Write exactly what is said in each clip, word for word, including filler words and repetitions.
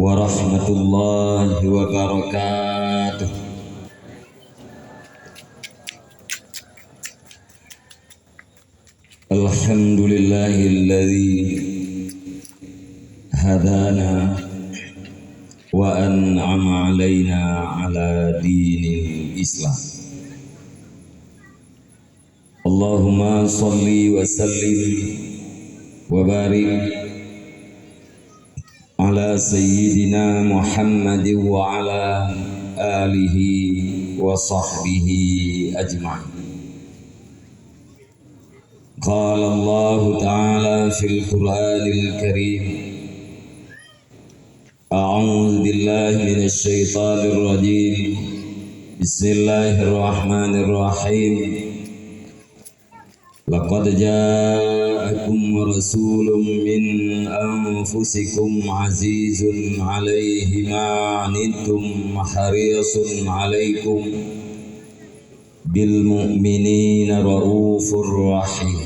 warahmatullahi wabarakatuh. Alhamdulillahilladzi hadana wa an'ama alaina ala dinil Islam. Allahumma shalli wa sallim wa barik ala sayyidina Muhammadin wa ala alihi wa sahbihi ajma'in. Qala Allahu ta'ala fil Qur'anil Karim, a'udzu billahi minasy syaithanir rajim. Bismillahirrahmanirrahim. Laqad ja'akum rasulun min anfusikum azizun 'alaihi ma 'anittum harisun 'alaikum bil mu'minina raufur rahim.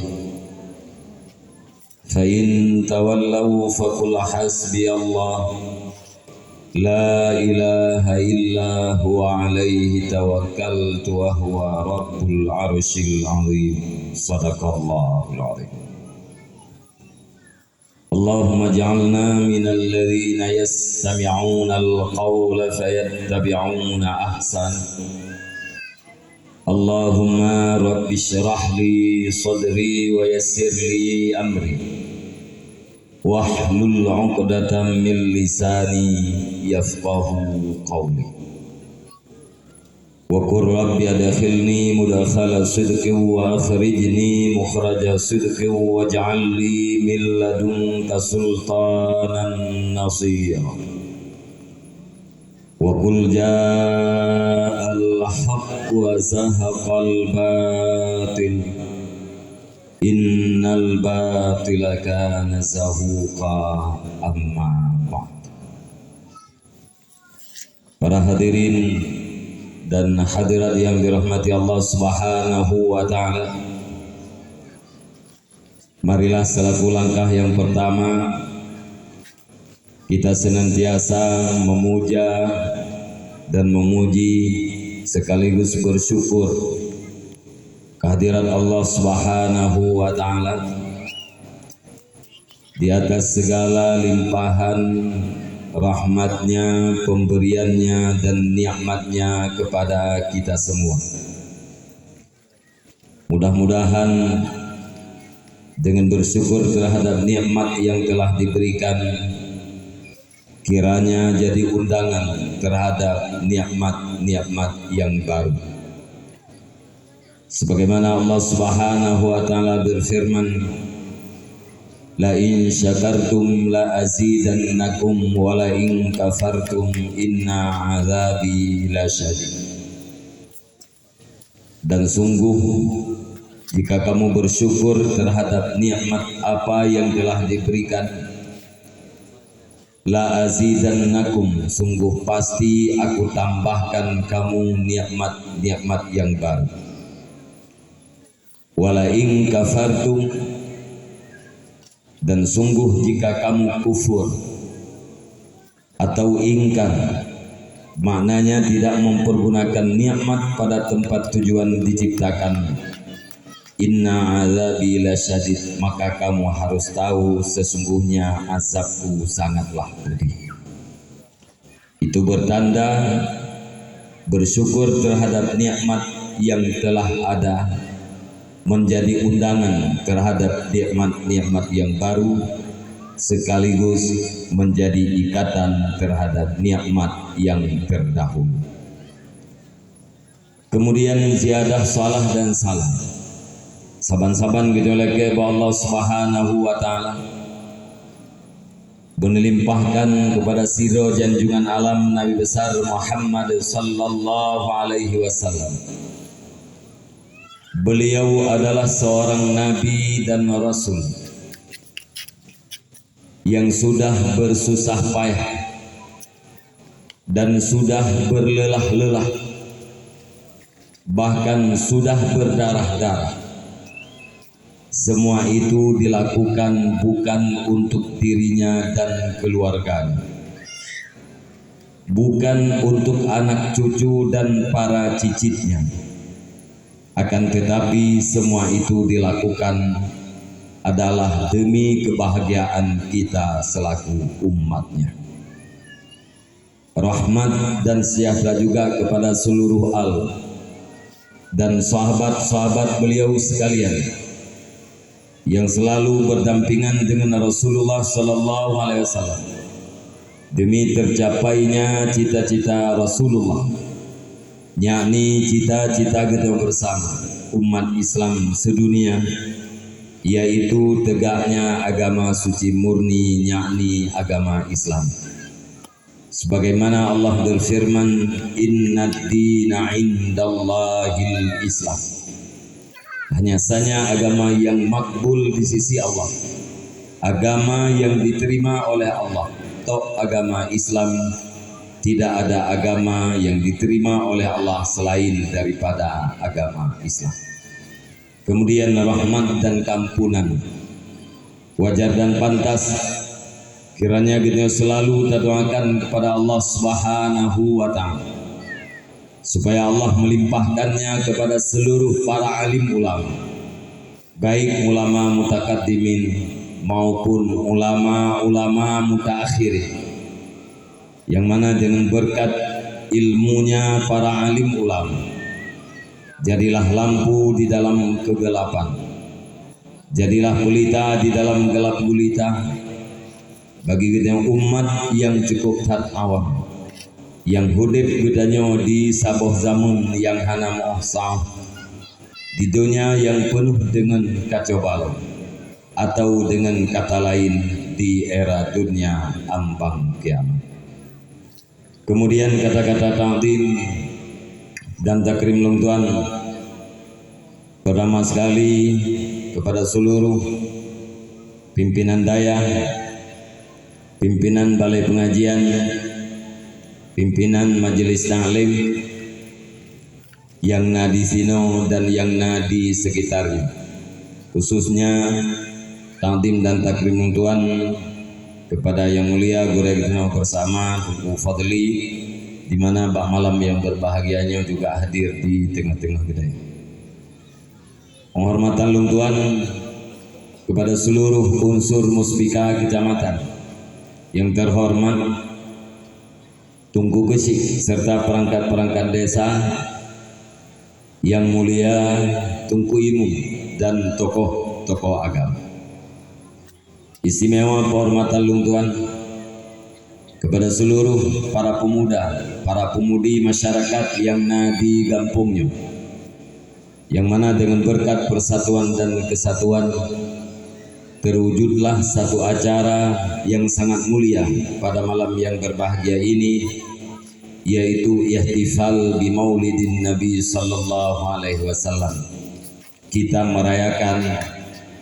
Fa in tawallaw faqul hasbiyallah la ilaha illa huwa alaihi tawakkaltu wa huwa rabbul arsyil azim. Sadaqallahul azim. Allahumma ij'alna minal ladzina yastami'unal qawla fayattabi'una ahsan. Allahumma rabbi shrah li sadri wa yassir li amri, wahlul 'uqdatam min lisani yafqahu qawli. Wa qur rabbi adkhilni mudkhala sidqin wa akhrijni mukhraja sidqin waj'al li min ladunka sultanan nasira. Wa qul ja'al haqq wa zahaqal batil, innal batila kana zahuqa. Amma ba'd. Para hadirin dan hadirat yang dirahmati Allah Subhanahu wa Ta'ala, marilah selaku langkah yang pertama, kita senantiasa memuja dan memuji sekaligus bersyukur kehadirat Allah Subhanahu wa Ta'ala di atas segala limpahan rahmat-Nya, pemberian-Nya, dan nikmat-Nya kepada kita semua. Mudah-mudahan dengan bersyukur terhadap nikmat yang telah diberikan, kiranya jadi undangan terhadap nikmat-nikmat yang baru. Sebagaimana Allah Subhanahu wa Ta'ala berfirman, "La in syakartum la azidannakum wa la in kafartum inna azabi lasyadid." Dan sungguh, jika kamu bersyukur terhadap nikmat apa yang telah diberikan, la azidannakum, sungguh pasti Aku tambahkan kamu nikmat-nikmat yang baru. Wa la in kafartum, dan sungguh jika kamu kufur atau ingkar, maknanya tidak mempergunakan nikmat pada tempat tujuan diciptakan, inna azabi lasyadid, maka kamu harus tahu sesungguhnya azabku sangatlah pedih. Itu bertanda bersyukur terhadap nikmat yang telah ada, menjadi undangan terhadap nikmat-nikmat yang baru, sekaligus menjadi ikatan terhadap nikmat yang terdahulu. Kemudian ziyadah salah dan salam saban-saban geujulakée bak Allah Subhanahu wa Ta'ala, beuneulimpahkan kepada sidroe janjungan alam Nabi Besar Muhammad sallallahu alaihi wasallam. Beliau adalah seorang nabi dan rasul yang sudah bersusah payah dan sudah berlelah-lelah, bahkan sudah berdarah-darah. Semua itu dilakukan bukan untuk dirinya dan keluarganya, bukan untuk anak cucu dan para cicitnya, akan tetapi semua itu dilakukan adalah demi kebahagiaan kita selaku umatnya. Rahmat dan sejahtera juga kepada seluruh al dan sahabat-sahabat beliau sekalian yang selalu berdampingan dengan Rasulullah sallallahu alaihi wasallam demi tercapainya cita-cita Rasulullah, yakni cita-cita geutanyoe bersama umat Islam sedunia, yaitu tegaknya agama suci murni, yakni agama Islam. Sebagaimana Allah berfirman, "Innad dina 'indallahil Islam." Hanya saja agama yang makbul di sisi Allah, agama yang diterima oleh Allah, tok agama Islam. Tidak ada agama yang diterima oleh Allah selain daripada agama Islam. Kemudian rahmat dan keampunan. Wajar dan pantas kiranya kita selalu tadoakan kepada Allah Subhanahu wa Ta'ala, supaya Allah melimpahkannya kepada seluruh para alim ulama, baik ulama mutakaddimin maupun ulama-ulama mutaakhirin, yang mana dengan berkat ilmunya para alim ulama, jadilah lampu di dalam kegelapan, jadilah pelita di dalam gelap gulita bagi geutanyoe umat yang cukup that awam, yang udeb geutanyoe di saboh zaman yang hana meuoh saoh, di dunia yang penuh dengan kacau balau, atau dengan kata lain, di era dunia ambang kiamat. Kemudian kata-kata takdim dan takrim lôn tuan, pertama sekali kepada seluruh pimpinan dayah, pimpinan balai pengajian, pimpinan majelis taklim, yang na di sinoe dan yang na di sekitarnya. Khususnya takdim dan takrim tuan kepada Yang Mulia Gurèe geutanyoe bersama Teungku Fadli, di mana bak malam yang berbahagia nyoe juga hadir di tengah-tengah geutanyoe. Penghormatan lôn tuan kepada seluruh unsur Muspika Kecamatan yang terhormat, Teungku Keuchik serta perangkat-perangkat desa, yang mulia Teungku Imum dan tokoh-tokoh agama. Istimewa penghormatan lôn tuan kepada seluruh para pemuda, para pemudi masyarakat yang na di gampông nyoe, yang mana dengan berkat persatuan dan kesatuan, terwujudlah satu acara yang sangat mulia pada malam yang berbahagia ini, yaitu ihtifal bi Maulidin Nabi sallallahu alaihi wasallam. Kita merayakan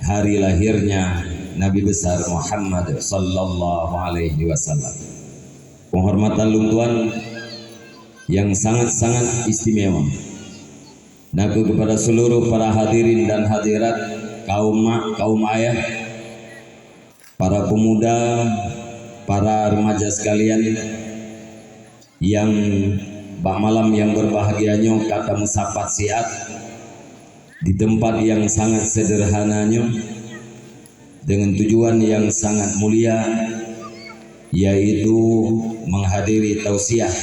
hari lahirnya Nabi besar Muhammad sallallahu alaihi wasallam. Penghormatan lôn tuan yang sangat-sangat istimewa, nakeuh kepada seluruh para hadirin dan hadirat, kaum mak, kaum ayah, para pemuda, para remaja sekalian, yang bak malam yang berbahagia nyoe ka tameusapat siat di tempat yang sangat sederhana nyoe, dengan tujuan yang sangat mulia, yaitu menghadiri tausiah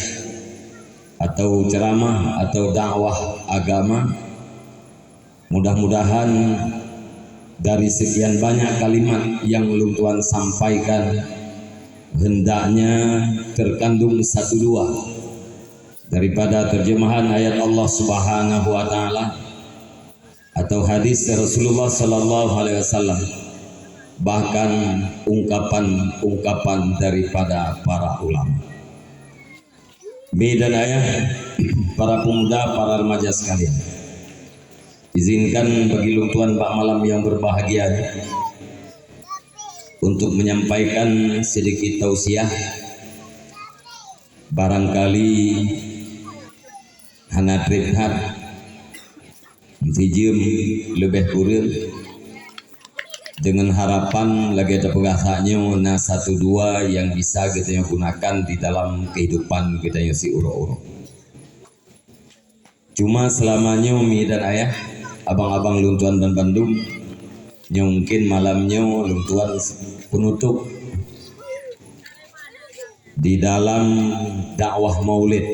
atau ceramah atau dakwah agama. Mudah-mudahan dari sekian banyak kalimat yang lôn tuan sampaikan, hendaknya terkandung satu dua daripada terjemahan ayat Allah Subhanahu wa Ta'ala atau hadis Rasulullah sallallahu alaihi wasallam, bahkan ungkapan-ungkapan daripada para ulama. Mi dan ayah, para pemuda, para remaja sekalian, izinkan bagi lôn tuan bak malam yang berbahagia ini untuk menyampaikan sedikit tausiah. Barangkali hana trép that, sijeuem leubeh kureueng, Dengan harapan lagée tapeugah saat nyoe na satu dua yang bisa geutanyoe gunakan di dalam kehidupan geutanyoe siuroe-uroe. Cuma selama nyoe mi dan ayah, abang-abang lôn tuan banmandum, nyoe mungkin malam nyoe lôn tuan penutup di dalam dakwah Maulid.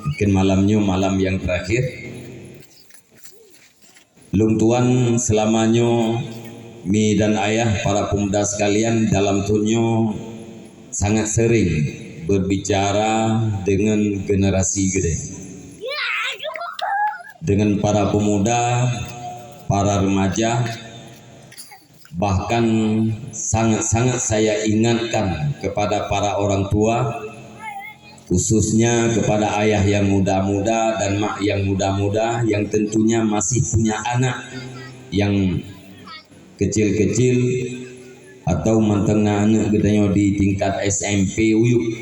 Mungkin malam nyoe malam yang terakhir. Lôn tuan selama nyoe mi dan ayah, para pemuda sekalian, dalam thôn nyoe sangat sering berbicara dengan generasi geude, dengan para pemuda, para remaja. Bahkan sangat-sangat saya ingatkan kepada para orang tua, khususnya kepada ayah yang muda-muda dan mak yang muda-muda yang tentunya masih punya anak yang kecil-kecil atau mantong na aneuk geutanyoe di tingkat S M P uyuek.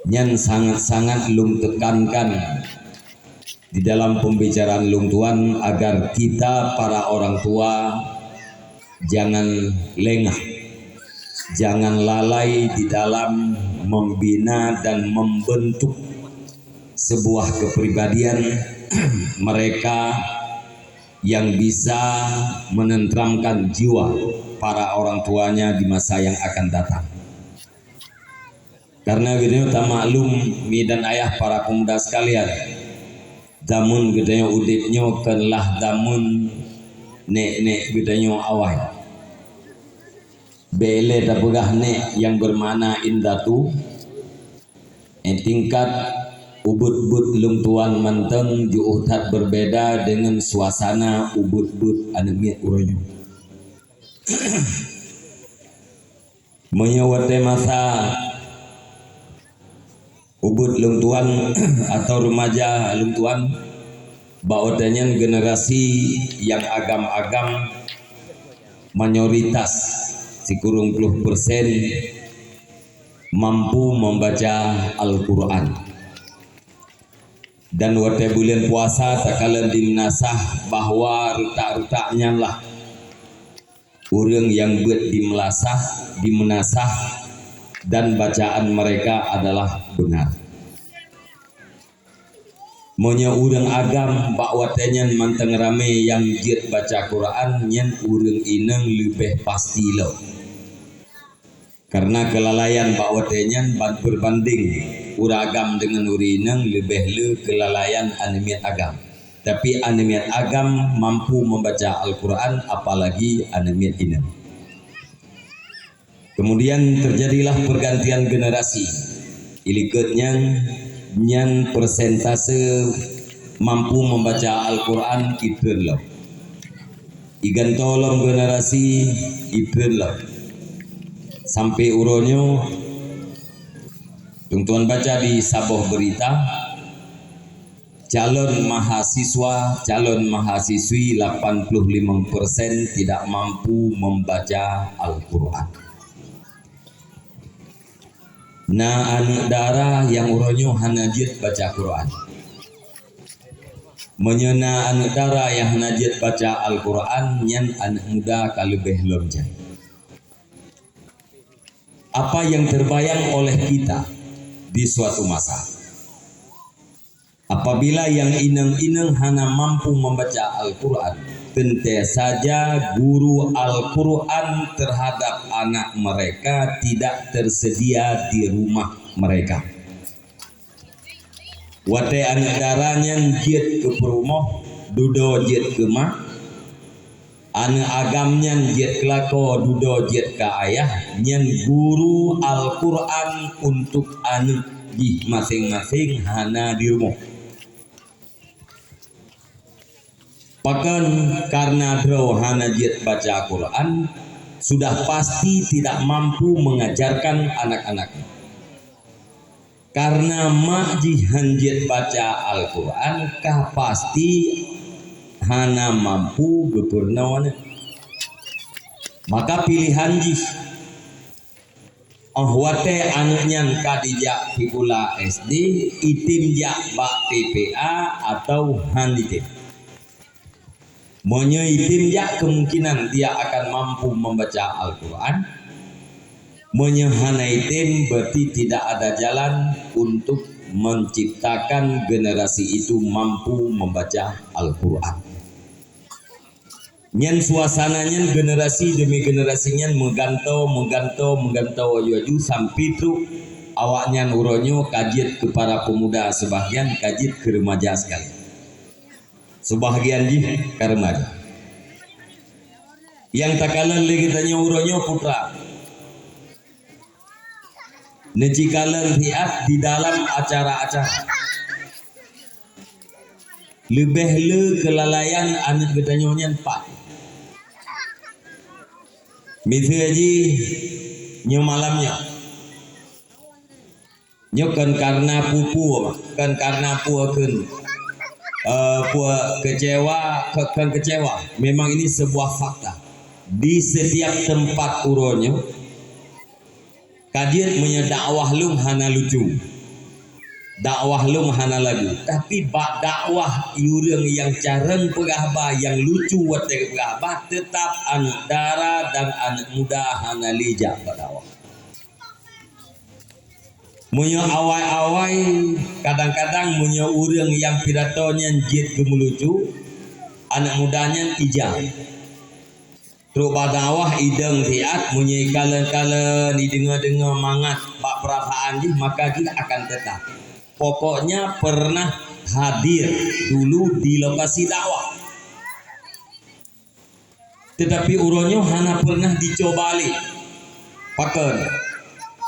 Nyan sangat-sangat lôn tekankan di dalam pembicaraan lôn tuan agar kita para orang tua jangan lengah, jangan lalai di dalam membina dan membentuk sebuah kepribadian mereka yang bisa menenteramkan jiwa para orang tuanya di masa yang akan datang. Karena geutanyoe tamaklum mi dan ayah, para pemuda sekalian, damun geutanyoe udeb nyoe kon lah damun nek-nek geutanyoe awai. Bék lé tapeugah nek yang bermakna indatu. Eh, tingkat ubit-ubit lôn tuan mantong jiôh that berbeda dengan suasana ubit-ubit aneuk miet uroe nyoe. Meunyoe watée masa ubit lôn tuan atau remaja lôn tuan, bak watée nyan generasi yang agam-agam mayoritas sikureueng ploh persen mampu membaca Al-Quran. Dan watée buleuen puasa takalon dimeunasah bahwa reutak-reutak nyan lah ureuëng nyang beuet dimeulasah, dimeunasah, dan bacaan mereka adalah benar. Meunyoe ureuëng agam bak watée nyan mantong ramé nyang jeuet baca Quran, nyan ureuëng inong leubeh pasti lom. Karena keulalaian bak watée nyan ban-, beubandéng ureuëng agam deungon ureuëng inong leubeh le keulalaian aneuk miet agam. Tapi aneuk miet agam mampu membaca Al-Quran, apalagi aneuk miet inong. Kemudian terjadilah pergantian generasi. Ilikot nyan, nyan persentase mampu membaca Al-Quran itreun lom. Igantoe lom generasi itreun lom. Sampai uroe nyoe, tuan-tuan baca di saboh berita, calon mahasiswa, calon mahasiswi lapan puluh lima persen tidak mampu membaca Al-Quran. Na aneuk dara nyang uroe nyoe hana jeuet baca Quran. Meunyoe na aneuk dara nyang hana jeuet baca Al-Quran, nyan aneuk muda ka leubeh lom jai. Apa yang terbayang oleh kita di suatu masa? Apabila nyang inong-inong hana mampu membaca Al-Quran, tentu saja guru Al-Quran terhadap anak mereka tidak tersedia di rumah mereka. Watée aneuk dara nyan jeuet keu peurumoh, dudoe jeuet keu ma, aneuk agam nyan jeuet keu lakoe, dudoe jeuet keu ayah, nyan guru Al-Quran untuk aneuk jih maséng-maséng hana di rumoh. Pakon? Karena droe hana jeuet baca Quran, sudah pasti tidak mampu mengajarkan anak-anaknya. Karena mak jih hana jeuet baca Al-Quran, ka pasti hana mampu geupeurunoe aneuk. Maka pilihan jih, óh watée aneuk nyan ka dijak sikula S D, item jak bak T P A atau hana item. Meunyoe item jak, kemungkinan dia akan mampu membaca Al-Quran. Meunyoe hana item, berarti tidak ada jalan untuk menciptakan generasi itu mampu membaca Al-Quran. Nyan suasana nyan, generasi demi generasi nyan meugantoe, meugantoe, meugantoe, aju-aju sampai trok awaknyan uroe nyoe ka jeuet keu para pemuda, sebahagian ka jeuet keu remaja sekali. Sebahagian jih ka remaja. Nyang takalon lé geutanyoe uroe nyoe, putra, neucikalon siat di dalam acara-acara. Leubeh le keulalaian aneuk geutanyoe nyan pat. Miseue jih nyoe malam nyoe. Nyoe kon karena peue-peue, kon karena peue kheun, eh, peue kecewa, kon, kon kecewa. Memang ini sebuah fakta. Di setiap tempat uroe nyoe, ka jeuet meunyoe dakwah lôn hana lucu, dakwah lôn hana lagu, tapi bak dakwah ureuëng nyang carông peugah haba, nyang lucu watée geupeugah haba, teutap aneuk dara dan aneuk muda hana lé jak bak dakwah. Meunyoe awai-awai, kadang-kadang meunyoe ureuëng nyang pidato nyan jeuet geumeulucu, aneuk muda nyan ija. Trok bak dakwah idong siat, meunyoe ikalon-kalon, ideungoe-deungoe mangat bak peurasaan jih, maka jih akan teutap. Pokoknya pernah hadir dulu di lokasi dakwah. Tetapi uroe nyoe hana pernah dicoba lé. Pakon?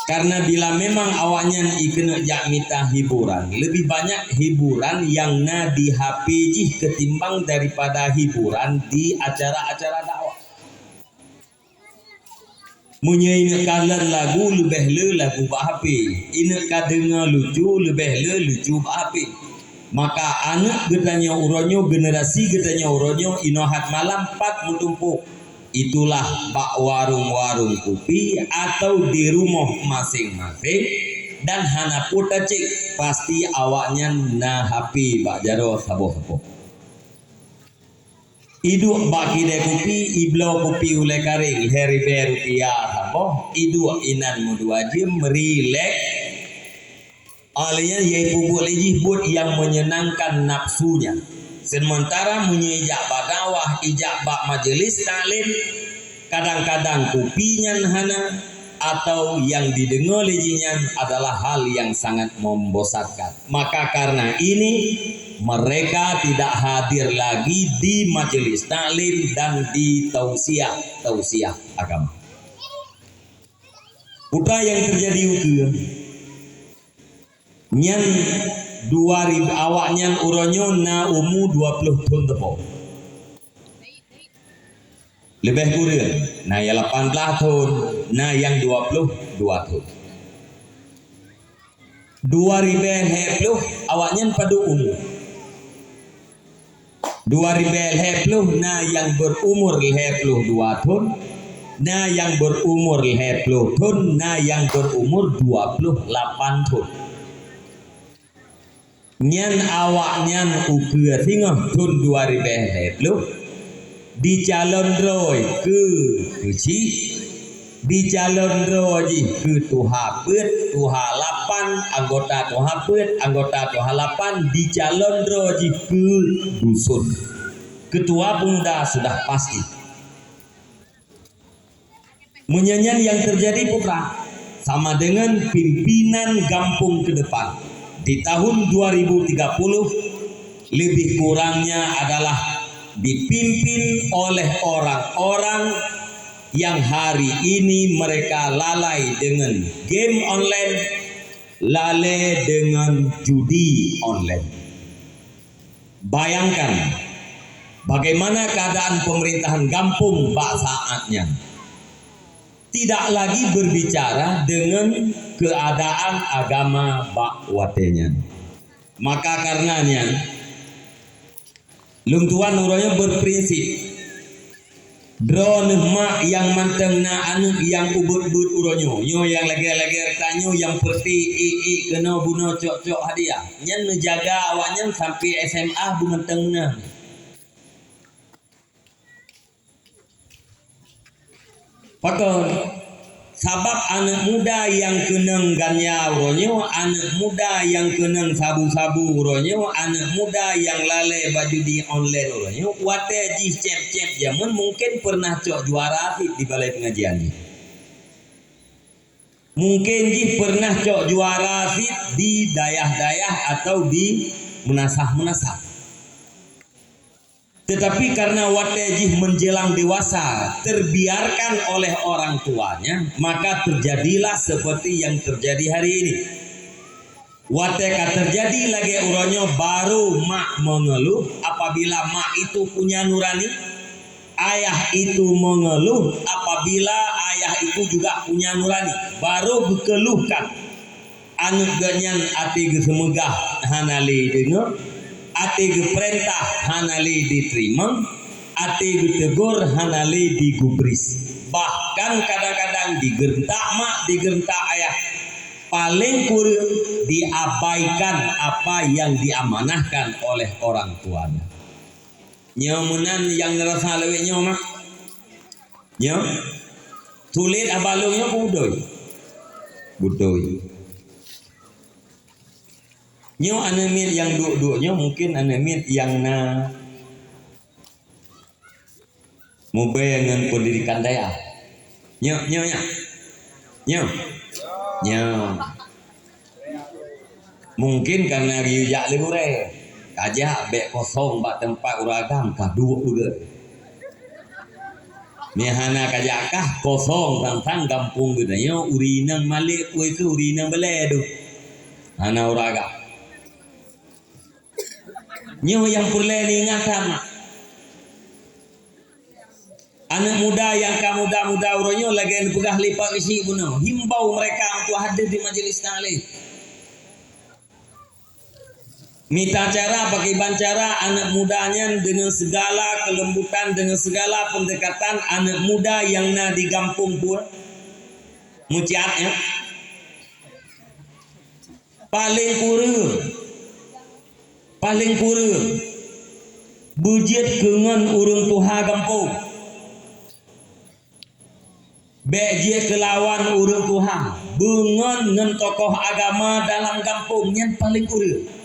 Karena bila memang awaknyan ikeuneuk jak mita hiburan, lebih banyak hiburan nyang na di H P jih ketimbang daripada hiburan di acara-acara dakwah. Meunyoe ineuk kalon lagu, leubeh le lagu bak H P. Ineuk ka deungoe lucu, leubeh le lucu bak H P. Maka aneuk geutanyoe uroe nyoe, generasi geutanyoe uroe nyoe, inoe hat malam pat meutumpôk. Itulah bak warong-warong kupi atau di rumoh maséng-maséng, dan hana peue tacék, pasti awaknyan na H P bak jaroe saboh-saboh. Iduek bak kidai kupi, ibloe kupi ulée karéng, lhée ribée rupiah saboh, iduek inan meudua jeuem, rilek. Alèh nyan, yai peubuet lé jih buet nyang meunyeunangkan nafsu nyan. Seumeuntara meunyoe ijak bak dakwah, ijak bak majelis taklim, kadang-kadang kupi nyan hana, atau nyang jideungoe lé jih nyan adalah hal nyang sangat membosankan. Maka karena ini, mereka tidak hadir lagi di majelis taklim dan di tausiah-tausiah agama. Peue nyang teujadi ukeue nyan, dua ribu, awaknyan uroe nyoe na umu dua ploh thon teupo. Leubeh kureueng, na nyang lapan blaih thon, na nyang dua ploh dua thon. Dua ribée lhée ploh, awaknyan padub umu? Dua ribée lhée ploh, na nyang beurumur lhée ploh dua thon, na nyang beurumur lhée ploh thon, na nyang beurumur dua ploh lapan thon. Nyan awaknyan ukeue singoh thon dua ribée lhée ploh, jicalon droe keu keuchik, jicalon droe jih keu tuha peuet, tuha lapan, anggota tuha peuet, anggota tuha lapan, jicalon droe jih keu duson. Ketua pemuda sudah pasti. Meunyoe nyan nyang teujadi, putra, sama deungon pimpinan gampông keudepan. Di tahun dua ribu tiga puluh, lebih kurangnya adalah dipimpin oleh orang-orang yang hari ini mereka lalai dengan game online, lalai dengan judi online. Bayangkan, bagaimana keadaan pemerintahan gampông bak saat nyan. Tidak lagi berbicara dengan keadaan agama bak watée nyan. Maka karena nyan, lôn tuan uroe nyoe berprinsip. Droeneuh mak nyang mantong na aneuk nyang ubit-ubit uroe nyoe, nyoe nyang lagée-lagée tanyoe nyang peureute ék-ék keunoe bunoe cok-cok hadiah. Nyan neujaga awaknyan sampai S M A beumantong na. Pakon? Sabab aneuk muda nyang keunong ganja uroe nyoe, aneuk muda nyang keunong sabu-sabu uroe nyoe, aneuk muda nyang lalée bak judi online uroe nyoe, watée jih céb-céb jameun mungken pernah cok juara cit di balai pengajian jih. Mungken jih pernah cok juara cit di dayah-dayah atau di meunasah-meunasah. Tetapi karena watée jih menjelang dewasa terbiarkan oleh orang tuanya, maka terjadilah seperti yang terjadi hari ini. Watée ka terjadi lagée uroe nyoe, baru mak mengeluh. Apabila mak itu punya nurani, ayah itu mengeluh. Apabila ayah itu juga punya nurani, baru geukeulohkan. Aneuk geuh nyan até geuseumeugah hana lé deungoe, até geupeurintah hana lé jiteurimong, até geuteugor hana lé jigubris. Bahkan kadang-kadang digeureuntak mak, digeureuntak ayah. Paleng kureueng diabaikan apa nyang diamanahkan oleh orang tuanya. Nyoe meunan nyang neurasa lawét nyoe mak. Nyoe. Tuléh haba lôn nyoe beutôi. Beutôi. Nyoe aneuk miet nyang duek-duek nyoe mungken aneuk miet nyang na mubée ngon pendidikan dayah. Nyoe, nyoe, nyoe. Nyoe. Nyoe. Mungken kareuna geuyue jak lé gurée, kajak bék kosong bak teumpat ureuëng agam ka duek beugét. Meuhana kajak kah kosong tang-tang gampông geutanyoe ureuëng inong malek, peue keuh ureuëng inong beulée deuh. Hana ureuëng agam. Nyoe nyang peureulée neuingat that mak. Aneuk muda nyang ka muda-muda uroe nyoe lagée neupeugah lé Pak Geuchik bunoe, himbau mereka untuk hadir di majelis taklim. Mita cara, pakriban cara aneuk muda nyan deungon segala kelembutan, deungon segala pendekatan aneuk muda nyang na di gampông pue meuciat nyan. Paleng kureueng, paleng kureueng beujeuet keu ngon ureuëng tuha gampông. Bék jeuet keu lawan ureuëng tuha, beungon ngon tokoh agama dalam gampông nyan paleng kureueng.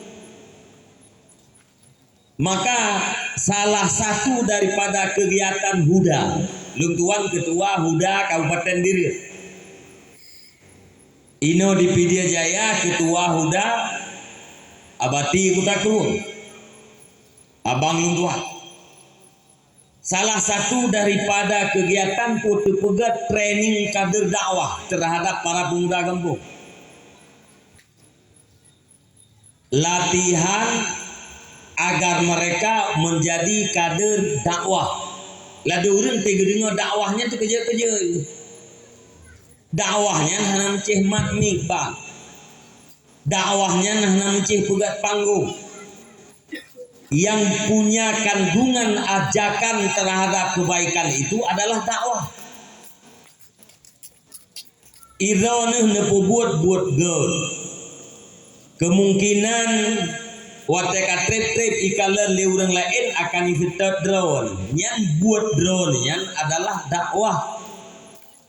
Maka salah satu daripada kegiatan huda, lôn tuan ketua huda Kabupaten Bireuen. Inoe di Pidie Jaya, ketua huda Abati Kuta Krueng, abang lôn tuan. Salah satu daripada kegiatan pue teupeugét training kader dakwah terhadap para pemuda gampông. Latihan agar mereka menjadi kader dakwah. Ladôm ureuëng teudeungoe dakwah nyan teukeujot-keujot. Dakwah nyan hana meucéh mat mik bak. Dakwah nyan hana meucéh peugét panggong. Yang punya kandungan ajakan terhadap kebaikan itu adalah dakwah. Droeneuh neupeubuet buet göt. Kemungkinan watée ka treb-treb ikalon lé ureuëng laén akan iseutôt droeneuh. Nyan buet droeneuh nyan adalah dakwah.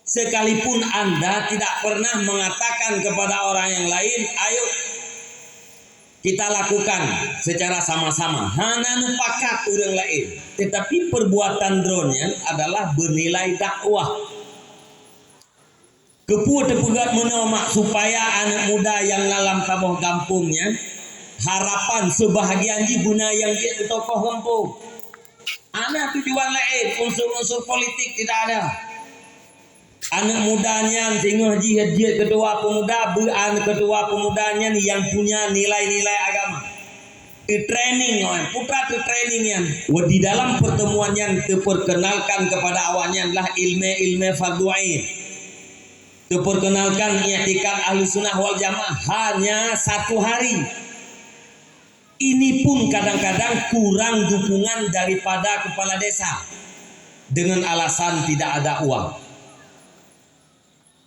Sekalipun anda tidak pernah mengatakan kepada orang yang lain, "Ayo kita lakukan secara sama-sama." Hana neupakat ureuëng laén, tetapi perbuatan droeneuh nyan adalah bernilai dakwah. Keupeue teupeugét meunoe mak, supaya aneuk muda nyang na lam saboh gampông nyan, harapan seubahagian jih beuna nyang jeuet keu tokoh gampông. Hana tujuan laén, unsur-unsur politik tidak ada. Aneuk muda nyan singoh jih jeuet keutua peumuda, beu aneuk keutua peumuda nyan nyang punya nilai-nilai agama. Teutraining awaknyan, putra teutraining nyan. Di dalam pertemuan nyan teuperkenalkan kepada awaknyan lah ilmu-ilmu fardhu ain. Teuperkenalkan i'tikad Ahlussunnah wal Jamaah hanya satu hari. Ini pun kadang-kadang kurang dukungan daripada kepala desa dengan alasan tidak ada uang.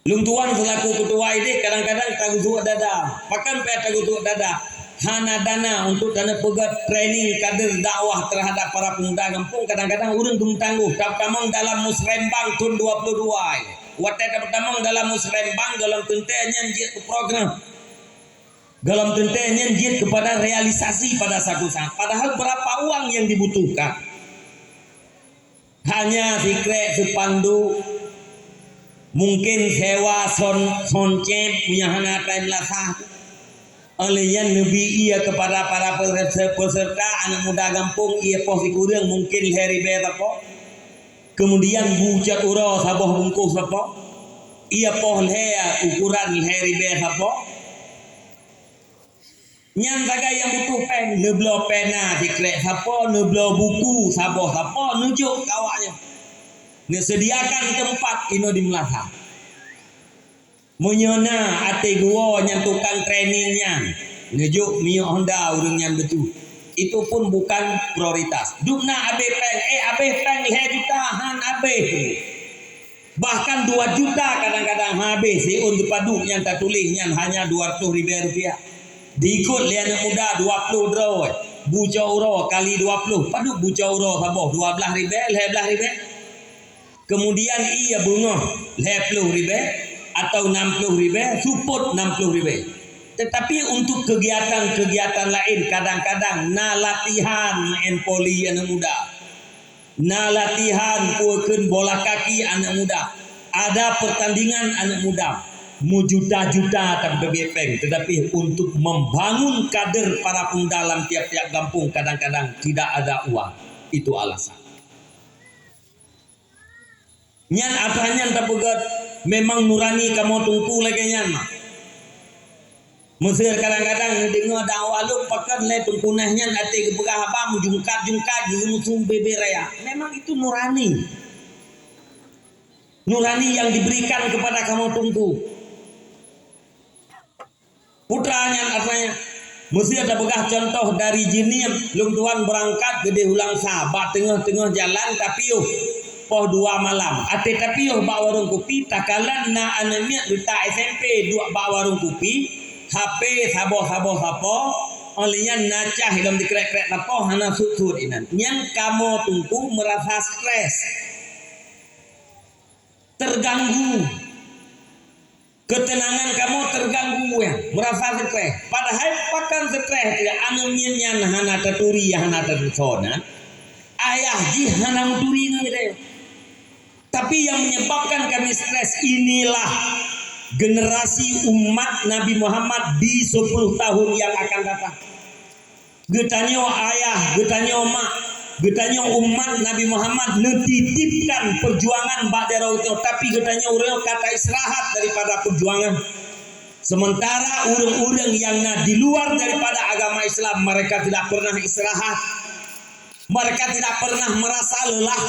Lôn tuan selaku ketua idéh kadang-kadang tageutuek dada. Pakon payah tageutuek dada? hana dana untuk taneuk peugét training kader dakwah terhadap para pemuda gampông, kadang-kadang ureuëng geumeutanggôh. Tamong dalam musrembang thon dua puluh dua, watée tamong dalam musrembang, golom teuntée nyan jeuet keu program. Golom teuntée nyan jeuet kepada realisasi pada satu saat. Padahal berapa uang yang dibutuhkan? Hanya sikrek seupanduk, mungkin sewa son, soncep nyang hana atra meulasan. Óh lheueh nyan neubi ié kepada para peserta, peserta aneuk muda gampông, ié poh sikureueng mungkin lhée ribée sapo. Kemudian bucot uroe saboh bungkôh sapo. Ié poh lhée ukuran lhée ribée sapo. Nyan sagai nyang butuh péng, neubloe pena sikrek sapo, neubloe buku saboh sapo, neujok keu awaknyan. Neuseudiakan teumpat inoe di meulasan. Meunyoe na até geuwoe nyang tukang training nyan, neujok minyeuk honda ureuëng nyan beutôi. Itu pun bukan prioritas. Dum na abéh péng, eh, abéh péng lhée juta, han abéh. Bahkan dua juta kadang-kadang habéh siôn teupadub nyang tatuléh nyan hanya dua ratus ribée rupiah. Diikot lé aneuk muda dua ploh droe, bucok uroe kali dua ploh, padub bucok uroe saboh, dua blaih ribée, lhée blaih ribée. Kemudian ié beungoh lhée ploh ribée atau nam ploh ribée, seupôt nam ploh ribée. Tetapi untuk kegiatan-kegiatan laén kadang-kadang na latihan maén voli aneuk muda. Na latihan peue kheun bola kaki aneuk muda. Ada pertandingan aneuk muda. Meujuta-juta tapeubiyeu péng, tetapi untuk membangun kader para pemuda lam tiap-tiap gampông kadang-kadang tidak ada uang. Itu alasan. Nyan atra nyan tapeugét memang nurani kamoe Teungku lagée nyan mah. Meusé kadang-kadang neudeungoe dakwah lôn pakon lé Teungku Nah nyan até geupeugah haba meujungkat-jungkat geumusoh bebe raya. Memang itu nurani. Nurani yang diberikan kepada kamoe Teungku. Putra nyan asai meusé tapeugah contoh dari jeunie lôn tuan beurangkat geudeh u Langsa bak teungoh-teungoh jalan tapiôh poh dua malam. Até tapiôh bak warong kupi, takalon na aneuk miet reuta S M P duek bak warong kupi, H P saboh-saboh sapo, óh lheueh nyan na cah ilom dikrek-krek sapo hana sut-sut inan. Nyan kamoe Teungku meurasa stres, teurganggu. Keuteunangan kamoe teurganggu, ya, meurasa stres. Padahai pakon stres, ya, aneuk miet nyan hana taturi, hana tatusoe na. Ayah jih hana meuturi ngon geutanyoe. Tapi yang menyebabkan kami stres inilah generasi umat Nabi Muhammad di sepuluh tahun yang akan datang. Geutanyoe ayah, geutanyoe mak, geutanyoe umat Nabi Muhammad neutitipkan perjuangan bak droe geutanyoe, tapi geutanyoe ureuëng ka taistirahat daripada perjuangan. Sementara ureuëng-ureuëng yang na di luar daripada agama Islam, mereka tidak pernah istirahat. Mereka tidak pernah merasa lelah.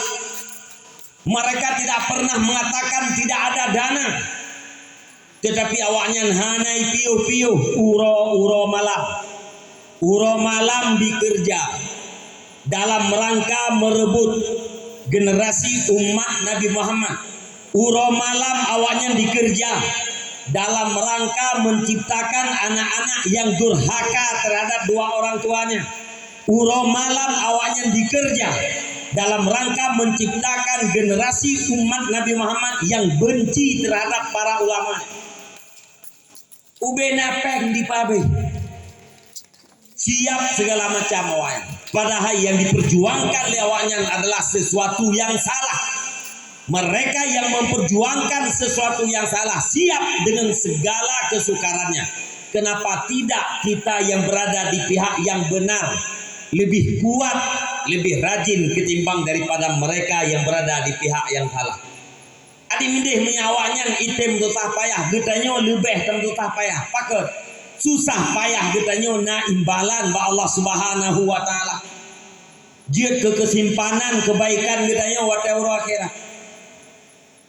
Mereka tidak pernah mengatakan tidak ada dana. Tetapi awaknyan hana piôh-piôh uroe-uroe malam. Uroe malam dikeureuja dalam rangka meureubot generasi umat Nabi Muhammad. Uroe malam awaknyan dikeureuja dalam rangka menciptakan anak-anak yang durhaka terhadap dua orang tuanya. Uroe malam awaknyan dikeureuja dalam rangka menciptakan generasi umat Nabi Muhammad yang benci terhadap para ulama. Ubena péng dipabeh. Siap segala macam awaknyan. Padahai yang diperjuangkan lé awaknyan adalah sesuatu yang salah. Mereka yang memperjuangkan sesuatu yang salah siap dengan segala kesukarannya. Kenapa tidak kita yang berada di pihak yang benar lebih kuat, lebih rajin ketimbang daripada mereka yang berada di pihak yang salah? Adak meudeh meunyoe awaknyan item susah payah, geutanyoe leubeh tam susah payah. Pakon? Susah payah geutanyoe na imbalan bak Allah Subhanahu wa Taala. Jeuet keu keusimpanan keubaikan geutanyoe watée uroe akhirat.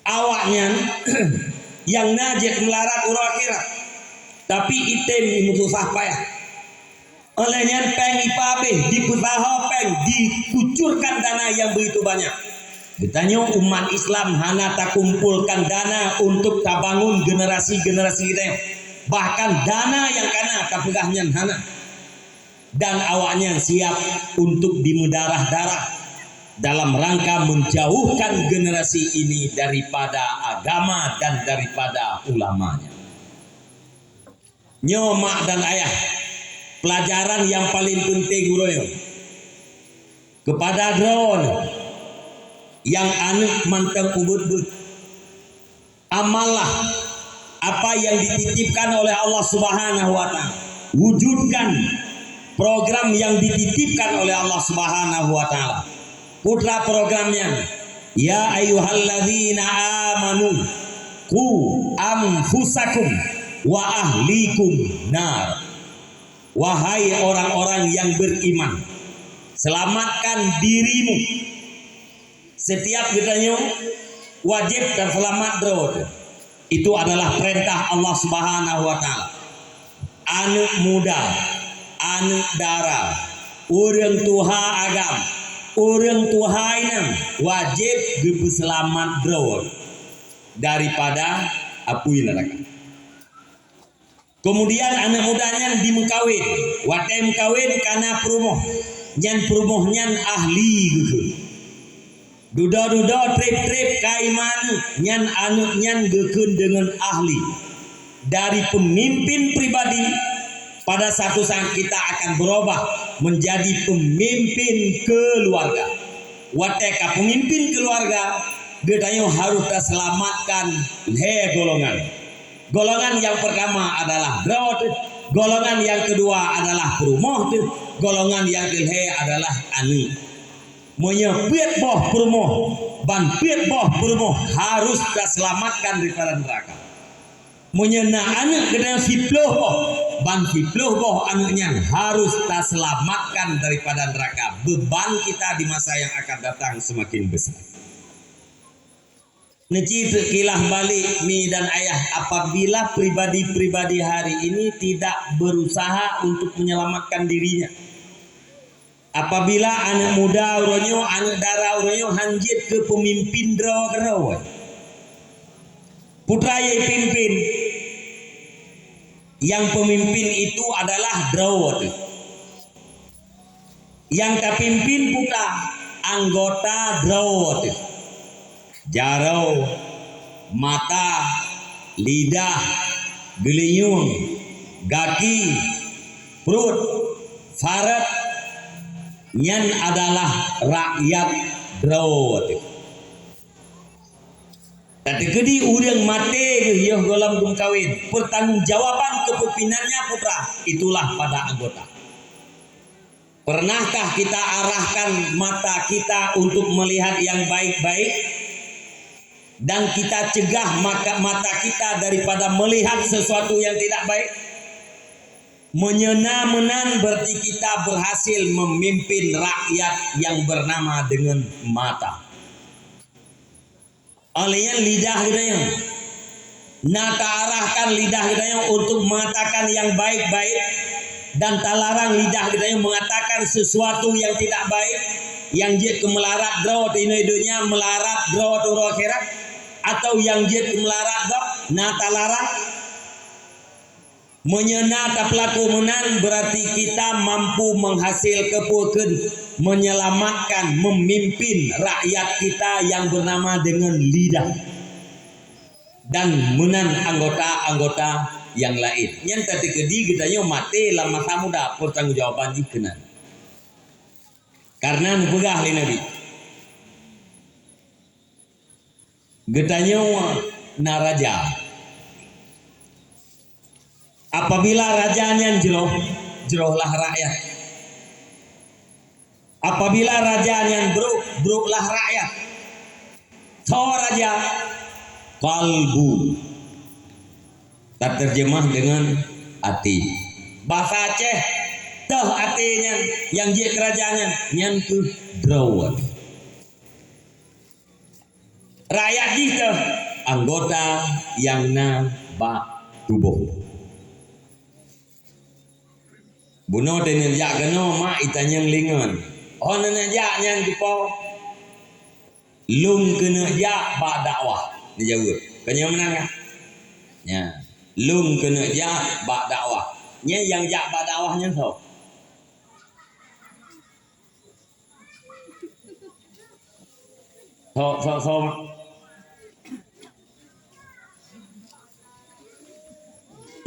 Awaknyan nyang na jeuet meularat uroe akhirat, tapi item meususah payah. Óh lheueh nyan péng ipabeh, dipeusaho péng, dikucurkan dana yang begitu banyak. Geutanyoe umat Islam hana takumpolkan dana untuk tabangun generasi-generasi geutanyoe. Bahkan dana nyang kana tapeugah nyan hana. dan awaknyan siap untuk dimeudarah-darah dalam rangka menjauhkan generasi ini daripada agama dan daripada ulamanya. Nyoe mak dan ayah, pelajaran nyang paleng peunteng uroe nyoe. Keupada droeneuh nyang aneuk mantong ubit-ubit, amallah apa yang dititipkan oleh Allah Subhanahu wa Ta'ala. Wujudkan program yang dititipkan oleh Allah Subhanahu wa Ta'ala. Peue teuma program nyan, "Ya ayyuhalladzina amanu qu anfusakum wa ahlikum nar." Wahai orang-orang yang beriman, selamatkan dirimu. Setiap geutanyoe wajéb taseulamat droe teuh. Itu adalah perintah Allah Subhanahu wa Ta'ala. Aneuk muda, aneuk dara, ureuëng tuha agam, ureuëng tuha inong wajéb geupeuseulamat droe daripada apui neuraka. Keumudian aneuk muda nyan jimeukawen. Watée meukawen kana peurumoh, nyan peurumoh nyan ahli geukheun. Dudoe-dudoe treb-treb ka iman, nyan aneuk nyan geukheun deungon ahli. Dari pemimpin pribadi, pada satu saat kita akan berubah menjadi pemimpin keluarga. Watée ka pemimpin keluarga, geutanyoe harôh taseulamatkan lhée golongan. Golongan nyang peurtama adalah droe teuh, golongan nyang keudua adalah peurumoh teuh, golongan nyang keulhée adalah aneuk. Meunyoe peuet boh peurumoh, ban peuet boh peurumoh harôh taseulamatkan daripada neuraka. Meunyoe na aneuk geutanyoe siploh boh, ban siploh boh aneuk nyan harôh taseulamatkan daripada neuraka. Beban kita di masa yang akan datang semakin besar. Neuci teuk kilah balek mi dan ayah, apabila pribadi-pribadi hari ini tidak berusaha untuk menyelamatkan dirinya. Apabila aneuk muda uroe nyoe, aneuk dara uroe nyoe han jeuet keu peumimpin droe keudroe. Peue teuma nyang pimpin? Nyang peumimpin itu adalah droe teuh. Nyang tapimpin peue teuma? Anggota droe teuh. Jaroe, mata, lidah, geulinyueng, gaki, pruet, farot, nyan adalah rakyat droe teuh. Tateukeudi ureuëng maté geuh yoh gohlom geumeukawen, peurtanggongjawaban keupimpinannya peue teuma, itulah pada anggota. Pernahkah kita arahkan mata kita untuk melihat yang baik-baik? Dan kita cegah maka, mata kita daripada melihat sesuatu yang tidak baik? Meunyoe na meunan, berarti kita berhasil memimpin rakyat yang bernama dengan mata. Óh lheueh nyan lidah geutanyoe. Na taarahkan lidah geutanyoe untuk mengatakan yang baik-baik dan talarang lidah geutanyoe mengatakan sesuatu yang tidak baik, yang jeuet keu meularat droe teuh inoe donya, meularat droe teuh uroe akhirat, atau yang jeuet keu meularat gob, na talarang. Meunyoe na tapeulaku meunan, berarti kita mampu menghasilkan, peue kheun, menyelamatkan, memimpin rakyat kita yang bernama dengan lidah dan meunan anggota-anggota yang lain. Nyan tateukeudi geutanyoe maté lam masa muda, peurtanggongjawaban jih keunan. Karena neupeugah lé Nabi, geutanyoe na raja. Apabila raja nyan jroh, jrohlah rakyat. Apabila raja nyan brok, broklah rakyat. Soe raja? Qalbu. Taterjemah dengan até. Bahasa Aceh, teuh até nyan, nyang jeuet keu raja nyan, nyan kheueh droe. Rakyat jih teuh anggota nyang na bak tuboh. Bunoe teuh neujak keunoe mak itanyong lingon. Oh, neujak nyan kipoh. Lôn keuneuk jak bak dakwah. Neujaweueb. Keu nyoe meunan kan? Nya. Lôn keuneuk jak bak dakwah. Nyan nyang jak bak dakwah nyan soe? Sok, sok, sok.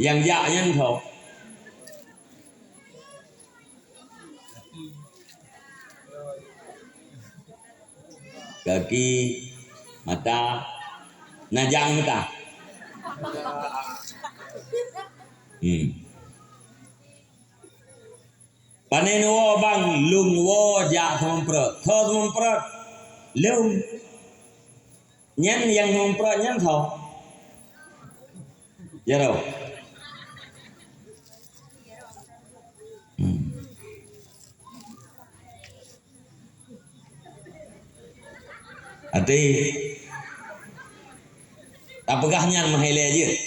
Nyang jak nyan sok. Gaki, mata, najang mata. Hmm. Pane neuwoe bang, lôn woe jak seumeuprot. Soe seumeuprot? Lôn. Nyan nyang seumeuprot nyan soe? Jaroe. Hmm. Até tapeugah nyan meuhai lé jeuet.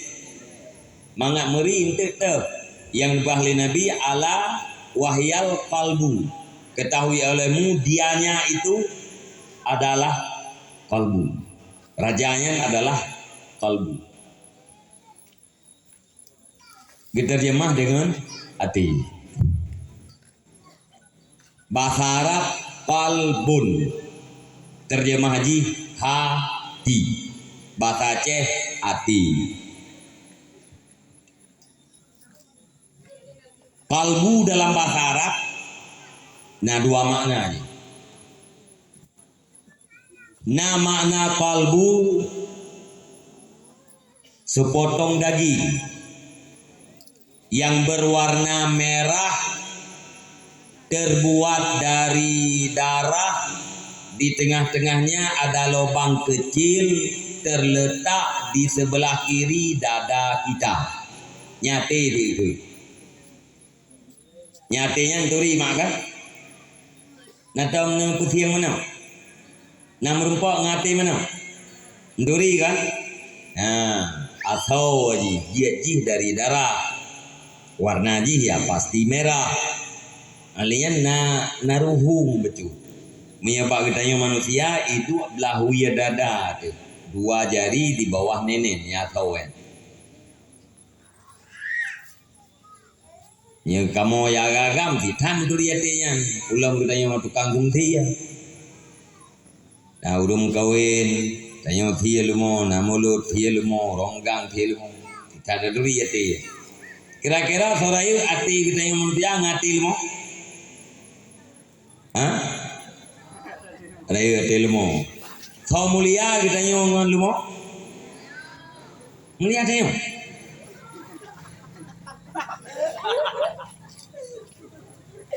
Mangat meuri eunteuk teuh nyang geupeugah lé Nabi, "Ala wahyal qalbu." Ketahui olehmu, dianya itu adalah qalbu. Rajanya adalah qalbu. Geuteurjeumah deungon até. Basa Arab qalbun, teurjeumah jih hati. Basa Aceh até. Qalbu dalam basa Arab na dua makna jih. Na makna qalbu, seupotong daging nyang beuwarna merah, teurbuat dari darah, di teungoh-teungohnya ada lubang keucil, teurleutak di seubeulah kiri dada kita. Nyan até dikeue. Nyan até nyan turi mak kan? Na tom neupeusieng meunoe? Na meurumpok ngon até meunoe? Turi kan? Ha, asoe jih, jeuet jih dari darah. Warna jih ya pasti merah. Alèh nyan na, na ruhueng bacut. Meunyoe bak geutanyoe manusia, iduek blah wie dada teuh. Dua jari di bawah nenen, nyan asoe. Nyoe kamoe nyang agam-agam, sit that turi até nyan. Ulôn geutanyoe tukang kungsi ya. Na ureueng meukawen, tanyoe sie leumo, na mulod sie leumo, ronggang sie leumo. Sit that turi até. Kira-kira soe rayeuk até geutanyoe manusia ngon até leumo? Ha? Rayeuk até leumo. Soe mulia geutanyoe ngon leumo? Mulia tanyoe.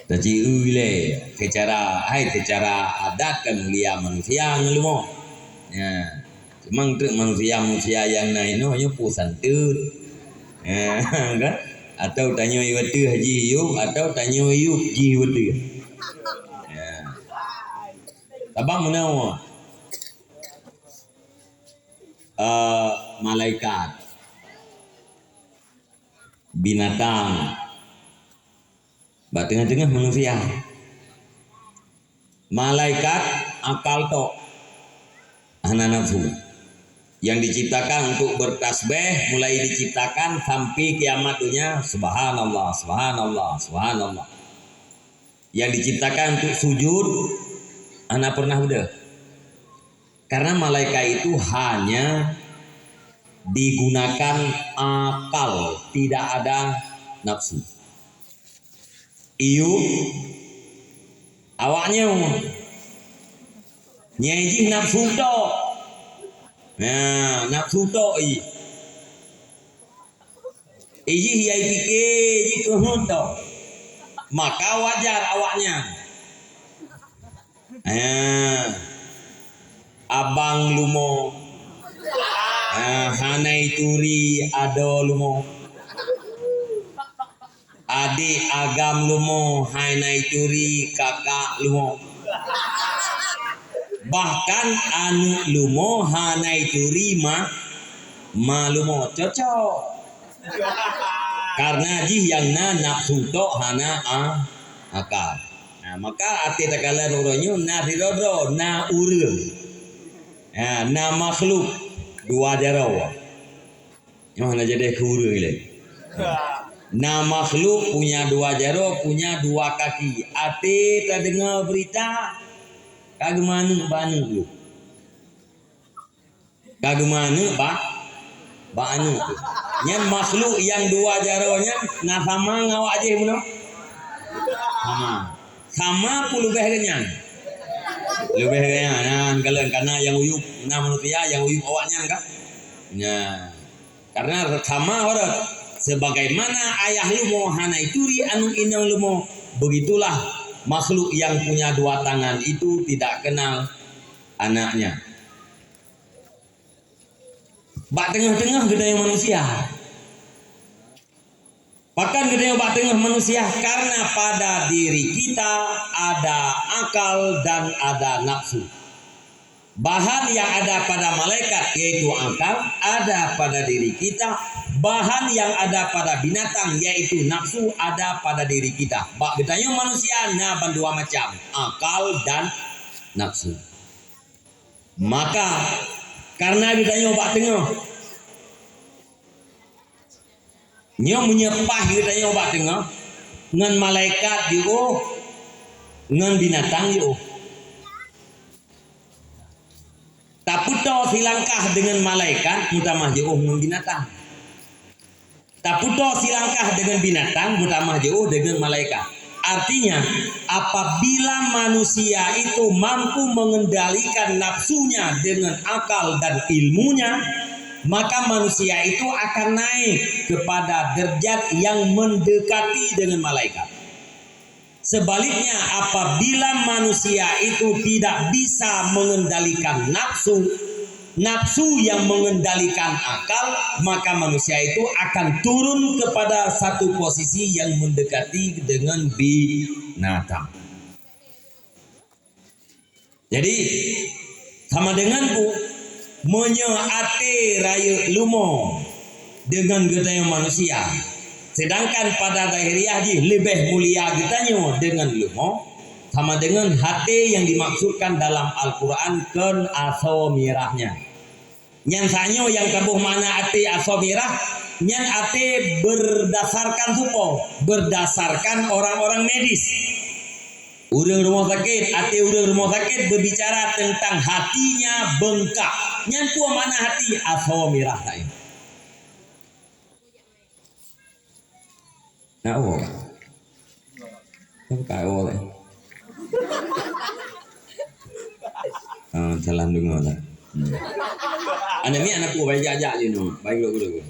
Taci-eu ilèe, seucara, hai, seucara adat kan mulia manusia ngon leumo. Ya. Cuma treuk manusia-manusia nyang na inoe nyoe peue santeut. Eh, kan? Atau tanyoe iwateuh jih yup, atau tanyoe yup jih wateuh. Ya. Sabab meunoe, eh, malaikat, binatang, bak teungoh-teungoh manusia. Malaikat akal tok, hana nafsu. Yang diciptakan untuk bertasbih, mulai diciptakan sampai kiamat dunia, subhanallah, subhanallah, subhanallah. Yang diciptakan untuk sujud, hana pernah udah. Karena malaikat itu hanya digunakan akal, tidak ada nafsu. Iyup awak nyoe. Nyang jih nafsu tok. Nah, nafsu tok jih. Ijih nyang pike jih keuheun tok. Maka wajar awak nyan. Ah, abang leumo. Ah, hana ituri adoe leumo. Adek agam leumo, hana ituri kakak leumo. Bahkan aneuk leumo hana ituri ma, ma leumo. Cocok. Karena jih nyang na nafsu tok, hana a, akal. Nah, maka até takalon uroe nyoe na sidroe-droe, na ureueng. Ha, na makhluk dua jaroe. Nyoe hana jadi keu ureueng lé. Na makhluk punya dua jaroe, punya dua kaki. Até tadeungoe beurita, ka geumaneuk-baneuk lom. Ka geumeuaneuk bak, bak aneuk tu. Nyan makhluk nyang dua jaroe nyan na sama ngon awak jih bunoe? Sama. Sama peue leubeh geuh nyan? Leubeh geuh nyan, nyan kalon, karena nyang uyueb na manusia nyang uyueb awak nyan kan? Nyan. Karena sama horot. Sebagaimana ayah leumo hana ituri aneuk inong leumo, begitulah makhluk yang punya dua tangan itu tidak kenal anaknya. Bak teungoh-teungoh geutanyoe manusia. Pakon geutanyoe bak teungoh manusia? Karena pada diri kita ada akal dan ada nafsu. Bahan yang ada pada malaikat, yaitu akal, ada pada diri kita. Bahan yang ada pada binatang, yaitu nafsu, ada pada diri kita. Bak geutanyoe manusia na bandua macam, akal dan nafsu. Maka, karena geutanyoe bak teungoh, nyoe meunyoe paih geutanyoe bak teungoh, ngon malaikat jiôh, ngon binatang jiôh. Tapeutoe silangkah deungon malaikat, meutamah jiôh ngon binatang. Tapeutoe silangkah deungon binatang, meutamah jiôh deungon malaikat. Artinya, apabila manusia itu mampu mengendalikan nafsunya dengan akal dan ilmunya, maka manusia itu akan naik kepada derajat yang mendekati dengan malaikat. Sebaliknya, apabila manusia itu tidak bisa mengendalikan nafsu, nafsu yang mengendalikan akal, maka manusia itu akan turun kepada satu posisi yang mendekati dengan binatang. Jadi, sama dengan peue, meunyoe até rayeuk leumo deungon geutanyoe manusia, sedangkan pada zahiriah jih leubeh mulia geutanyoe deungon leumo, sama dengan até yang dimaksudkan dalam Al-Quran kon asoe mirah nyan. Nyan tanyoe nyang taboh makna até asoe mirah, nyan até berdasarkan supo, berdasarkan orang-orang medis. Ureuëng rumoh sakét, até ureuëng rumoh sakét berbicara tentang hatinya bengkak. Nyan peue makna hati? Asoe mirah laén. Nak woe? Kan ka woe lé. Ah, salah deungoe lah. Hmm. Aneuk miet aneuk peue, bai jak-jak je nyoe, bai gulong-gulong.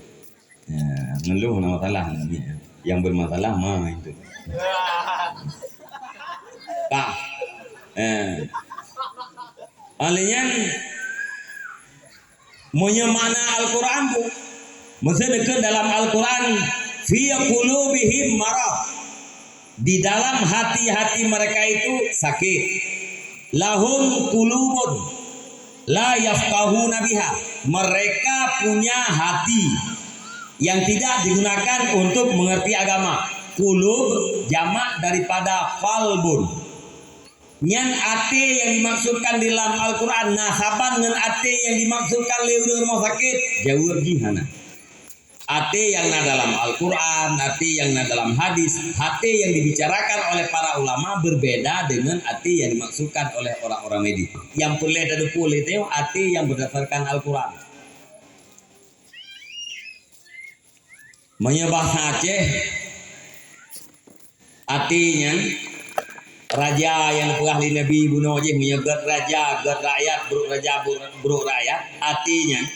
Ya, ngeluh nama salah aneuk miet. Yang bermasalah ma itu. Ka. Eh. Oleh nyan, meunyoe makna Al-Quran tu, meuseuti keu dalam Al-Quran, "Fi qulubihim marad." Di dalam hati-hati mereka itu sakit. "Lahum qulubun la yafqahuna biha." Mereka punya hati yang tidak digunakan untuk mengerti agama. Qulub jamak daripada qalbun. Nyan até nyang dimaksudkan di dalam Al-Quran, na saban ngon até nyang dimaksudkan lé ureuëng rumoh sakét? Jaweueb jih hana. Até nyang na dalam Al-Quran, até nyang na dalam hadis, até nyang dibicarakan oleh para ulama berbeda dengan até nyang dimaksudkan oleh orang-orang medis. Nyang peureulée tateupeue lé tanyoe até nyang berdasarkan Al-Quran. Meunyoe bahasa Aceh, até nyan, raja nyang geupeugah lé Nabi bunoe jih, meunyoe gét raja, gét rakyat, brok raja, brok, brok rakyat, até nyan.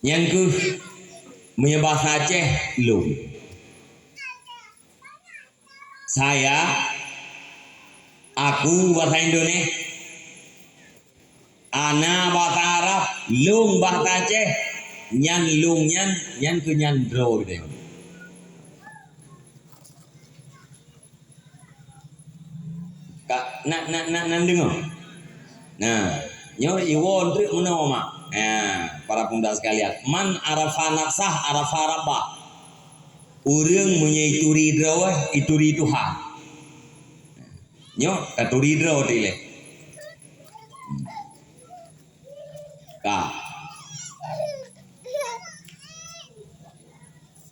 Nyang keuh, meunyoe bahasa Aceh, lôn. Saya, aku bahasa Indonesia, ana bahasa Arab, lôn bahasa Aceh, nyan lôn nyan, nyan keuh nyan droe geutanyoe. Ka, na, na, na, na deungoe? Nah, nyoe iwoe treuk meunoe mak. Nah, para pemuda sekalian, man arafa nafsah arafa rabbah. Ureuëng meunyoe ituri droe, ituri Tuhan. Nyoe taturi droe dilée. Ka.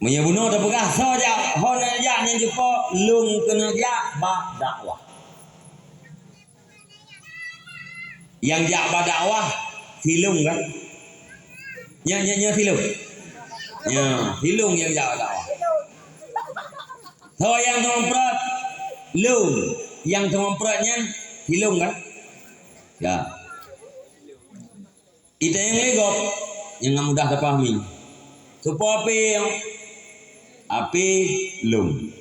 Meunyoe bunoe tapeugah, soe jak, ho neujak nyan jipo, lôn keuneuk jak bak dakwah. Nyang jak bak dakwah, silông kan? Nyan, nyan, nyan silông. Nyan, silông nyang jak bak dakwah. Soe nyang teumeuprot? Lông. Nyang teumeuprot nyan, silông kan? Ya. Ita nyang lé gob, nyang mudah tapahami. Soe po apé nyoe? Apé lông.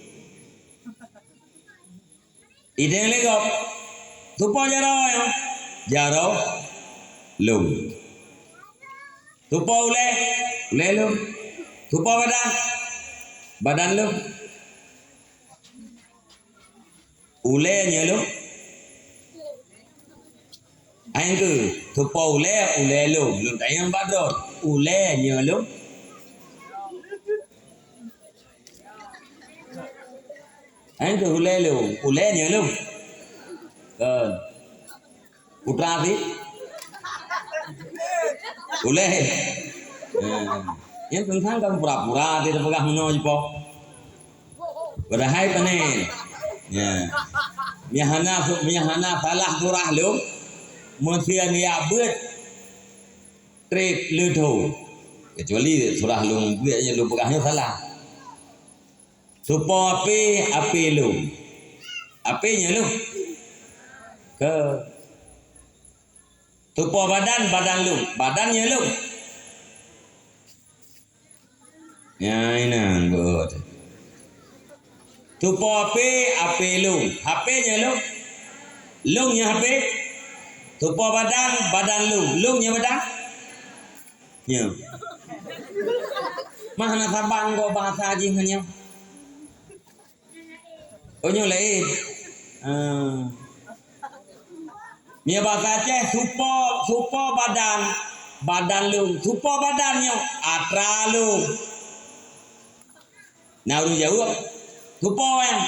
Idéng lé gob. Soe po jaroe nyoe? Jaroe lông. Soe po ulée? Ulée lông. Soe po badan? Badan lông. Ulée nyoe lông. Hai keu, soe po ulée? Ulée lông. Lôn tanyong bak droe. Ulée nyoe lông. Hai keu ulée lông, ulée nyoe lông. Kon. Putra sih. Ulée. Nah, nyang teuntang kan pura-pura dia peugah meunoe jipoh. Padahai pané. Ya. Meuhana, meuhana salah surah lông. Meuseu jak beuet trép leutho. Kecuali surah lông beuet nyang lông peugah nyoe salah. Soe po apé, apé lông. Apé nyoe lông. Ke. Soe po badan, badan lông. Badan nyoe lông. Nyan inan buet. Soe po apé, apé lông. Apé nyoe lông. Lông nyoe apé. Soe po badan, badan lông. Lông nyoe badan. Nyoe. Mah na saban gob bahasa jih ngon nyoe. Oh, nyoe laén. Ah. Nyoe bahasa Aceh, soe po, soe po badan, badan lông. Soe po badan nyoe, atra lông. Na ureuëng jaweueb, soe po nyan?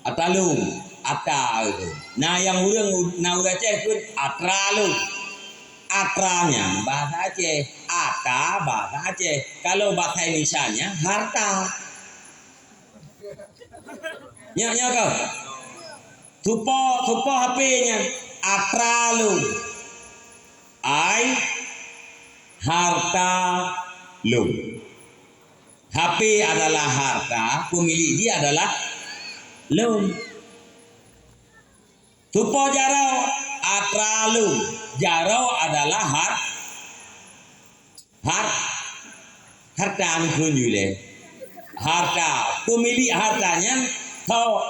Atra lông, atra. Na nyang ureuëng, na ureuëng Aceh kheun atra lông. Atra nyan bahasa Aceh, atra bahasa Aceh. Kalau bahasa Indonesia nyan harta. Nyak, nyak kah? Soe po, soe po apé nyan? Atra lông. Ai harta lông. Apé adalah harta, pemilik dia adalah lông. Soe po jaroe? Atra lông. Jaroe adalah har-, har-, harta ngon kheun ju lé. Harta, pemilik harta nyan soe?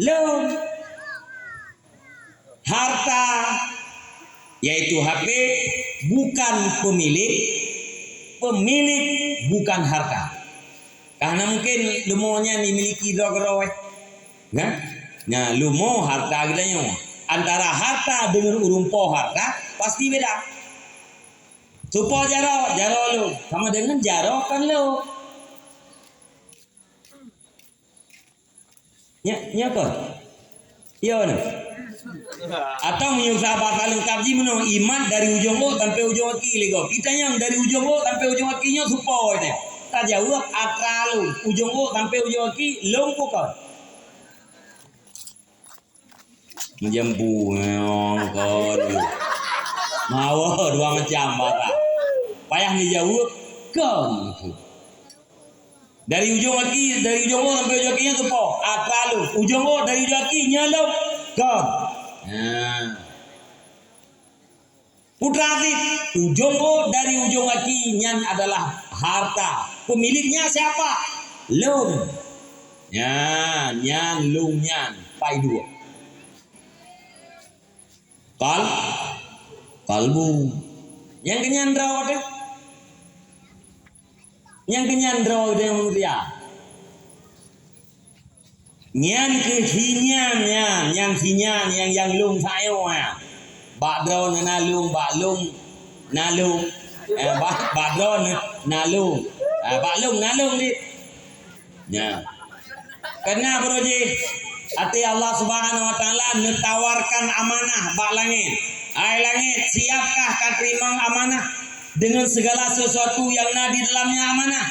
Lông. Harta, yaitu apé, bukan pemilik, pemilik bukan harta. Karena mungkin leumo nyan dimiliki droe keudroe. Nah, nah, leumo harta geutanyoe. Antara harta dengan ureuëng po harta pasti beda. Soe po jaroe, jaroe lông. Sama dengan jaroe kon lông. Nyak, nyak kon? Iya, nah. Atau meunyoe bahasa lengkap jih meunoe, imat dari ujong ôk sampai ujong aki lé gob. Itanyong dari ujong ôk sampai ujong aki nyoe soe po nyan? Tajaweueb atra lông. Ujong ôk sampai ujong aki lông bukon? Meujambu ngon kon. Mawa dua macam bahasa. Payah neujaweueb kon. Dari ujong aki, dari ujong ôk sampai ujong aki nyan soe po? Atra lông. Ujong ôk dari ujong aki nyan lông. Kon. Nah. Putra Aziz, ujong ôk dari ujong aki nyan adalah harta. Pemiliknya siapa? Lông. Nyan, nyan lông nyan. Pai dua. Kal-, kalbu. Nyang keunyan droe teuh. Nyang keunyan droe teuh manusia. Nyan keuh si nyan, nyan, nyan si nyan, nyang, nyang lông sayoe nyan. Bak droeneuh na lông, bak lông na lông. Eh, bak, bak droeneuh na lông. Ah, bak lông na lông dit. Nyan. Karena beurujih até Allah Subhanahu wa Taala neutawarkan amanah bak langét. Hai langét, siapkah ka teurimong amanah dengan segala sesuatu yang na di dalamnya amanah?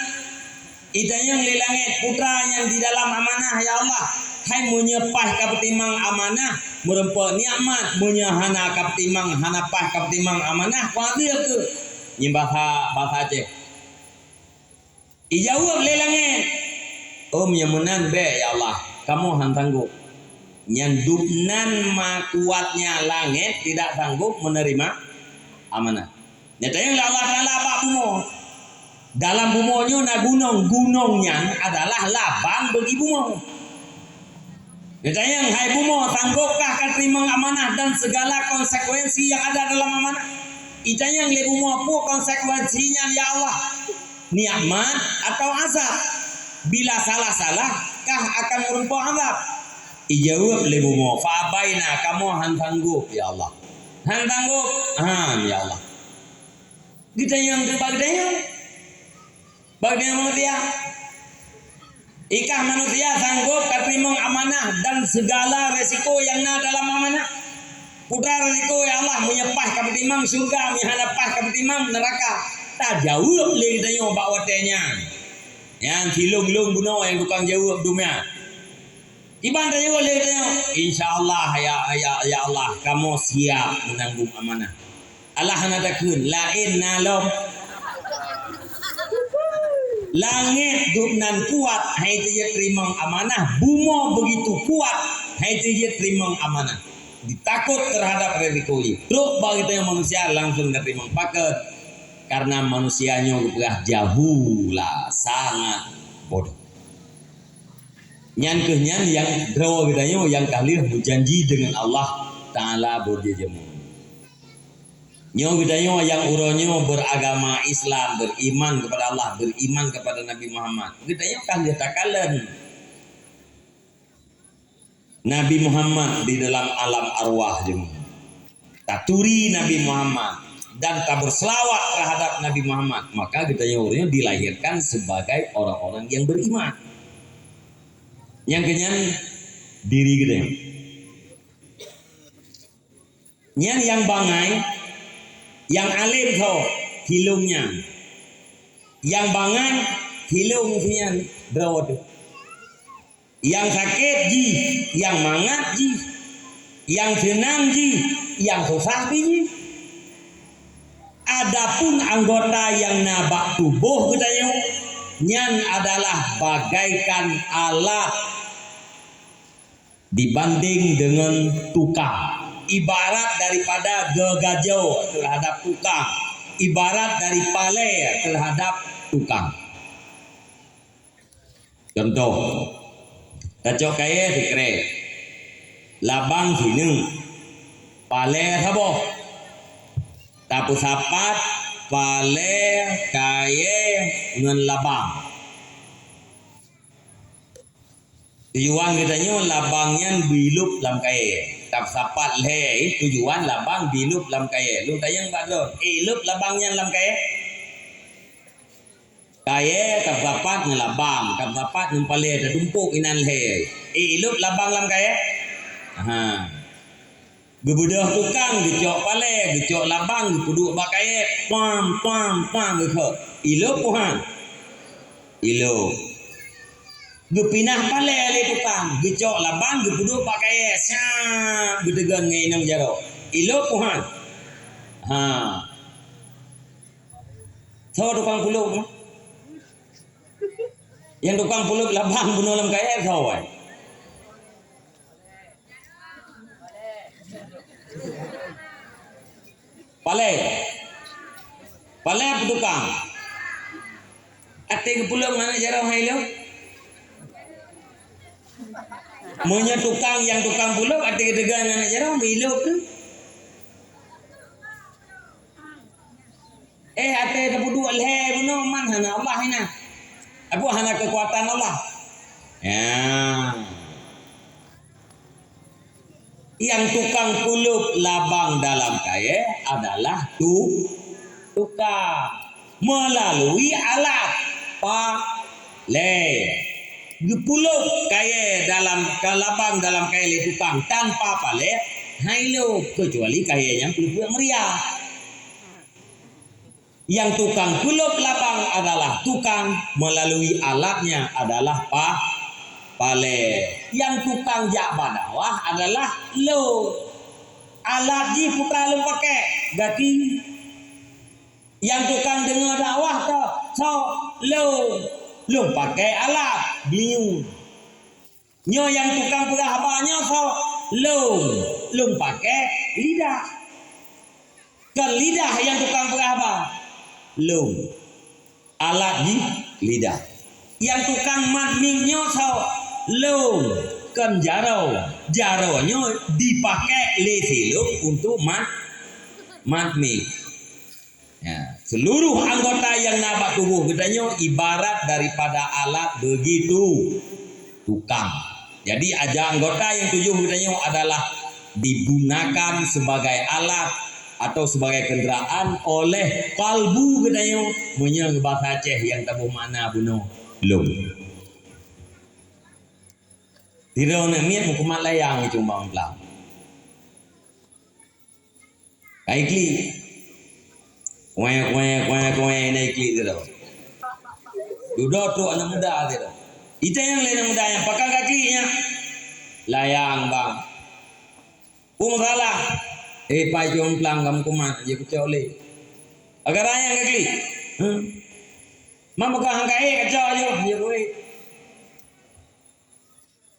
Itanyong lé langét, putra nyang di dalam amanah, ya Allah, hai meunyoe paih ka peutimang amanah, meureumpok nikmat, meunyoe hana kapeutimang, hana paih kapeutimang amanah, kuazeub kheueh. Nyan basa, basa Aceh. Ijaweueb lé langét, "Ôm nyang meunan bèk, ya Allah, kamoe han sanggob." Nyan dubnan ma kuatnya langét tidak sanggob menerima amanah. Nyatanya lé Allah Taala bak bumoe. Dalam bumoe nyoe na gunong, gunong nyan adalah labang bagi bumoe. Geutanyong, "Hai bumoe, sanggopkah kateurimong amanah dan segala konsekuensi yang ada dalam amanah?" Itanyong lé bumoe, "Peue konsekuensi nyan, ya Allah? Nikmat atau azab? Bila salah-salah, kah akan meureumpok azab?" Ijaweueb lé bumoe, "Fa abaina, kamoe han sanggop, ya Allah. Han sanggop, han, ya Allah." Geutanyong keu bak geutanyong. Bak geutanyong manusia. Ikah manusia sanggop kateurimong amanah dan segala resiko yang na dalam amanah? Peue resiko, ya Allah, meunyoe paih kapeutimang syeuruga, meunyoe hana paih kapeutimang neuraka? Tajaweueb lé geutanyoe bak watèe nyan. Nyan silong-long bunoe nyang tukang jaweueb dum nyan. Iban tajaweueb lé geutanyoe, "Insya Allah, ya, ya, ya Allah, kamoe siap meunanggong amanah." Allah hana takheun, laén na lom. Langét dubnan kuat, hai teujeuet teurimong amanah. Bumoe beugitu kuat, hai teujeuet teurimong amanah. Ditakot terhadap resiko jih. Trok bak geutanyoe manusia langsung tateurimong. Pakon? Karena manusia nyoe geupeugah jahula, sangat bodoh. Nyan kheueh nyan nyang droe geutanyoe nyang ka lheueh meujanji deungon Allah Taala beureujameun. Nyoe geutanyoe nyang uroe nyoe beragama Islam, beriman kepada Allah, beriman kepada Nabi Muhammad. Geutanyoe ka lheueh takalon Nabi Muhammad di dalam alam arwah jeuet. Taturi Nabi Muhammad dan taberselawat terhadap Nabi Muhammad, maka geutanyoe uroe nyoe dilahirkan sebagai orang-orang yang beriman. Nyang keunyan diri geutanyoe. Nyan nyang bangai, nyang além soe, silong nyan. Nyang bangai, silong nyan droe teuh. Nyang sakét jih, nyang mangat jih, nyang seunang jih, nyang susah pih jih. Adapun anggota nyang na bak tuboh geutanyoe, nyan adalah bagaikan alat dibanding deungon tukang. Ibarat daripada geugajoe terhadap tukang, ibarat dari palée terhadap tukang. Contoh, tacok kayée sikrek, labang sineuk, palée saboh. Tapeusapat palée, kayée ngon labang. Tujuan geutanyoe labang nyan beuilôb lam kayée. Tapeusapat lhée, tujuan labang beuilôb lam kayée. Lôn tanyong bak droe, "Eh, ilôb labang nyan lam kayée?" Kayée tapeusapat ngon labang, tapeusapat ngon palée, tatumpôk inan lhée. Eh, ilôb labang lam kayée? Ha. Geubeudôh tukang, geucok palée, geucok labang, geupeuduek bak kayée, pam, pam, pam, geukheun. Ilôb peue han? Ilôb. Geupinah palée lé tukang, geucok labang, geupeuduek bak kayée, syap, geuteugon ngon inong jaroe. Ilôb peue han? Ha. Soe tukang peulôb? Nyang tukang peulôb labang bunoe lam kayée soe? Palée. Palée peutukang. Até geupeulôb ngon aneuk jaroe hai lôn. Meunyoe tukang nyang tukang peulôb até geuteugon ngon aneuk jaroe, meuilôb teuh. Eh, até tapeuduek lhée bunoe man hana Allah inan. Apa hana keukuatan Allah? Ya. Nyang tukang peulôb labang dalam kayée adalah tu-, tukang meulalu alat palée. Geupeulôb kayée dalam, ka labang dalam kayée lé tukang tanpa palée, hai lôb, keucuali kayée nyan peuleupeuk meuria. Nyang tukang peulôb labang adalah tukang, meulalu alatnya adalah pa-, palée. Nyang tukang jak bak dakwah adalah lôn. Alat jih peue lôn pakai, gaki. Nyang tukang deungoe dakwah ka, soe? Lôn. Lôn pakai alat, binieu. Nyoe nyang tukang peugah haba nyoe soe? Lôn. Lôn pakai lidah. Kon lidah nyang tukang peugah haba? Lôn. Alat jih lidah. Nyang tukang mat mic nyoe soe? Lôn. Kon jaroe. Jaroe nyoe dipakai lé si lôn untuk mat, mat mic. Ya, seluruh anggota nyang na bak tuboh geutanyoe ibarat daripada alat begitu tukang. Jadi, aja anggota nyang tujoh geutanyoe adalah digunakan sebagai alat atau sebagai kenderaan oleh kalbu geutanyoe, meunyoe bahasa Aceh nyang taboh makna bunoe lôn. Sidroe aneuk miet meukumat layang di cumbang blang. Kai klik. Kuéh, kuéh, kuéh, kuéh, na klik sidroe. Dudoe trok aneuk muda sidroe. Itanyong lé aneuk muda nyan, "Pakon ka klik nyan?" "Layang, Bang." "Peue masalah?" "Eh, pai cumbang blang ka meukumat, jeuet kucok lé." "Pakon ka klik?" "Hah?" "Man peugah han ka ék kacok jih." "Jeuet kuék."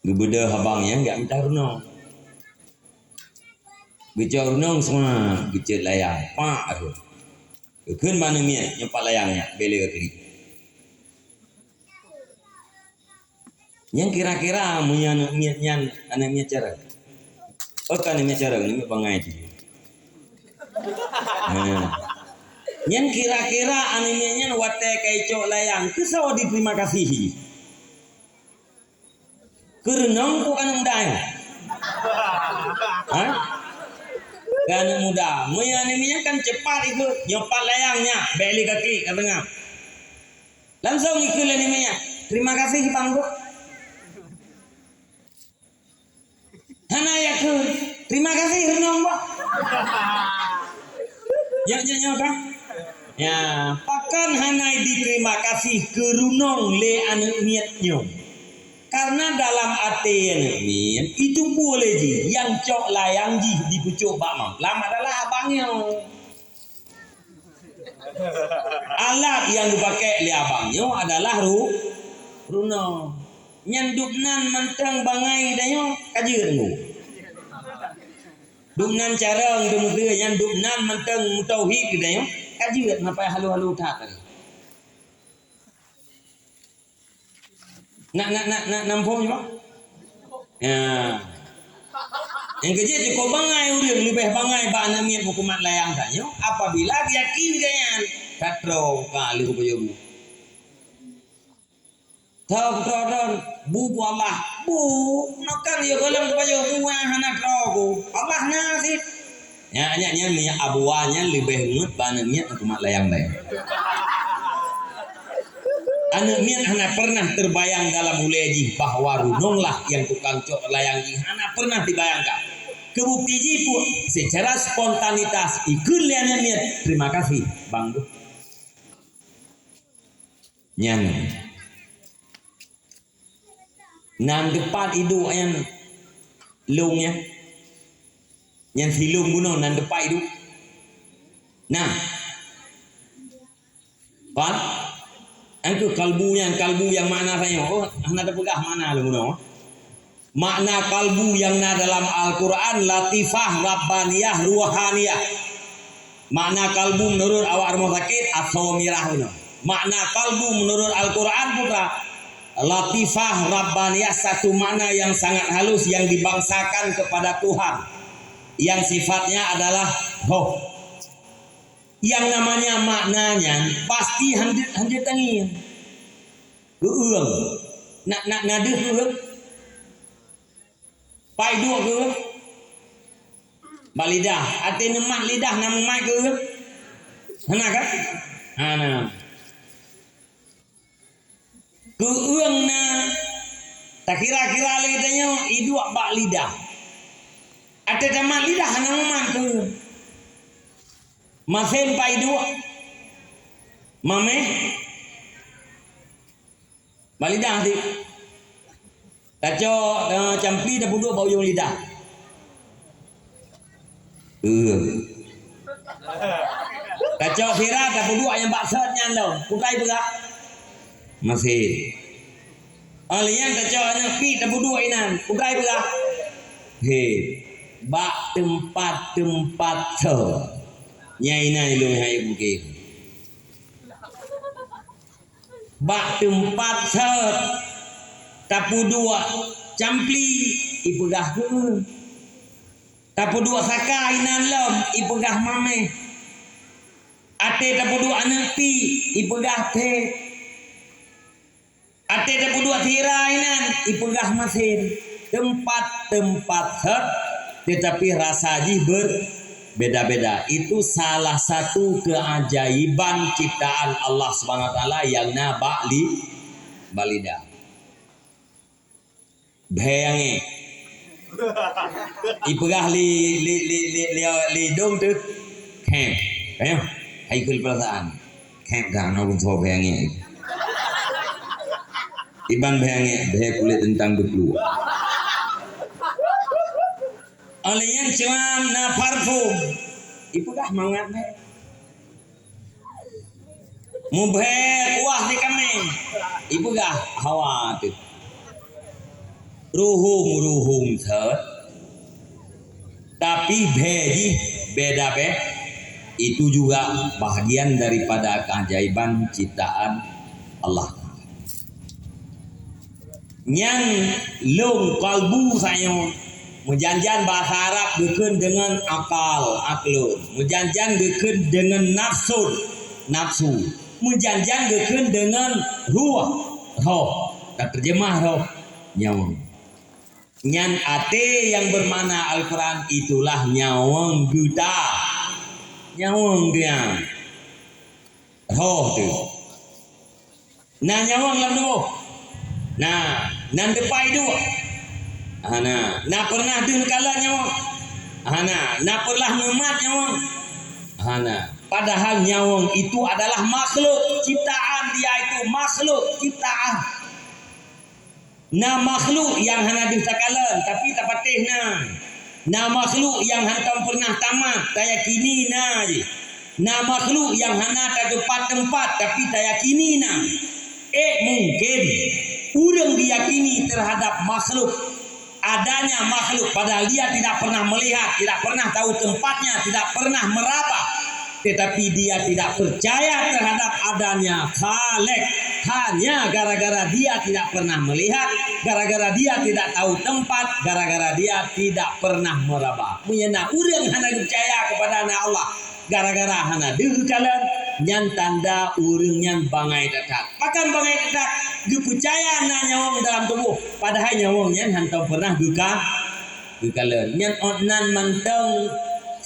Geubeudôh abang nyan geujak mita runong. Geucok runong seumah, geucot layang. Pak, aku. Geukheun bak aneuk miet, "Nyoe pat layang nyan, bèk lé keu klik." Nyan kira-kira meunyoe aneuk miet nyan, aneuk miet carông. Oh, ka aneuk miet carông, aneuk miet bangai tu. Ha. Nyan kira-kira aneuk miet nyan watèe ka icok layang, keu soe diterima kasih? Keu runong peue keu aneuk muda nyan? Ha? Keu aneuk muda. Meunyoe aneuk miet nyan kan cepat ikot, "Nyoe pat layang nyan, bèk lé keu klik," ka deungö. Langsong ikheun lé aneuk miet nyan, "Terima kasih, Bang." Hana ikheun, "Terima kasih, runong," bah. Nyoe, nyoe, nyoe kan? Ya, pakon hana diterima kasih keu runong lé aneuk miet nyoe? Karena dalam até aneuk miet, itu pue lé jih, nyang cok layang jih dipeucok bak mamplam adalah abang nyoe. Alat nyang geupaké lé abang nyoe adalah ru-, runong. Nyan dubnan mantong bangai geutanyoe ka jeuet ngon. Dubnan carông deumeuteue nyan dubnan mantong meutauhid geutanyoe ka jeuet, na payah halo-halo that tadi. Na, na, na, na, na muphom nyoe? Ya. Nyang keujeuet cukôp bangai ureueng, leubeh bangai bak aneuk miet meukumat layang tanyoe apabila yakin geuh nyan ka troe ka lheueh geupajoh bu. Troe, troe, troe, bu, bu Allah. Bu, na kan ya gohlom geupajoh bu, hana troe ku. Allah na cit. Nyan, nyan, nyan, nyan, abuwa nyan leubeh ngeut bak aneuk miet meukumat layang laén. Aneuk miet hana pernah terbayang dalam ulée jih bahwa runong lah nyang tukang cok layang jih, hana pernah dibayangkan. Keu bukti jih pue, secara spontanitas ikheun lé aneuk miet, "Terima kasih, Bang." Nyan. Nan teupat iduek nyan lôn nyan. Nyan silôn bunoe nan teupat iduek. Nah. Pat? Nyan keuh kalbu nyan, kalbu nyang makna tanyoe. Oh, hana teupeugah makna lôn bunoe. Makna kalbu nyang na dalam Al-Quran, latifah, rabbaniyah, ruhaniyah. Makna kalbu meunurot awak rumoh sakét, asoe mirah bunoe. Makna kalbu meunurot Al-Quran, putra, latifah, rabbaniyah, satu makna yang sangat halus yang dibangsakan kepada Tuhan, yang sifatnya adalah roh. Yang namanya makna nyan pasti hanjeuet, hanjeuet tangieng. Geueueng. Na, na, na deuh geueueng. Pai duek geueueng. Bak lidah. Até neumat lidah na mumat geueueng. Hana kan? Hana. Geueueng na takira-kira lé geutanyoe iduek bak lidah. Até tamat lidah hana mumat geueueng. Masén pai duek. Mameh. Bak lidah ti. Kacok, eh, campli tapeuduek bak ujong lidah. Eh. Kacok sira tapeuduek nyang bak sot nyan lom. Peue ka ipeugah? Masén. Óh lheueh nyan kacok aneuk pi tapeuduek inan. Peue ka ipeugah? He. Bak teumpat-teumpat sot. Nyan inan ilôn hai bukét. Bak teumpat sot tapeuduek campli, ipeugah keu. Tapeuduek saka inan lom, ipeugah mamèh. Até tapeuduek aneuk pi, ipeugah phét. Até tapeuduek sira inan, ipeugah masén. Teumpat-teumpat sot, tetapi rasa jih berbeda-beda. Itu salah satu keajaiban ciptaan Allah Subhanahu Wa Taala nyang na bak li-, bak lidah. Bhée nyang ék. Ipeugah li, li, li, li, li, li dong teuh. Khém. Khém. Hai kheun peurasaan. Khém ka na ureueng soe bhée nyang ék. Iban bhée nyang ék, bhée kulét teuntang beukluek. Óh lheueh nyan cuam na parfum. Ipeugah mangat bhée. Mubhée kuah di kaméng, ipeugah hawa teuh. Ruhom-ruhom sot, tapi bhée jih beda beh. Itu juga bahagian daripada keajaiban ciptaan Allah. Nyan lôn, qalbu, sayoe. Meujan-jan bahasa Arab geukheun deungon akal, aklun. Meujan-jan geukheun deungon nafsun, nafsu. Meujan-jan geukheun deungon ruh, roh. Tateurjeumah roh, nyawöng. Nyan até nyang beumakna Al-Quran, itulah nyawöng geuta. Nyawöng geuta. Roh teuh. Na nyawöng lam tuboh? Na. Na deuh pai duek? Hana. Na peureunah deuh neukalon nyawöng? Hana. Na peureunah neumat nyawöng? Hana. Padahal nyawöng itu adalah makhluk ciptaan, dia itu makhluk ciptaan. Na makhluk nyang hana deuh takalon, tapi tapatéh na. Na makhluk nyang hántom peureunah tamat, tayakini na jih. Na makhluk nyang hana tateumpat-teumpat, tapi tayakini na. Eh, mungkin ureueng diyakini terhadap makhluk, adanya makhluk, padahal dia tidak pernah melihat, tidak pernah tahu tempatnya, tidak pernah meraba. Tetapi dia tidak percaya terhadap adanya Khalik. Hanya gara-gara dia tidak pernah melihat, gara-gara dia tidak tahu tempat, gara-gara dia tidak pernah meraba. Meunyoe na ureueng hana geupercaya kepada na Allah, gara-gara hana deuh geukalon, nyan tanda ureueng nyan bangai that-that. Pakon bangai that-that? Geupeucaya na nyawöng dalam tuboh, padahai nyawöng nyan hántom peureunah geuka-, geukalon. Nyan ôt nan mantong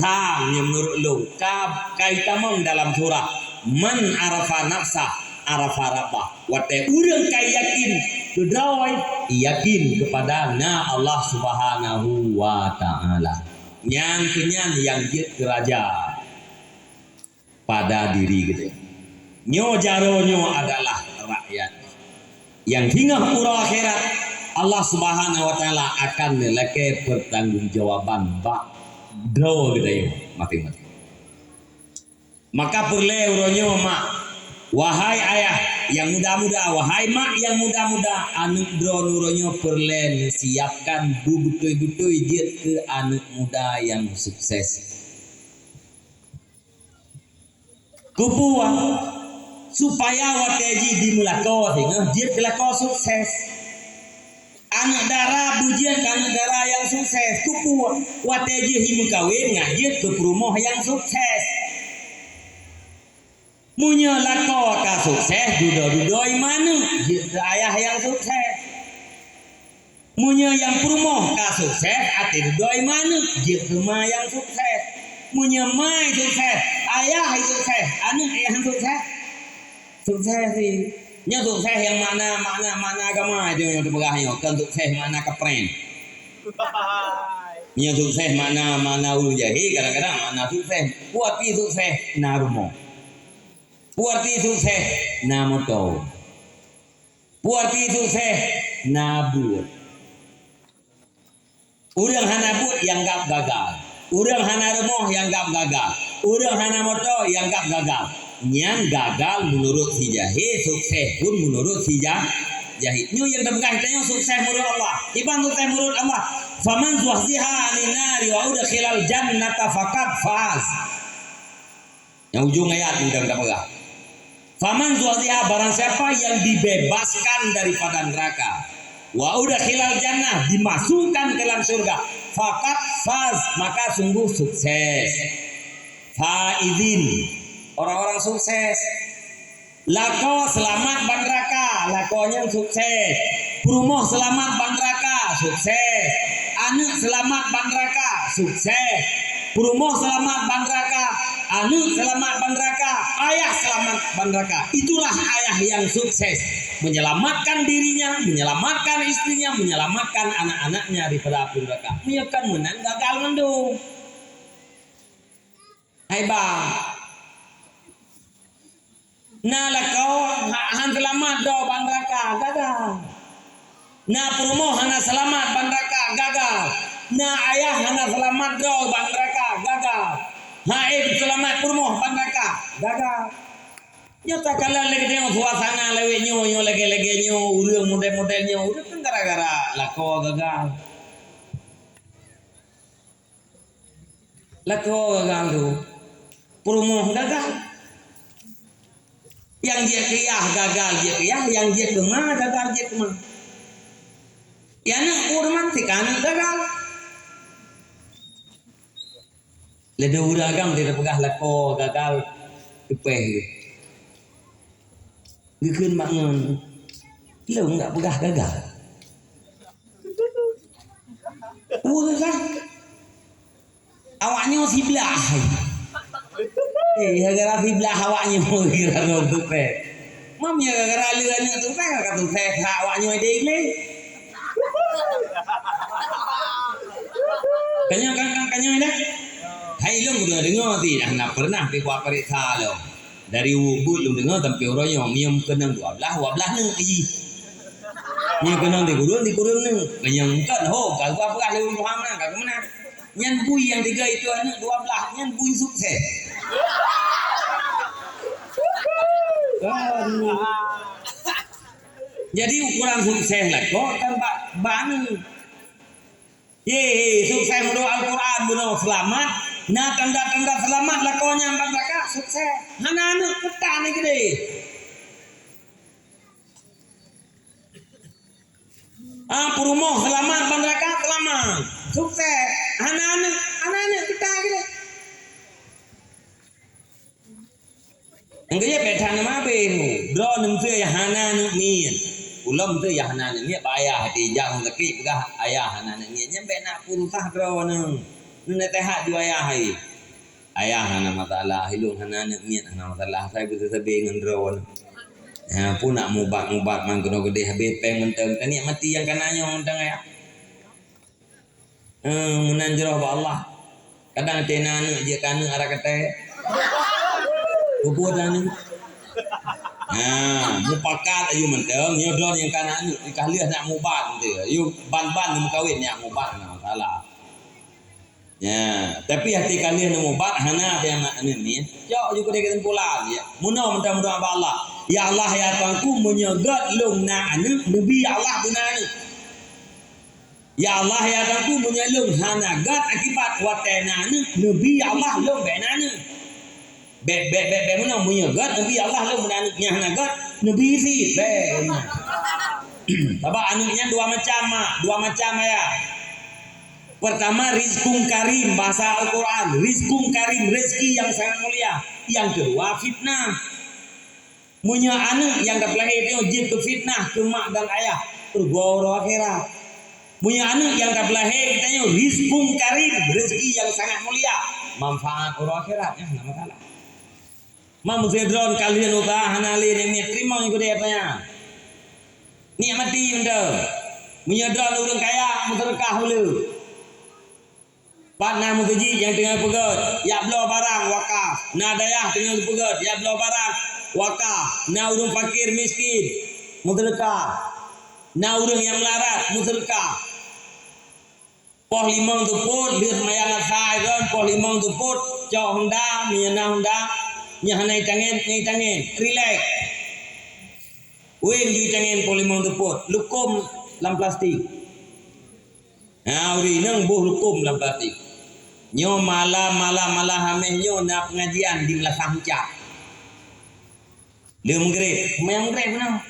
sang nyang meunurot lôn ka, ka itamong dalam surah, "Man arafa nafsah, arafa rabbah." Watée ureueng ka yakin keudroe, yakin kepada na Allah Subhanahu wa Ta'ala. Nyan keuh nyan nyang jeuet keu raja pada diri geutanyoe. Nyoe jaroe nyoe adalah rakyat. Nyang singoh uroe akhirat, Allah Subhanahu wa Ta'ala akan neulakée peutanggongjawaban bak droe geutanyoe maséng-maséng. Maka peureulée uroe nyoe mak, wahai ayah nyang muda-muda, wahai mak nyang muda-muda, aneuëk droeneuh uroe nyoe peureulée neusiapkan beubeutôi-beutôi jeuet keu aneuëk muda nyang sukses. Keupeue? Supaya watée jih jimeulakoe singoh jeuet keu lakoe sukses. Aneuëk dara beujeuet keu aneuëk dara nyang sukses. Keupeue? Watée jih jimeukawen ngat jeuet keu peurumoh nyang sukses. Meunyoe lakoe ka sukses, dudoe-dudoe manök jeuet keu ayah nyang sukses. Meunyoe nyang peurumoh ka sukses, até dudoe manök jeuet keu ma nyang sukses. Meunyoe ma sukses, ayah sukses, aneuëk nyang sukses. Sukses sih. Nyoe sukses nyang makna, makna, makna agama itu nyang teupeugah nyoe, kon sukses makna kapreng. Nyoe sukses makna, makna ureuëng jahé, kadang-kadang makna sukses. Peue arti sukses? Na rumoh. Peue arti sukses? Na moto. Peue arti sukses? Na buet. Ureuëng hana buet nyang anggap gagal. Ureuëng hana rumoh nyang anggap gagal. Ureuëng hana moto nyang anggap gagal. Nyan gagal meunurot si jahé, sukses pun meunurot si ja-, jahé. Nyoe nyang teupeugah tanyoe sukses meunurot Allah. Kiban sukses meunurot Allah. Faman zuhziha 'anin nari wa udkhilal jannata faqad faz. Nyang ujong ayat ni dah peugah. Faman zuhziha, barang siapa yang dibebaskan daripada neraka, wa udkhilal jannah, dimasukkan ke dalam surga, faqad faz, maka sungguh sukses. Faizin, orang-orang sukses. Lakoe seulamat ban neuraka, lakoe nyan sukses. Peurumoh seulamat ban neuraka, sukses. Aneuëk seulamat ban neuraka, sukses. Peurumoh seulamat ban neuraka, aneuëk seulamat ban neuraka, ayah seulamat ban neuraka. Itulah ayah yang sukses, menyelamatkan dirinya, menyelamatkan istrinya, menyelamatkan anak-anaknya daripada api neraka. Meunyoe kon meunan, gagal mandum. Hai ba. Na lakoe ha-, han seulamat droe ban neuraka, gagal. Na peurumoh hana seulamat ban neuraka, gagal. Na ayah hana seulamat droe ban neuraka, gagal. Hana seulamat peurumoh ban neuraka, gagal. Nyoe takalon lagée nyoe suasana lawét nyoe, nyoe lagée-lagée nyoe, ureuëng model-model nyoe, ureuëng kan gara-gara lakoe gagal. Lakoe gagal tu. Peurumoh gagal. Nyang jeuet keu yah gagal jeuet keu yah, nyang jeuet keu ma gagal jeuet keu ma. Nyang aneuëk peurumoh tika aneuëk gagal. Lé dua ureuëng agam dia peugah lakoe gagal teupeh. Geukheun mak ngon, "Lôn nggak peugah gagal." Ureuëng kan? Awak nyoe siblah. Eh, gara-gara siblah awak nyoe kira lôn teupeh. Mam ya gara-gara lé aneuëk teupeh, ka teupeh awak nyoe deh lé. Kanyang, kanyang, kanyang dah. Hai lôn udah dengar ti dah, na pernah dikuak periksa lôn. Dari ubit lôn deungoe sampoe uroe nyoe, meunyoe keunong dua blaih, dua blaih neuk jih. Meunyoe keunong sikureueng, sikureueng neuk. Meunyoe kon ho, ka geuba peugah lé ureueng tuha meunan, ka geumeunang. Nyan bui nyang tiga itu aneuk dua blaih, nyan bui sukses. Kan. Jadi ukuran sukses lakoe kan bak, bak aneuk. Ye, sukses meunurot Al-Quran bunoe seulamat. Na tanda-tanda seulamat lakoe nyan ban neuraka, sukses. Hana aneuk peue tan geude. Ah, peurumoh seulamat ban neuraka, seulamat. Sukses. Hana aneuk, hana aneuk peue tan geude. Nyang keujeuet bèk that neumabe, droeneuh meusé hana aneuk miet. Ulôn meusé hana aneuk miet, bak ayah até jak sakét peugah ayah hana aneuk miet. Nyan bèk na peue susah droeneuh. Neuneuk teuhat ju ayah hai. Ayah hana masalah, ilôn hana aneuk miet hana masalah. Asai beuseusabe ngon droeneuh. Ha, peue nak mubat-mubat man keunoe keudeh habéh péng mantong. Tanikmati nyang kana nyoe mantong ayah. Eh, meunan jroh bak Allah. Kadang até na aneuk jeuet keu aneuk arah katai. Peubuet aneuk. Ha, mupakat ayue mantong, nyoe droe nyang kana aneuk, ka lheueh nak mubat teuh. Ayue ban-ban neumeukawen nak mubat, hana masalah. Ya, tapi até ka lheueh neumubat hana até aneuk miet. Cok ju keudeh keusimpulan, ya. Meunoe mantong meudoa bak Allah. Ya Allah, ya Tuhanku, meunyoe göt lôn na aneuk, neubi Allah beuna aneuk. Ya Allah, ya Tuhanku, meunyoe lôn hana göt akibat watèe na aneuk, neubi ya Allah lôn bèk na aneuk. Bèk, bèk, bèk, bèk meunoe, meunyoe göt neubi ya Allah lôn bèk na aneuk, nyang hana göt neubi cit, bèk. Sabab aneuk nyan dua macam mak, dua macam ayah. Pertama, rizqun karim, bahasa Al-Quran, rizqun karim, rezeki yang sangat mulia. Yang kedua, fitnah. Meunyoe aneuk nyang ka peulahé tanyoe jeuet keu fitnah keu mak dan ayah, peurugoe uroe akhirat. Meunyoe aneuk nyang ka peulahé tanyoe rizqun karim, rezeki nyang sangat mulia, manfaat uroe akhirat, nyan hana masalah. Mam sidroe ka lheueh usaha hana lé nyang miet teurimong nyang keudeh tanya. Nikmati mantong. Meunyoe droe ureueng kaya, meuseudeukah ulée. Pat na meuseujid nyang teungoh peugöt, jak bloe barang wakaf. Na dayah teungoh peugöt, jak bloe barang wakaf. Na ureueng fakir miskin, meuseudeukah. Na ureueng nyang meularat, meuseudeukah. Poh limong teupot, lheueh seumayang asai kon, poh limong teupot, cok honda, meunyoe na honda, nyan hana itangen, nyan itangen, rilek. Wén jih tangen poh limong teupot, lukôm lam plastik. Na ureueng inong boh lukôm lam plastik. Nyoe malam, malam, malam Hamèh nyoe na pengajian di Meulasah Mucak. Lheueh Maghrib, seumayang Maghrib keunoe.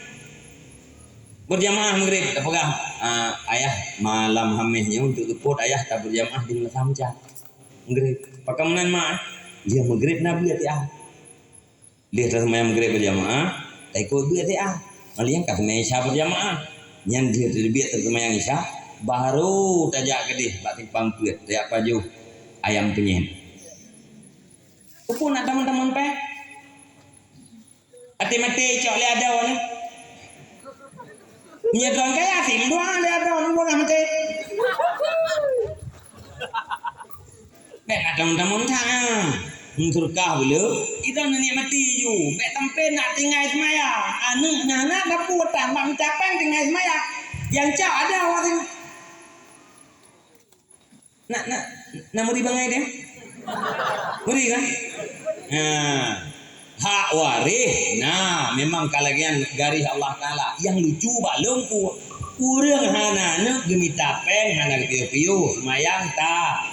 Beujamaah Maghrib, tapeugah, "Ah, ayah, malam Hamèh nyoe untuk teupot ayah tabeujamaah di Meulasah Mucak." Maghrib. Pakon meunan, Mak, eh? Lheueh Maghrib na beuet, ya. Lheueh taseumayang Maghrib beujamaah, taikot beuet, ya. Meuliang ka seumayang Isya beujamaah. Nyan lheueh teubiet taseumayang Isya, baru tajak keudeh bak simpang peuet, tajak pajoh ayam penyet. Peue na tamong-tamong pèng? Até maté cok lé adoe nyoe. Nyoe droe kaya sim dua lé adoe nyoe, beurangkaih maté. Bèk na tamong-tamong that. Meunsurkah beuleue, idong neunikmati ju. Bèk sampai nak tinggai seumayang. Aneuk nyan na dapur tan bak mita pèng tinggai seumayang. Nyang cok adoe watèe nyoe. Na, na, na meuri bangai deh? Meuri kan? Nah, hak waréh, nah, memang ka lagèe nyan garéh Allah Taala. Nyang lucu bak lôn peue, ureueng hana aneuk geumita pèng, hana geupiôh-piôh, seumayang that.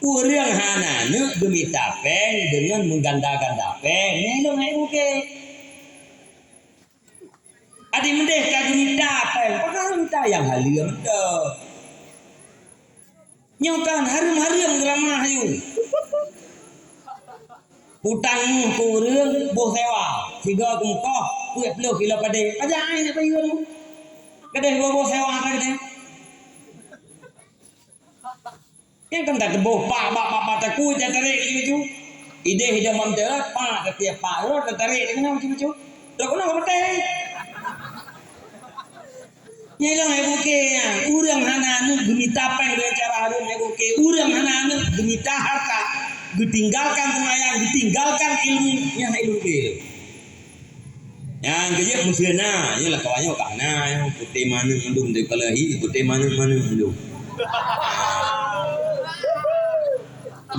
Ureueng hana aneuk geumita pèng deungon meuganda-ganda pèng, nyan lôn hai bukét. Adak meudeh ka geumita pèng, pakon geumita nyang haleue mantong. Nyoe kan hareuem-hareuem geuramah ayue. Utang keu ureueng boh sewa, sigoe keu mukoh, peuet ploh kilo padé. Pajan ai nyan payeue? Gadôh boh-boh sewa ka gadôh. Nyan kan tateuboh pak, bak, bak, bak takue tatarek laju. Idéh idong bak meuteurah, pak, tatiep pak, rot tatarek laju keunoe laju. Rot keunoe ka patéh. Nyan lôn hai bukét nyan, ureueng hana aneuk geumita pèng deungon cara hareuem hai bukét. Ureueng hana aneuk geumita hareuta, geutinggalkan seumayang, geutinggalkan ilmu, nyan hai bukét. Nyang keujeuet meuseu na, nyoe lakoe nyoe ka na, nyoe putéh maneueng mandum, teuka leuhi putéh maneueng-maneueng mandum.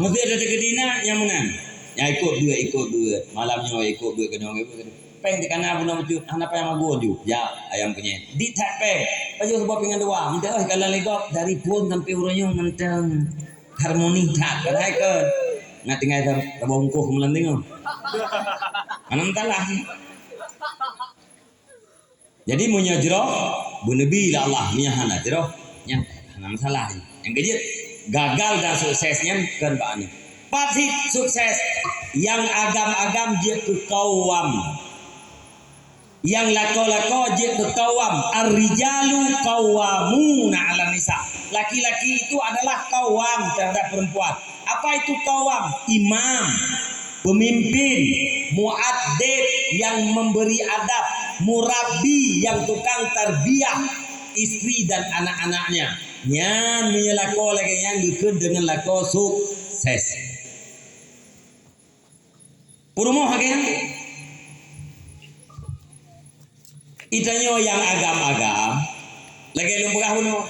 Meuseu teuka dina nyang meunan. Nyang ikot beuet, ikot beuet. Malam nyoe ikot beuet, keunong ikot beuet. Pèng teuka na bunoe bacut, hana payah magun ju. Jak, ayam penyet. Dit that pèng. Pajoh saboh pingan dua. Meunteuh ka lalé gob dari phôn sampai uroe nyoe mantong. Harmoni that, padahai kan na tinggai sa-, saboh ungkoh keumeulanteng. Hana masalah. Jadi, meunyoe jroh, beuneubi lé Allah. Meunyoe hana jroh, nyan hana masalah. Nyang keujeuet, gagal dan sukses nyan kon bak aneuk. Pat cit sukses, nyang agam-agam jeuet keu kawam. Nyang lakoe-lakoe jeuet keu kawam, "Ar-rijalu qawwamuna 'alan nisa." Laki-laki itu adalah kawam terhadap perempuan. Apa itu kawam? Imam, pemimpin, muaddib yang memberi adab, murabbi yang tukang tarbiyah istri dan anak-anaknya. Nyan meunyoe lakoe lagèe nyan geukheun deungon lakoe sukses. Peurumoh lagèe nyan. Geutanyoe nyang agam-agam, lagèe lôn peugah bunoe.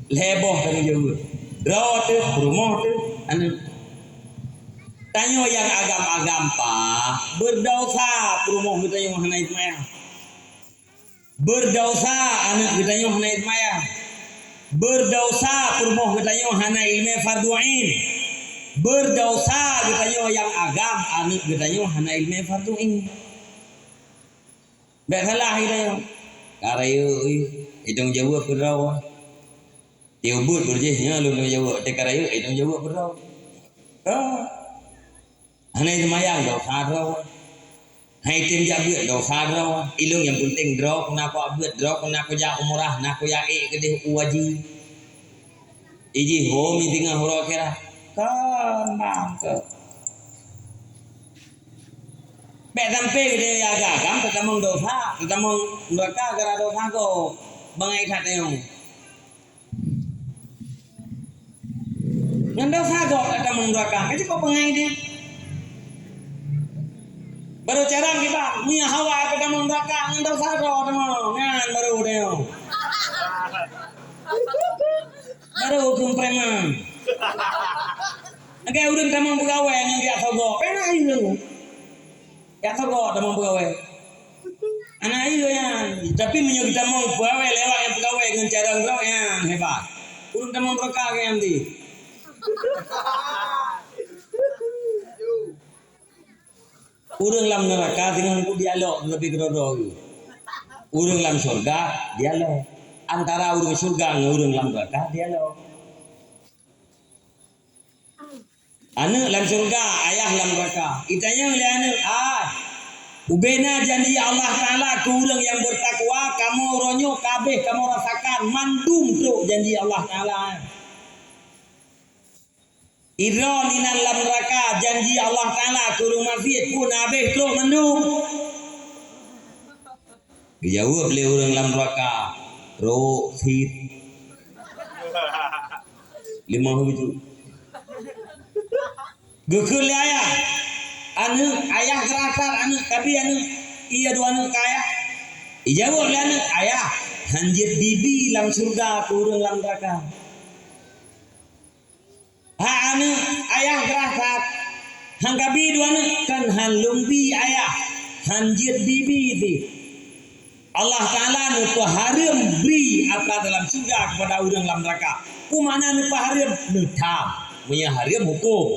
Lhèe boh tanyoe jaweueb. Droe teuh, peurumoh teuh, aneuk. Tanyoe nyang agam-agam, Pak, beudesya peurumoh geutanyoe hana jiseumayang. Beudesya aneuk geutanyoe hana jiseumayang. Beudesya peurumoh geutanyoe hana ileumèe fardhu ain. Beudesya geutanyoe nyang agam aneuk geutanyoe hana ileumèe fardhu ain. Bèk salah geutanyoe. Ka rayeuk, ih, itong jaweueb keudroe. Tiep buet beurjih nyoe lôn jaweueb, teuka rayeuk, eh, lôn jaweueb keudroe. Ah. Hana jiseumayang, desya droe. Hana jitem jak beuet, desya droe. Ilôn nyang peunteng droe, keu na kujak beuet, droe, keu na kujak umrah, na kujak ék keudeh u haji. Ijih ho mi teungoh uroe akhirat. Kon bang keu. Bèk sampai geutanyoe agam-agam teutamong desya, teutamong neuraka gara desya gob. Bangai that nyoe. Ngon desya gob ka tamong neuraka, ka cukôp peungai dia. Barô carông kiban, meunyo hawa ka tamong neuraka, ngon desya gob tamong, nyan barô dia. Baru keu preman. Lagèe ureueng tamong peugawée ngon jak sogok. Pernah ureueng. Jak sogok tamong peugawée. Aneuk ayeue nyan. Tapi meunyoe geutamong peugawée lewat nyang peugawée ngon cara droe nyan hebat. Ureueng tamong raka nyan di. Ureueng lam neuraka deungon ku dialog leubeh keudroe-droe. Ureueng lam syurga dialog. Antara ureueng syurga ngon ureueng lam neuraka dialog. Aneuk lam syurga, ayah lam neuraka. Itanyong lé aneuk, "Ah, ubena janji Allah Taala keu ureueng nyang beutakwa, kamoe uroe nyoe ka abeh kamoe rasakan mandum trok janji Allah Taala." Idroe inan lam neuraka, janji Allah Taala keu ureueng maksiet pun abeh trok mandum. Geujaweueb lé ureueng lam neuraka, "Trok cit." Limong beujeuet. Geukheun lé ayah, "Aneuk, ayah geurasa aneuk, tapi aneuk, iya dua aneuk ka ayah." Ijaweueb lé aneuk, "Ayah, han jeuet bibi lam syurga keu ureueng lam neuraka." Hak aneuk, ayah geurasa, han ka bi dua aneuk, kan han lôn bi ayah, han jeuet bibi pih. Allah Taala neupeuhareuem bri atra dalam syurga keupada ureueng lam neuraka. Peue makna neupeuhareuem? Neutham. Meunyoe hareuem, huköm.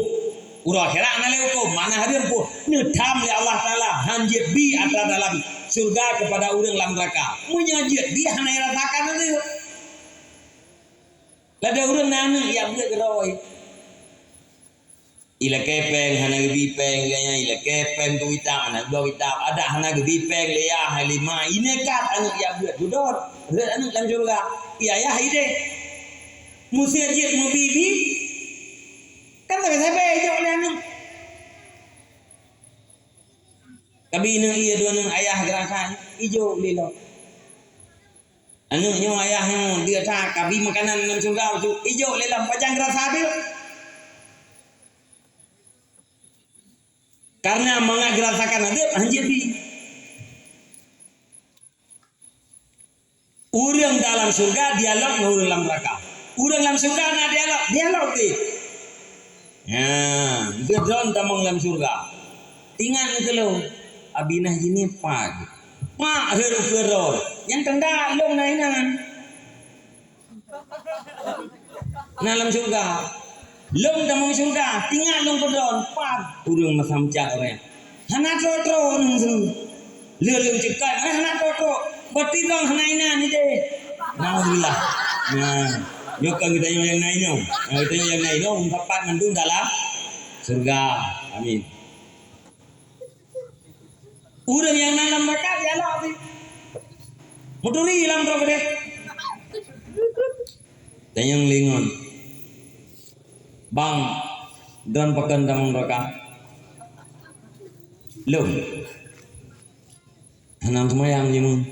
Uroe akhirat na lé huköm. Makna hareuem peue? Neutham lé Allah Taala, han jeuet bi atra dalam syurga keupada ureueng lam neuraka. Meunyoe jeuet bi, hana jirasakan lé. Ladôm ureueng na aneuk jak beuet keudroe. Ilakée péng hana geubi péng, ilakée péng tu itam hana geubi itam. Adak hana geubi péng lé yah hai lé ma, inekat aneuk jak beuet, beudôh rhot aneuk lam syeuruga. Yah ideh. Meusé jeuet meubi-bi, kan sabe-sabe ijok lé aneuk. Tapi ineuk ié dua aneuk ayah geurakan, ijok lé lom. Aneuk nyoe ayah nyoe, dia that kabi makanan lam syeuruga tu, ijok lé lom, pajan geurasa beuh. Karena mangat geurasakan adzeb, hanjeuet bi. Ureueng dalam syeuruga dialog ngon ureueng lam neuraka. Ureueng lam syeuruga na dialog, dialog deh. Nyan, geudroe tamong lam syeuruga. Ingat keu lôn, Abi nah jih ni pat. Pak, heuet ukeue droe. Nyang tanda lôn na inan. Na lam syeuruga. Lôn tamong syeuruga, ingat lôn keudroe, pat ureueng masa meucat ureueng. Hana troh-troh ureueng su. Lé lôn ceukat, hana troh-troh. Berarti droe hana inan ideh. Nauzubillah. Nah, nyoe kan geutanyoe nyang na inoe. Nah, geutanyoe nyang na inoe, meusapat mandum dalam syeuruga. Amin. Ureueng nyang na lam neuraka dialog pih. Meuturi lam droe keudeh. Tanyong lé ngon, "Bang, droen pakon tamong neuraka?" "Lôn hana seumayang jih, Meung."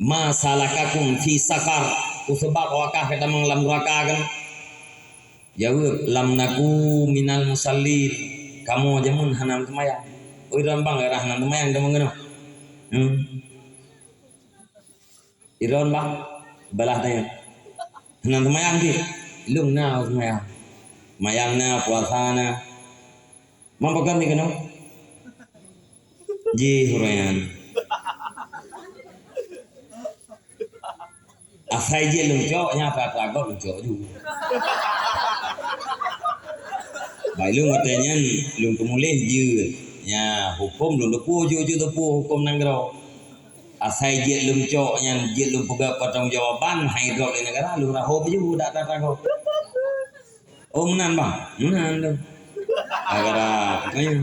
"Ma salakakum fi saqar?" Peue sabab awak kah ka tamong lam neuraka keunoe? Jaweueb, "Lam naku minal musallin." Kamoe jameun hana seumayang. Oi, droen bang, hana seumayang tamong keunoe. Hmm. Droen bang, balah tanyong. Hana seumayang cit? Lôn na seumayang. Seumayang na, puasa na. Mang pakon mi keunoe? Jih ureueng nyan. Asai jeuet lôn cok, nyan atra-atra gob lôn cok ju. Baik lôn watèe nyan lôn teumuléh jeuet. Nya, huköm lôn teupeu, jeuet-jeuet teupeu huköm nanggroe. Asai jeuet lôn cok nyan, jeuet lôn peugah pertanggungjawaban, hai drob lé neugara, lôn rahom ju dak atra-atra gob. Oh, meunan, bang? Meunan tu. Gara-gara, eh.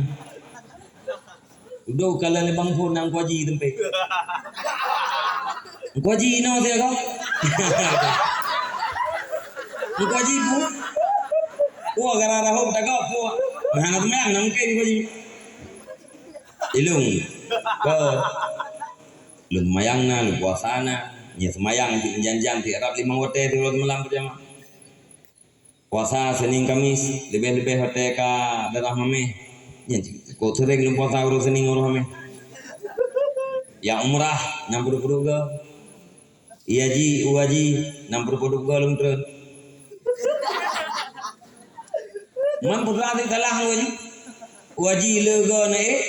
Udah kalau lé bang phôn nang Teungku Haji teumpe. Teungku Haji inoe siat kah? Teungku Haji pun. Wah, gara-gara hok tagak pun. Nah, hana seumayang, nah, mungkin Teungku Haji. Ilung. Ko. Lôn seumayang na, lôn puasa na. Nyan seumayang, janjang, tiep rab limong watèe, tiep rab malam berjamaah. Puasa Senin Kamis, leubeh-leubeh watèe ka darah mamèh. Nyan cit, kok seuréng lôn puasa uroe Senin uroe Kamis. Nyang umrah, nyang peuduek-peuduek goe. Iya ji, u haji, nam peurumpok duka lôn treun. Man putra teuh salah u haji. U haji le goe na ék.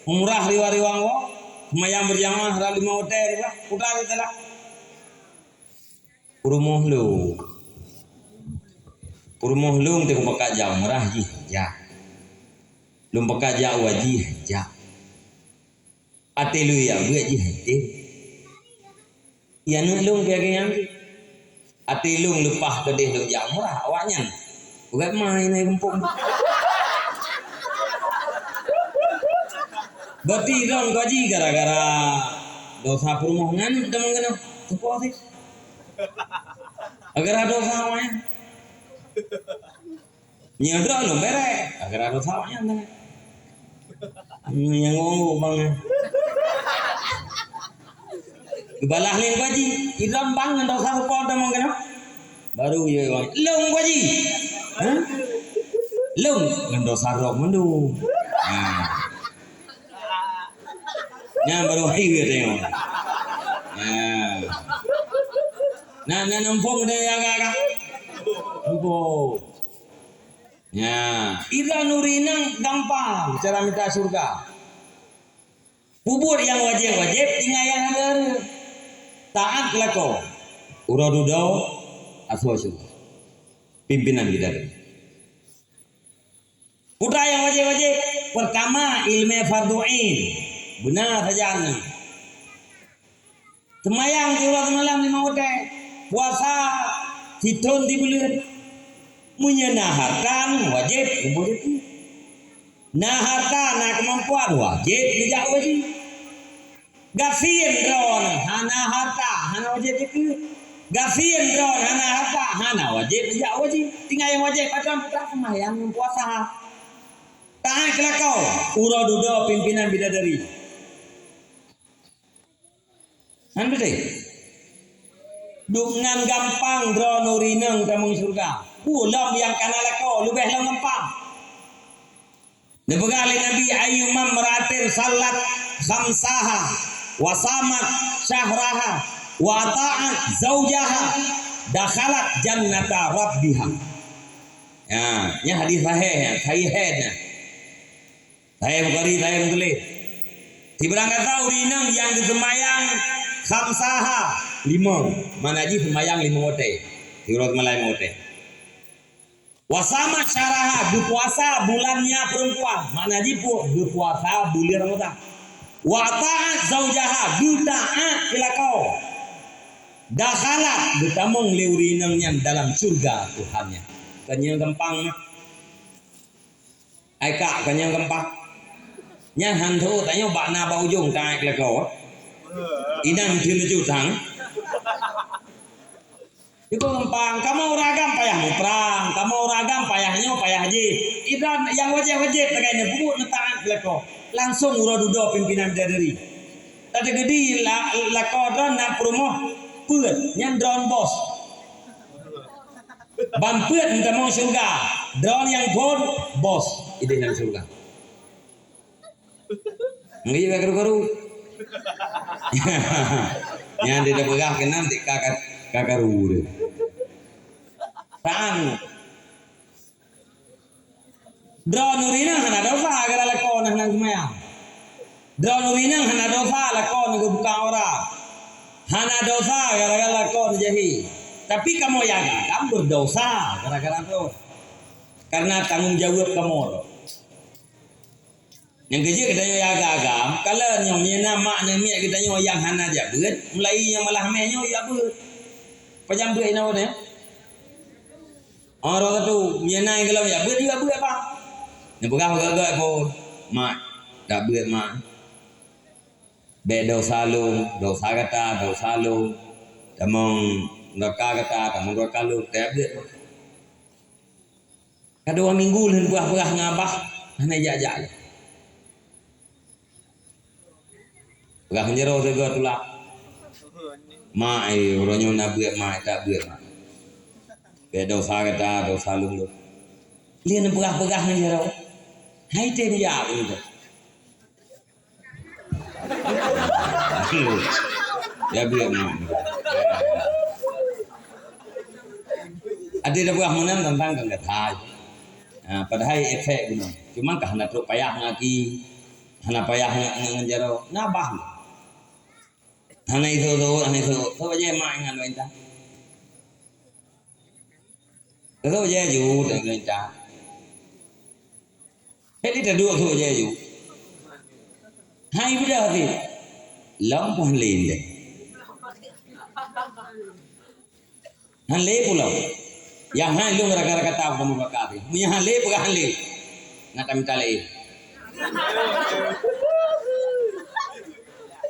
Umrah riwa-riwa woe. Seumayang beurjamaah rot limong watèe riwa. Putra teuh salah. Peurumoh lôn. Peurumoh lôn teuh pakat jak umrah jih jak. Lôn pakat jak u haji jak. Até lôn jak beuet jih até. Iya aneuk lôn piagée nyan. Até lôn leupah keudeh lôn jak umrah awaknyan. Ugat ma inan gampông. Berarti lôn gaji gara-gara dosa peurumoh ngan teuma keunoe. Teupeue sih. Gara-gara dosa awaknyan. Nyoe droe lôn bèrèh, gara-gara dosa awaknyan nyan. Nyang ngonggok bang. Geubalah lé gaji, idam bang ngon dosa rupa teuma keunoe. Baru yue bang, lôn gaji. Hah? Lôn ngon dosa droe mandum. Ha. Nyan baru hai yue tengok. Ha. Nah, nah, nampung deh ya, ya, ya. Nampung. Nya, ira nuri inong gampang cara mita syurga. Peubuet nyang wajéb-wajéb, tinggai nyang hareuem. Taát lakoe. Uroe dudoe, asoe syeuruga. Pimpinan kita tu. Peue nyang wajéb-wajéb? Peurtama, ileumèe fardhu ain. Beuna sajan nyan. Seumayang siuroe simalam limong watèe, puasa sithon sibuleuen. Meunyoe na hareuta, wajéb kumpôi jeuet. Na hareuta, na keumampuan, wajéb neujak u haji. Gasien droeneuh hana hareuta, hana wajéb jeuet. Gasien droeneuh hana hareuta, hana wajéb neujak u haji. Tinggai nyang wajéb, mantong seumayang ngon puasa. Taát keu lakoe, uroe dudoe pimpinan bidadari. Nyan beutôi. Deungon gampang droeneuh inong tamong syeuruga. Ulôn nyang kana lakoe leubeh lom gampang. Neupeugah lé Nabi, "Ayyuma imra'atin shallat khamsaha wa shamat syahraha wa atha'at zaujaha dakhalat jannata rabbiha." Ya, nyan hadis sahih, sahih nyan. Sahih Bukhari, sahih Muslim. Sibarang gata ureueng inong nyang geuseumayang khamsaha, limong, makna jih seumayang limong watèe. Siuroe seumalam limong watèe. Wa shamat syahraha, geupuasa bulan nya perempuan, makna jih pu-, geupuasa buleuen Ramadan. Wa atha'at zaujaha, geutaát keu lakoe. Dakhalat, geutamong lé ureueng inong nyan dalam syeuruga Tuhan nyan. Kan nyan gampang mah. Ai kak, ka nyang keumpat. Nyan han tho tanyoe bak na bak ujong tangai keulakoe. Inan meuteun laju tang. Iko gampang, kamoe ureueng agam payah muprang, kamoe ureueng agam payah nyoe, payah jih. Iban nyang wajéb-wajéb tagai neubuet neutaát keulakoe. Langsong uroe dudoe pimpinan bidadari. Tateugedi la-, lakoe droe na peurumoh peuet, nyan droe bos. Ban peuet meutamong syeuruga, droe nyang phon bos idéh lam syeuruga. Nggih, ka karu-karu. Nyan dia dah peugah keunan, ka, ka, ka karu dia. Tan. Droeneuh inong hana dosa gara lakoe neuh hana seumayang. Droeneuh inong hana dosa lakoe neuh geubuka aurat. Hana dosa gara-gara lakoe neuh jahé. Tapi kamoe nyang agam berdosa gara-gara droe. Karena tanggung jaweueb kamoe droe. Nyang keujeuet geutanyoe nyang agam-agam, kalon nyoe meunyoe na mak nyoe miet geutanyoe nyang hana jak beuet, mulai nyoe malah meh nyoe jak beuet. Pajan beuet inoe nyoe? Oh, roh satu, meunyoe na nyang gohlom jak beuet, jak beuet, Pak. Neupeugah gét-gét phon, "Mak, jak beuet, Mak. Bèk dosa lôn, dosa gata, dosa lôn. Tamong nuraka gata, tamong nuraka lôn, jak beuet, Mak." Ka dua minggu lheueh peugah-peugah ngon abah, hana jak-jak lé. Peugah ngon jaroe sigoe tulak. "Mak, eh, uroe nyoe na beuet, Mak, tak beuet, Mak. Bèk dosa gata, dosa lôn lôn." Lheueh neupeugah-peugah ngon jaroe. Hai teuh jak beutôi. Jak beuet, Mak. Até tapeugah meunan tantang keu gata. Ha, padahai efek guna. Cuma ka hana trok payah ngaki, hana payah ngon, ngon, ngon jaroe. Nabah. Hana iso-iso, hana iso. Soe je mak ingat lôn intat. Soe je ju lôn intat. Jadi taduek soe je ju. Hai beudah hati. Lam pun lin deh. Han lé pulo. Nyang han lôn gara-gara kata kamoe baka teuh. Meunyo han lé, peugah han lé. Nak tamita lé.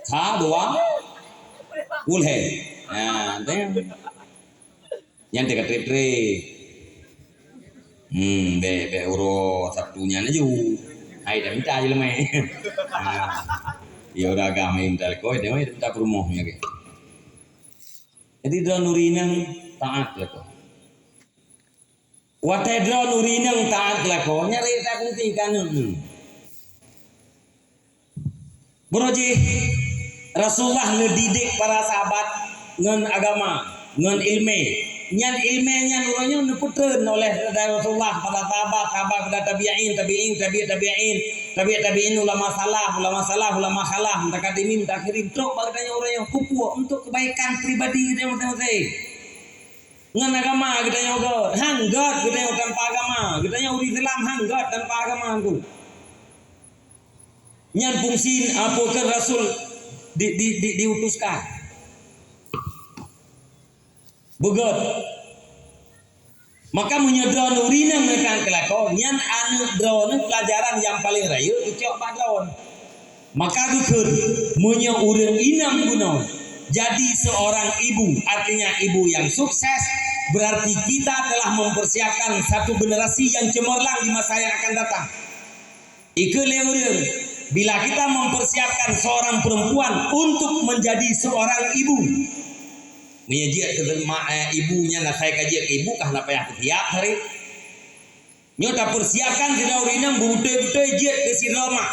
Sa, dua. Ulhé. Nah, tengok. Nyan teuka trép-trép. Hmm, bèk, bèk uroe Sabtu nyan laju. Hai tamita je leumé. Ha. Ya udah agam minta lekoi, dia minta peurumoh nyan. Jadi droeneuh ureueng inong taat lakoe. Watèe droeneuh ureueng inong taat lakoe, nyan rhot takungsi keu aneuk neuh. Beurôh jih Rasulullah neudidik para sahabat ngon agama, ngon ileumèe. Nyan ileumèe nyan uroe nyoe neupeutreun oleh Rasulullah para sahabat, sahabat keudéh tabi'in, tabi'in, tabi' tabi'in, tabi' tabi'in, ulama salaf, ulama salaf, ulama khalaf, mutakadimin, mutaakhirin, trok bak geutanyoe uroe nyoe. Keupeue? Untuk kebaikan pribadi geutanyoe maséng-maséng. Ngon agama geutanyoe göt, han göt geutanyoe tanpa agama. Geutanyoe ureueng Islam han göt tanpa agama tu. Nyan fungsi, ah, pakon Rasul di, di, di, diutuskan. Beugöt. Maka meunyoe droeneuh ureueng inong neutan keu lakoe, nyan aneuk droeneuh pelajaran nyang paleng rayeuk geucok bak droeneuh. Maka geukheun, meunyoe ureueng inong bunoe jadi seorang ibu, artinya ibu yang sukses, berarti kita telah mempersiapkan satu generasi yang cemerlang di masa yang akan datang. Ikeu lé ureueng, bila kita mempersiapkan seorang perempuan untuk menjadi seorang ibu, meunyoe jeuet keu mak, eh, ibu nyan asai ka jeuet keu ibu, ka hana payah peusiap hari. Nyoe tapeusiapkan sidroe ureueng inong beutôi-beutôi jeuet keu sidroe mak.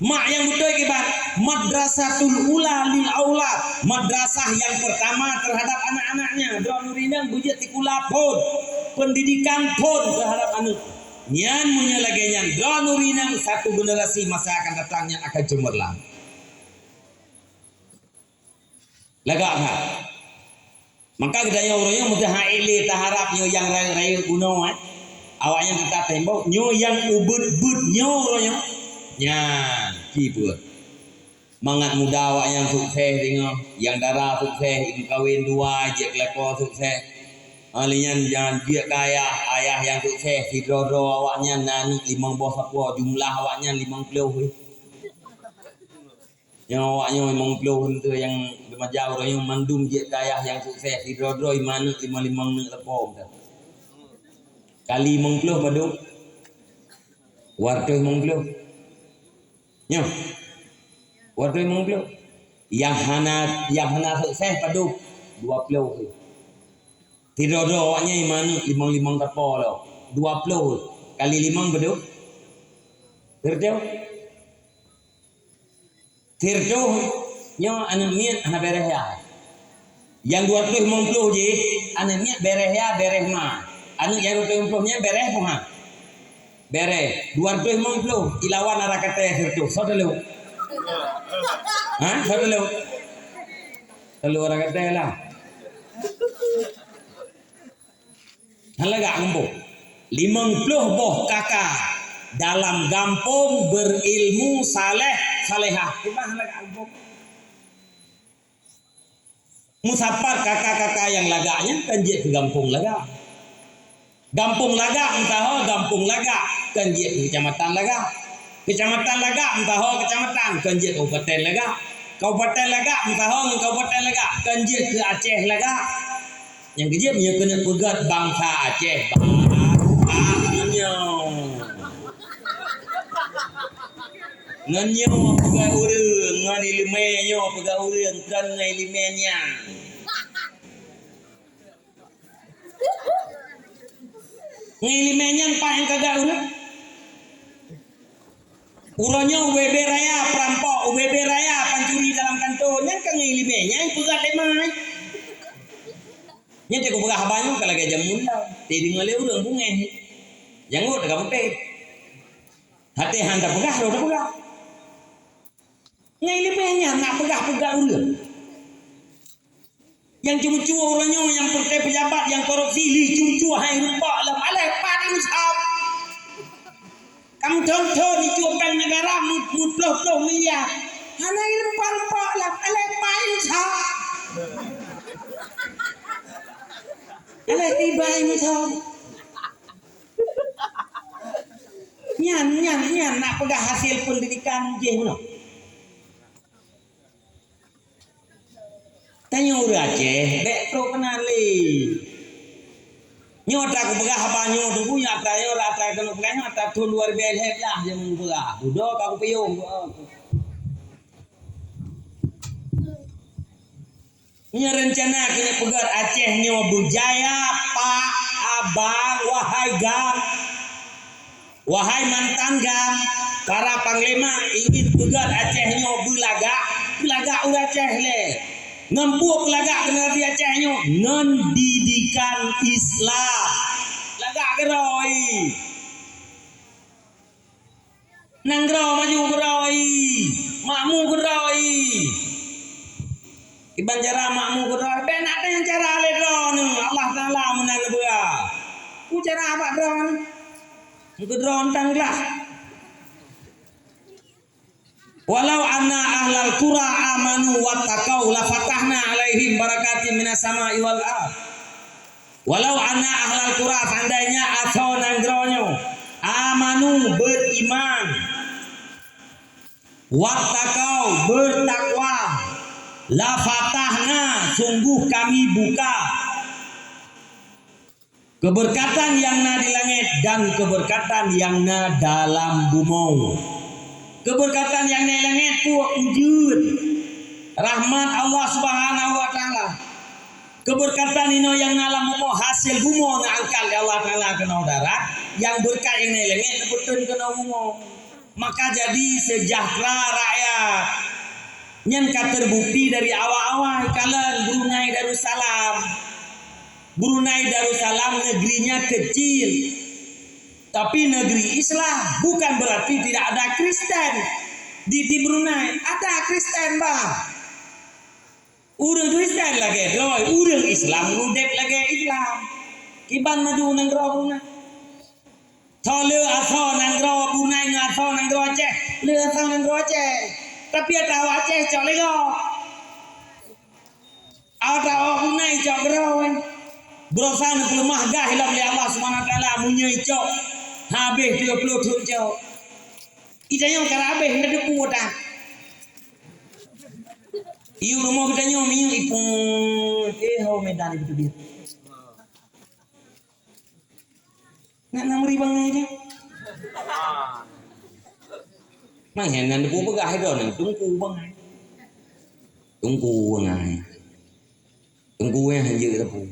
Mak nyang beutôi kiban, madrasatul ula lil aulad, madrasah yang pertama terhadap anak-anaknya. Droeneuh ureueng inong beujeuet sikula phôn, pendidikan phôn terhadap aneuk. Nyan meunyoe lagèe nyan, droeneuh ureueng inong satu generasi masa akan datang nyan akan cemerlang. Lagak that. Maka geutanyoe uroe nyoe meuteuhai lé taharab nyoe nyang rayeuk-rayeuk bunoe, eh. Awaknyan teutab tembok, nyoe nyang ubit-bit nyoe uroe nyoe. Nyan, ci peuet. Mangat muda awaknyan sukses deungoe, nyang dara sukses, meukawen dua, jeuet keu lakoe sukses. Ah, lé nyan jangan jeuet keu ayah, ayah nyang sukses, sidroe-droe awaknyan na aneuk limong boh sapo, jumlah awaknyan limong ploh. Nyoe awak nyoe limong ploh enteuk nyang remaja uroe nyoe mandum jeuet keu ayah nyang sukses, sidroe-droe lima aneuk, lima-lima aneuk lapom dah. Kali limong ploh padum? Dua reutôh limong ploh. Nyoe. Dua reutôh limong ploh. Nyang hana, nyang hana sukses padum? Dua ploh. Sidroe-droe awak nyoe lima aneuk, limong-limong sapo lom. Dua ploh kali limong padum? Reutôh. Sireutôh nyoe aneuk miet hana bèrèh yah. Nyang dua reutôh limong ploh jih aneuk miet bèrèh yah, bèrèh ma. Aneuk nyang dua reutôh limong ploh nyan bèrèh peue han? Bèrèh. Dua reutôh limong ploh ilawan ara katée sireutôh. Soe teulheueh? Ha? Soe teulheueh? Teulheueh ara katée lah. Hana lagak gampông. Limong ploh boh kaka dalam gampông berilmu saleh salehah. Kiban hana lagak gampông. Meusapat kaka-kaka nyang lagak nyan kan jeuet keu gampông lagak. Gampông lagak meusaho gampông lagak kan jeuet keu keucamatan lagak. Keucamatan lagak meusaho keucamatan kan jeuet kabupaten lagak. Kabupaten lagak meusaho ngon kabupaten lagak kan jeuet keu Aceh lagak. Nyang keujeuet meunyoe keuneuk peugöt bansa Aceh, bah, bah, ngon nyoe. Ngon nyoe peugah ureueng, ngon ileumèe nyoe peugah ureueng, kon ngon ileumèe nyan. Ngon ileumèe nyan pat nyang ka gak ureueng. Uroe nyoe U B B raya perampok, U B B raya pancuri dalam kanto, nyan ka ngon ileumèe, nyan peugah lé mai. Nyan teuka peugah haba nyoe ka lagèe jameun lom. Teudeungoe lé ureueng bungéh. Janggot ka putéh. Até han tapeugah, roh tapeugah. Ngai leubeh nyan nak peugah-peugah ureueng. Nyang ceumeucue uroe nyoe, nyang peureulèe peujabat, nyang korupsi, lé ceumeucue hai rumpok lom. Alah pat insaf. Kamoe thon-thon icue péng negara mu-, muploh-ploh miliar. Hana rumpok-rumpok lom. Alah pat insaf. Alah tiba insaf. Nyan, nyan, nyan nak peugah hasil pendidikan jih bunoe. Tanyoe ureueng Aceh, bèk trok keunan lé. Nyoe atra kupeugah haba nyoe teungku, nyoe atra, nyoe atra keuneuk peugah, nyoe atra thon dua ribèe lhèe blah jameun peugah. Dudoe ka kupeuyông. Nyoe reuncana keuneuk peugöt Aceh nyoe beujaya, Pak, Abang, wahai gang. Wahai mantan gang, para panglima ingin peugöt Aceh nyoe beulagak, peulagak ureueng Aceh lé. Ngon peue peulagak generasi Aceh nyoe? Ngon didikan Islam. Lagak keudroe. Nanggroe maju keudroe. Makmu keudroe. Kiban cara makmu keudroe. Bèk na teuh cara lé droeneuh. Allah Taala meunan neubeuet. Peue cara bak droeneuh? Keudroe tanglah. Walau anna ahlal qura amanu wattaqau lafatahna alaihim barakatim minas sama'i wal ard. Walau anna ahlal qura, seandainya asoe nanggroe nyoe, amanu, beriman, wattaqau, bertakwa, lafatahna, sungguh Kami buka. Keberkatan nyang na di langét dan keberkatan nyang na dalam bumoe. Keberkatan nyang na di langét peue? Ujeuen, rahmat Allah Subhanahu wa Taala. Keberkatan inoe nyang na lam bumoe, hasil bumoe na angkat lé Allah Taala keunoe darat, nyang beureukat nyang na di langét neupeutrön keunoe bumoe. Maka jadi sejahtera rakyat. Nyan ka terbukti dari awai-awai kalön Brunei Darussalam. Brunei Darussalam negerinya kecil, tapi negeri Islam, bukan berarti tidak ada Kristen di, di Brunei. Ada Kristen, bah. Ureueng Kristen lagèe droe, ureueng Islam udép lagèe Islam. Kiban maju nanggroe Brunei. Tho le asoe nanggroe Brunei ngon asoe nanggroe Aceh, le asoe nanggroe Aceh. Tapi ata awak Aceh cok lé gob. Ata awak Brunei cok keudroe. Baroesa neupeuleumah gah ilom lé Allah Subhanahu wa Taala, meunyoe icok habéh tiga puluh thon cok. Ita nyoe ka habéh, hana teupeu ata. Iyup rumoh geutanyoe minyeuk ipung, eh, ho Medan ibeuteubiet. Nak na meuri bangai jih. Manghen nan teupeu peugah droeneuh, teungku bangai. Teungku bangai. Teungku nyang hanjeuet teupeu.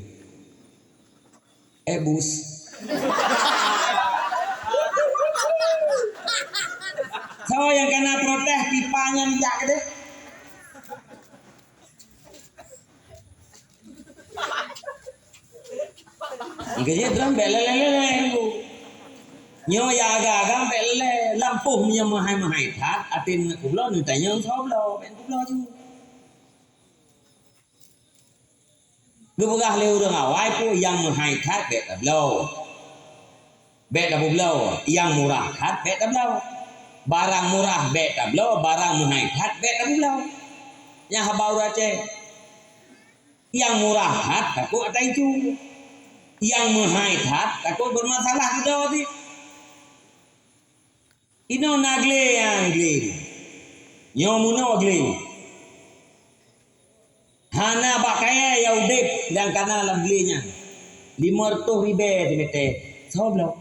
Eh, bus. Soe nyang kana protes pipa nyan jak keudeh. Engkau jih droen bèk léleh-léleh dulu. Nyoe ya agak-agak bèk léleh. Lampôh meunyoe meuhai-meuhai that, até neuk peubloe, neutanyong soe bloe, bèk neupubloe ju. Geupeugah lé ureueng awai peue nyang meuhai that bèk tabloe. Bèk tapubloe, nyang murah that bèk tabloe. Barang murah bèk tabloe, barang meuhai that bèk tapubloe. Nyan haba ureueng Aceh. Nyang murah that takot ata icu. Nyang meuhai that takot beumasalah dudoe cit. Inoe na glé nyang glé. Nyoe meunoe glé. Hana bak kayèe nyang udép nyang kana lam glé nyan. Limong reutôh ribèe teumeutè. Soe bloe?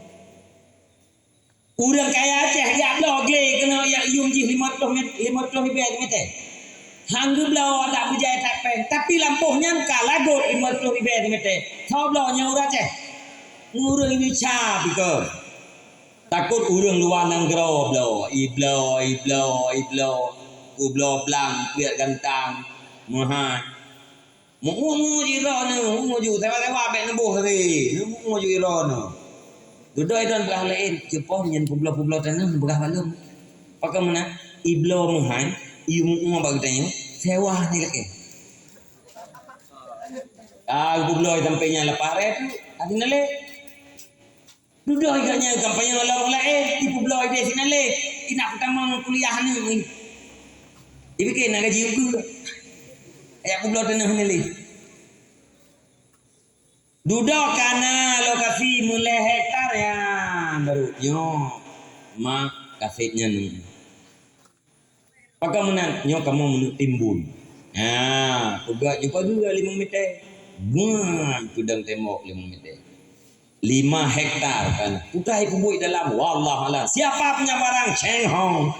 Ureueng kaya Aceh jak bloe glé keunoe nyang yuem jih limong reutôh mét-, limong reutôh ribèe teumeutè. Han geubloe adak beujai that pèng, tapi lampôh nyan ka lagot limong reutôh ribèe teumeutè. Soe bloe? Nyoe ureueng Aceh. Ureueng Indonesia pih kon. Takot ureueng luwa nanggroe bloe, ibloe, ibloe, ibloe, kubloe blang, piet gantang, meuhai. Meu-umu jih droeneuh, umu jih, sewa-sewa bèk neuboh sabe. Meu-umu jih droeneuh. Dudoe droeneuh peugah laén, cupo nyan peubloe-peubloe tanoh, peugah bak lôn. Pakon meunan, ibloe meuhan, ié meu-umu bak geutanyoe, sewa ni lakèe. Ah, peubloe sampoe nyan lapan rèbu, hana lé. Dudoe geuh nyan kampanye lam laén, ipeubloe idéh sinan lé. Inak peutamong kuliah ni. Ipike na gaji ukeue. Ayak peubloe tanoh ni lé. Dudoe kana lokasi meulhèe hektar nyan baru nyoe mak kaseb nyan. Pakon meunan, nyoe kamoe meuneuk timbun. Ha, peugah jumpa juga limong meter. Buan peudong tembok limong meter. Lima hektar kan. Utai peubuet dalam, wallah alam. Siapa punya barang? Cheng Hong.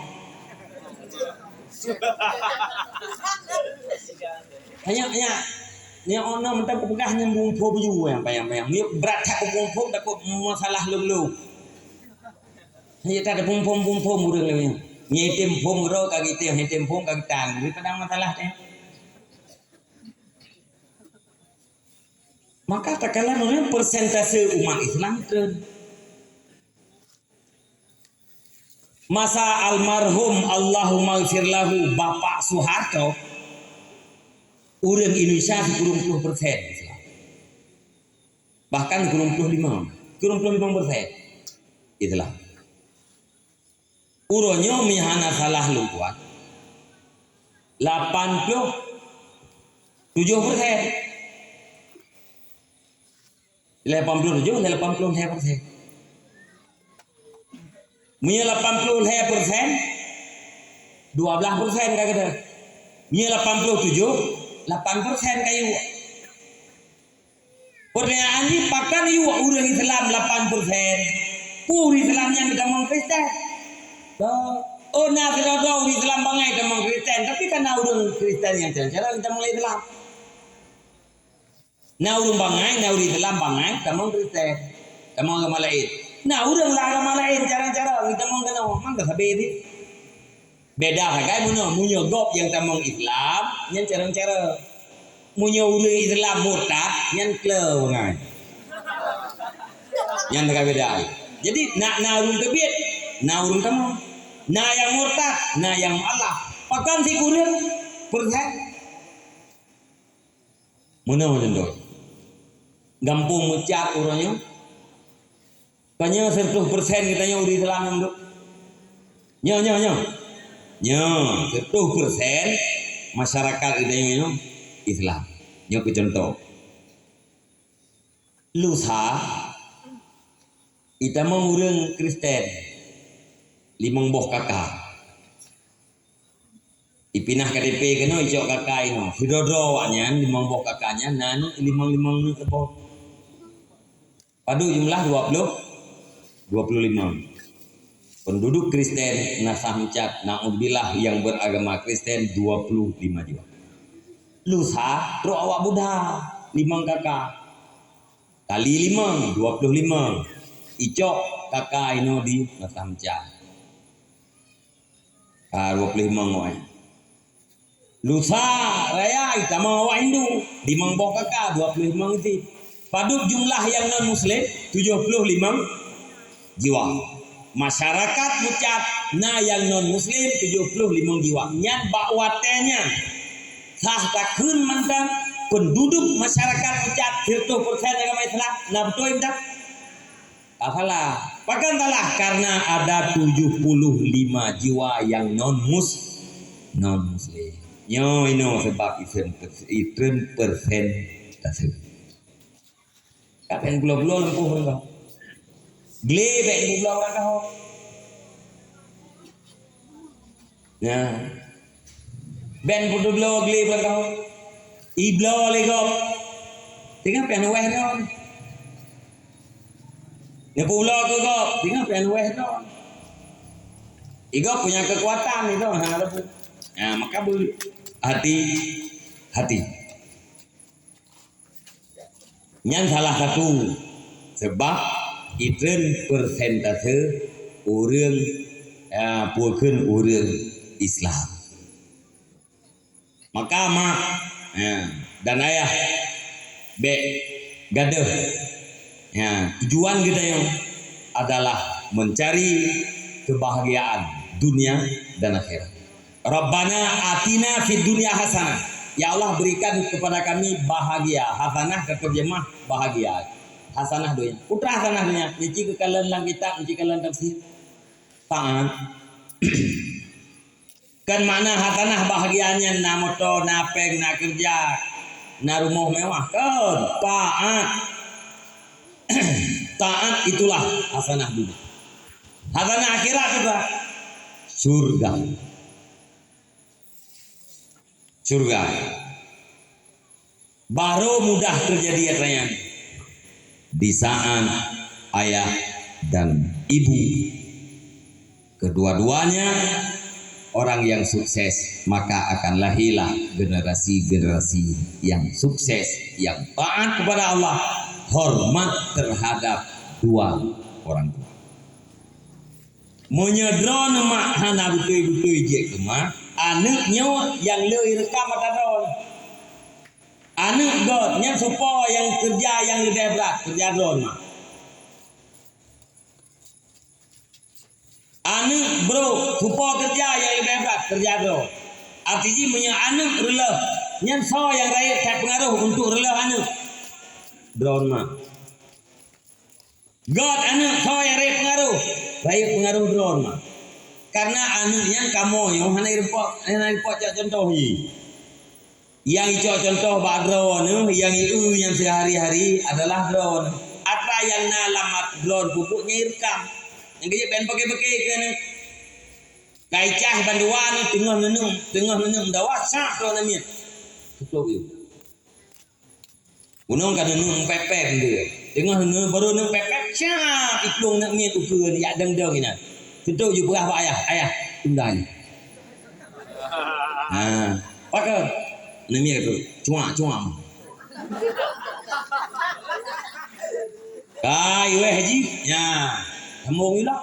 Hanya, hanya. Nyoe ono mantong peugah nyang bungkôh baju yang payang-payang. Nyoe brat that bungkôh takut masalah lom-lom. Hanya tak ada pum-pum-pum-pum ureueng laén. Nyai tem pum ro ka gitém, nyai tem pum ka gitang. Jadi padang masalah teh. Maka takalon ureueng persentase umat Islam treun. Masa almarhum Allahumma gfir lahu Bapak Soeharto, ureueng Indonesia sikureueng ploh persen Islam. Bahkan sikureueng ploh limong, sikureueng ploh limong persen Islam. Uroe nyoe meuhana salah lôn tuan, lapan ploh tujoh persen. Lapan ploh tujoh, lapan ploh lhèe persen. Meunyoe lapan ploh lhèe persen, dua belas persen ka keudeh. Meunyoe lapan ploh tujoh, lapan persen ka yue. Pertanyaan jih, pakon yue ureueng Islam lapan persen? Peue ureueng Islam nyan geutamong Kristen? Oh, na sidroe ureueng Islam bangai tamong Kristen, tapi ka na ureueng Kristen nyang cara-cara geutamong Islam. Na ureueng bangai, na ureueng Islam bangai tamong Kristen, tamong agama laén. Na ureueng lam agama laén cara-cara geutamong keunoe, mangka sabe jih. Beda sagai meunyoe, meunyoe gob nyang tamong Islam, nyan cara-cara. Meunyoe ureueng Islam murtad, nyan kleu bangai. Nyan sagai beda. Jadi, na, na ureueng teubiet, na ureueng tamong. Na nyang murtad, na nyang mualaf. Pakon sikureueng persen? Meunoe contoh. Gampông Meucat uroe nyoe. Ka nyoe seratus persen geutanyoe ureueng Islam nyang duek. Nyoe, nyoe, nyoe. Nyoe, seratus persen masyarakat geutanyoe nyoe Islam. Nyoe keu contoh. Lusa, itamong ureueng Kristen, limong boh kaka. Ipinah K T P keunoe icok kaka inoe. Sidroe-droe awaknyan, limong boh kaka nyan, na aneuk limong-limong aneuk saboh. Padub jumlah dua ploh, dua ploh limong. Penduduk Kristen na sah meucat, naudzubillah, nyang beragama Kristen dua ploh lima jiwa. Lusa trok awak Buddha, limong kaka. Kali limong, dua ploh limong. Icok kaka inoe di na sah meucat. Ka dua ploh limong awaknyan. Lusa raya itamong awak Hindu, limong boh kaka, dua ploh limong cit. Padub jumlah nyang non muslim, tujoh ploh limong jiwa. Masyarakat Meucat na nyang non muslim, tujoh ploh limong jiwa. Nyan bak watèe nyan sah takheun mantong penduduk masyarakat Meucat seratus persen agama Islam. Na beutôi mantong? Ka salah. Pakon salah? Karena ada tujuh puluh lima jiwa yang non mus-, non muslim. Nyoe inoe sabab itreun pers-, itreun persentase. Ka pèng bloe-bloe lampôh ngon kah. Glé bèk bloe-bloe ngon kah. Nah. Bèk peuduek bloe glé bak kah. Ibloe lé gob. Teungoh pih wéh droe. Neupubloe keu gob, teungoh pih wéh droe. Igob punya keukuatan itu, ha, leupah. Ha, maka beu-, hati-hati. Nyan salah satu sebab itreun persentase ureueng, ya, peue kheun ureueng Islam. Maka mak, ya, dan ayah bék gadôh. Ya, tujuan geutanyoe adalah mencari kebahagiaan dunia dan akhirat. Rabbana atina fid dunya hasanah. Ya Allah, berikan kepada kami bahagia. Hasanah ka terjemah bahagia. Hasanah dunia. Peue hasanah dunia? Nyan cit geukalon lam kitab, nyan cit geukalon tafsir. Taat. Kan makna hasanah bahagia nyan na moto, na péng, na keureuja, na rumoh mewah. Kan? Taat. Taat itulah hasanah dunia. Hasanah akhirat juga surga. Surga. Baru mudah terjadi atra nyan di saat ayah dan ibu kedua-duanya orang yang sukses, maka akan lahirlah generasi-generasi yang sukses, yang taat kepada Allah, hormat terhadap dua orang tua. Meunyoe droeneuh mak hana beutôi-beutôi jeuet keu mak, aneuëk nyoe nyang le ireukam atra droeneuh. Aneuëk göt nyan soe po nyang keureuja nyang leubeh brat, keureuja droeneuh mak. Aneuëk brok soe po keureuja nyang leubeh brat, keureuja droeneuh. Arti jih meunyoe aneuëk reuloh, nyan soe nyang rayeuk that peungaroh untuk reuloh aneuëk? Droeneuh mak. Göt aneuëk soe nyang rayeuk peungaroh? Rayeuk peungaroh droeneuh mak. Karena aneuëk nyan kamoe nyoe hana irumpok, hana irumpok cok contoh jih. Nyang icok contoh bak droeneuh, nyang ieu nyang sehari-hari adalah droeneuh. Atra nyang na lam at-, droeneuh pupuk nyan ireukam. Nyang keuh jeuet ban peuke-peuke keu aneuëk. Ka icah bandua nyoe teungoh neuneuk, teungoh neuneuk meudawa, sah droeneuh miet. Tutup yue. Gunong ka neuneuk pépét dia. Teungoh neuneuk baru neuneuk pépét, siap iplueng neuk miet ukeue jak deng-deng inan. Tutup ju peugah bak ayah, "Ayah, tunda nyoe." Ha, pakai. Neuk miet tu, cuak-cuak. Kai weh jih, nya. Sambung ila.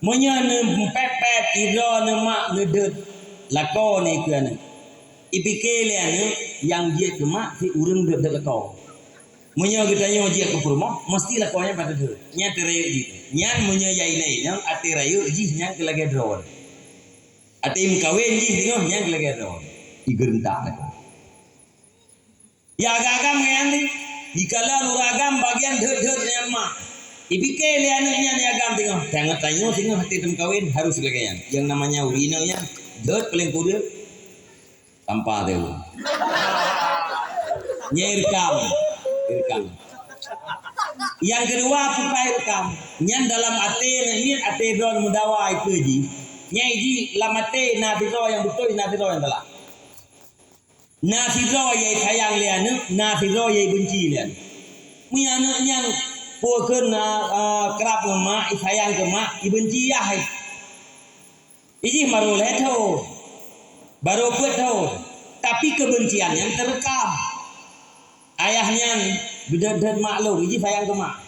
Meunyoe neupépét idroe neumak neudeuet lakoe nyoe keu aneuëk. Ipike lé aneuëk nyang jeuet keu mak si ureuëng deuet-deuet lakoe. Meunyoe geutanyoe jeuet keu peurumoh, meusti lakoe nyan patôt deuet. Nyan até rayeuk jih. Nyan meunyoe ya inong-inong até rayeuk jih nyan keu lagée droe. Até meukawen jih teungoh nyan keu lagée droe. Igeureuntak lakoe. Ya agam-agam nyan deh. Jikalau ureuëng agam bagian deuet-deuet nyan mak. Ipike lé aneuëk nyan ya agam teungoh. Tanyoe-tanyoe singoh até teumeukawen harus lagée nyan. Nyang namanya ureuëng inong nyan deuet paléng kureueng. Tampa teuh. Nyan ireukam. Ireukam. Nyang keudua, peue ireukam. Nyan dalam até nyan, até droeneuh meudawa ikeue jih. Nyan jih lam até na sidroe nyang beutôi, na sidroe nyang salah. Na sidroe nyang sayang lé aneuëk, na sidroe nyang benci lé aneuëk. Meunyoe aneuëk nyan peue kheun, a, a, krab ngon mak, isayang keu mak, ibenci yah. Ijih baru lhée thon, baru peuet thon, tapi keubencian nyan teureukam. Ayah nyan beudeuet-deuet mak lôn, ijih sayang keu mak.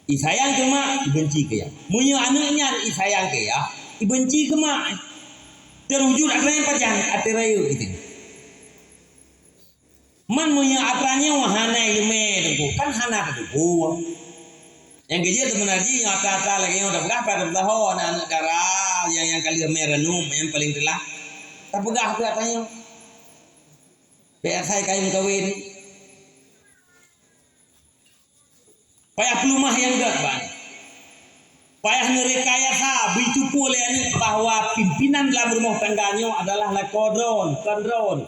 Isayang keu mak, ibenci keu yah. Meunyoe aneuëk nyan isayang keu yah, ibenci keu mak, teurujut atra nyan pajan até rayeuk itu. Man meunyoe atra nyoe hana ileumé teungku, kan hana teupeue. Nyang keujeuet seubeuna jih nyoe atra-atra lagée nyoe tapeugah pada meusaho aneuëk-aneuëk dara nyang, nyang ka lheueh mé ranup nyang paleng teulah. Tapeugah keu atra nyoe. Bék asai kayém kawen. Payah peuleumah nyang gét ban. Payah neurekayasa bri cupu lé aneuëk bahwa pimpinan lam rumoh tangga nyoe adalah lakoe droen, kon droen.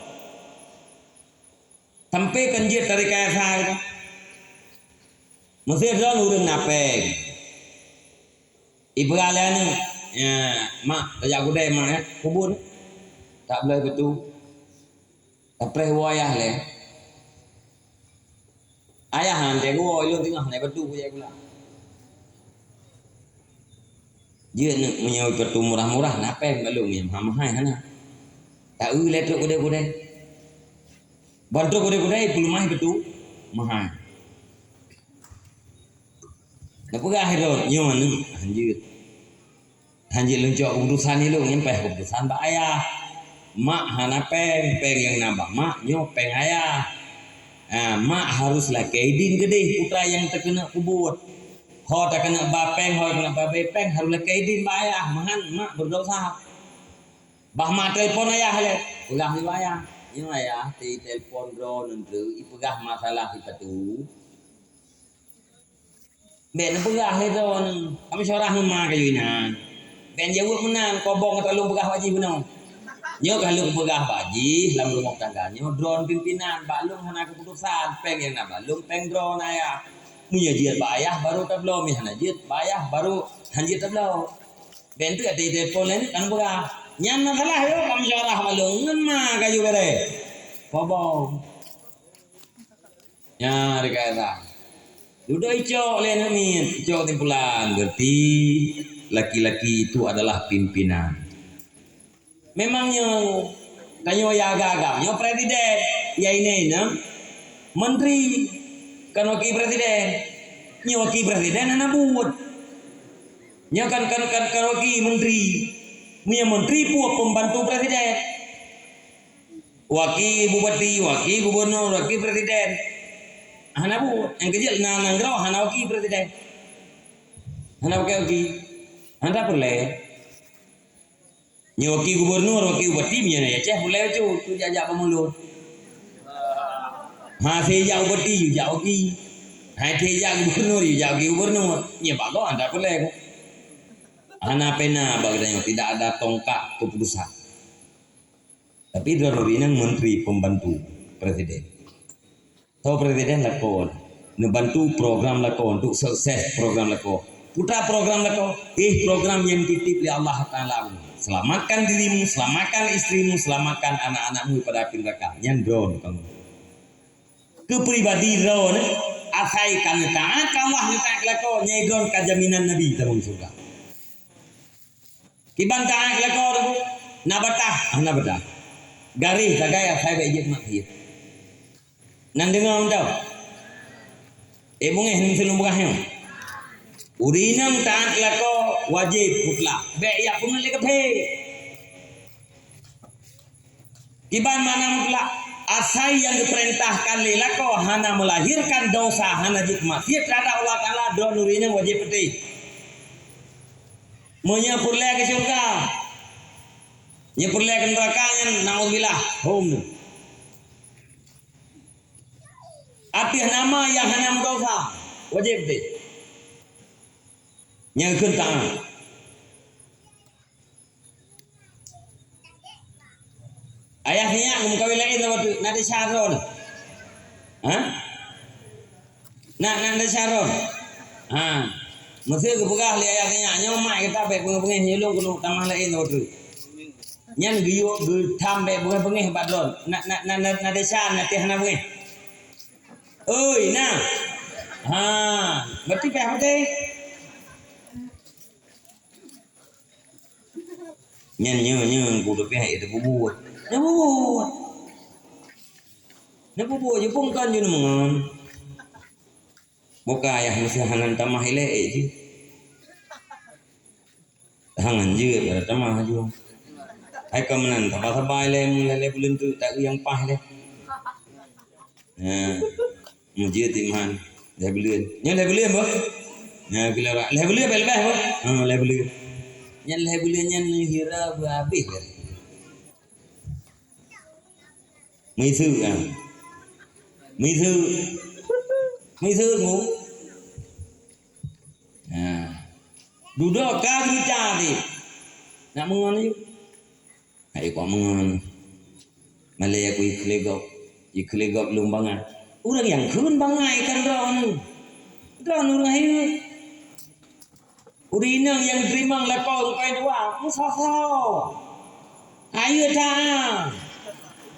Sampai kan jeuet tarekayasa. Meusé droen ureuëng na péng. Ipeugah lé aneuëk, "Ya, mak, tajak keudè mak, ya, kubun. Tak bloe beutôi." Tapreh woe ayah lé. Ayah han teuwoe ilôn teungoh na beutôi kujak pula. Jeuet neuk meunyoe beutôi murah-murah, na péng balum nyang mahai hana. Ta eu lé trok keudè-keudè. Ban trok keudè-keudè peuleumah beutôi mahai. Tapeugah lôn nyoe neuk hanjeuet. Hanjeuet leuncok keuputusan ilôn nyan payah keuputusan bak ayah. Mak hana péng, péng nyang na bak mak nyoe péng ayah. Ha, mak harus lakée idin keudeh putra nyang takeuneuk peubuet. Ho takeuneuk ba péng, ho takeuneuk ba bé péng, harus lakée idin bak ayah. Meuhan mak berdosa. Bah mak telepon ayah lé, peugah nibak ayah. Nyoe ayah, teutelepon droeneuh, ipeugah masalah sipatu. Bék neupeugah lé droeneuh, kamoe syarah ngon ma kayue nyan. Bék jaweueb meunan, kobong ka lôn peugah bak jih bunoe. Nyoe ka lôn peugah bak jih lam rumoh tangga nyoe, droeneuh pimpinan, bak lôn hana keuputosan, péng nyang na bak lôn péng droeneuh ayah. Meunyoe jeuet bak ayah baru tabloe, meunyoe hana jeuet bak ayah baru hana jeuet tabloe. Bék teuk teutelepon lé kan peugah. Nyan masalah yo, kamoe syarah bak lôn ngon ma kayue béré. Kobong. Nya, dikata. Dudoe icok lé aneuk miet, icok simpulan. Berarti laki-laki itu adalah pimpinan. Memang nyoe, tanyoe ya agam-agam, nyoe presiden, ya inong-inong, menteri, kan wakil presiden. Nyoe wakil presiden hana buet. Nyoe kan, kan, kan, kan wakil menteri. Meunyoe menteri peue pembantu presiden. Wakil bupati, wakil gubernur, wakil presiden. Hana buet. Nyang keujeuet na nanggroe hana wakil presiden. Hana wakil-wakil. Hana peureulée. Nyoe wakil gubernur, wakil bupati, meunyoe na Aceh peureulée bacut, tu jak-jak bak mulod. Ha, si jak bupati, yue jak wakil. Ha, si jak gubernur, yue jak wakil gubernur. Nyoe bagoe hana peureulée. Hana pena bak geutanyoe, tidak ada tongkat keputusan. Tapi droeneuh ureueng inong menteri pembantu presiden. Toh presiden lakoe, neubantu program lakoe untuk sukses program lakoe. Peue program lakoe, eh, program nyang titip lé Allah Taala. Selamatkan dirimu, selamatkan istrimu, selamatkan anak-anakmu daripada api neraka. Nyan droeneuh kamoe. Keu pribadi droeneuh, asai ka neutaát keu Allah, neutaát keu lakoe, nyan droeneuh ka jaminan Nabi tamong syeuruga. Kiban taát lakoe tu, na bataih, ah, na bataih. Garéh sagai asai bék jeuet maksiet. Nan deungoe mantong. Eh, beungéh ngon silumbah nyoe. Ureueng inong taát lakoe wajéb mutlak. Bék jak peungét lé kafé. Kiban makna mutlak, asai nyang geupeurintahkan lé lakoe hana meulahirkan dosa, hana jeuet maksiet terhadap Allah Taala, droeneuh ureueng inong wajéb peutéh. Meunyoe peureulée keu syeuruga, nyoe peureulée keu neuraka nyan, naudzubillah, hom. Ateueh nama nyang hana meudosa, wajéb peutéh. Nyang kheun taát. Ayah sinyak geumeukawen laén saboh teuk, na desya droeneuh. Ha? Na, na desya droeneuh. Ha. Meuseu geupeugah lé ayah sinyak, "Nyoe mak gata bék beungéh-beungéh, nyoe lôn keuneuk tamah laén saboh teuk." Nyan geuyue geutam bék beungéh-beungéh bak droeneuh. Na, na, na, na, na desya, na teuh hana beungéh. Oi, na. Ha, berarti payah peutéh. Nyan, nyan, nyan, ku leubeh neububuet. Neububuet. Neububuet je pun kan je ngon. Buka ayah meusti hana tamah ilée, eh, jih. Tangan jeuet, ada tamah ju. Hai ka meunan, sabar-sabar ilée, mun lhée buleuen teuk, tak nyang paih lé. Nah. Mujeuet iman. Lhée buleuen. Nyoe lhée buleuen, boh? Nyoe kilo rak. Lhée buleuen, beh, leubeh, boh? Ha, lhée buleuen. Nyan lhée buleuen nyan neuhira beuhabéh lé. Meuiseuk, ha. Meuiseuk. Meuiseuk, mu. Ha. Dudoe ka geuca teuh. Nak meungon yue. Hai kok meungon. Malée aku ikeulegok. Ikeulegok lôn bangai. Ureueng nyang kheun bangai kan droeneuh. Droeneuh ureueng hayeue. Ureueng inong nyang teurimong lakoe rupai dua, meusoe-soe. Hayeue that.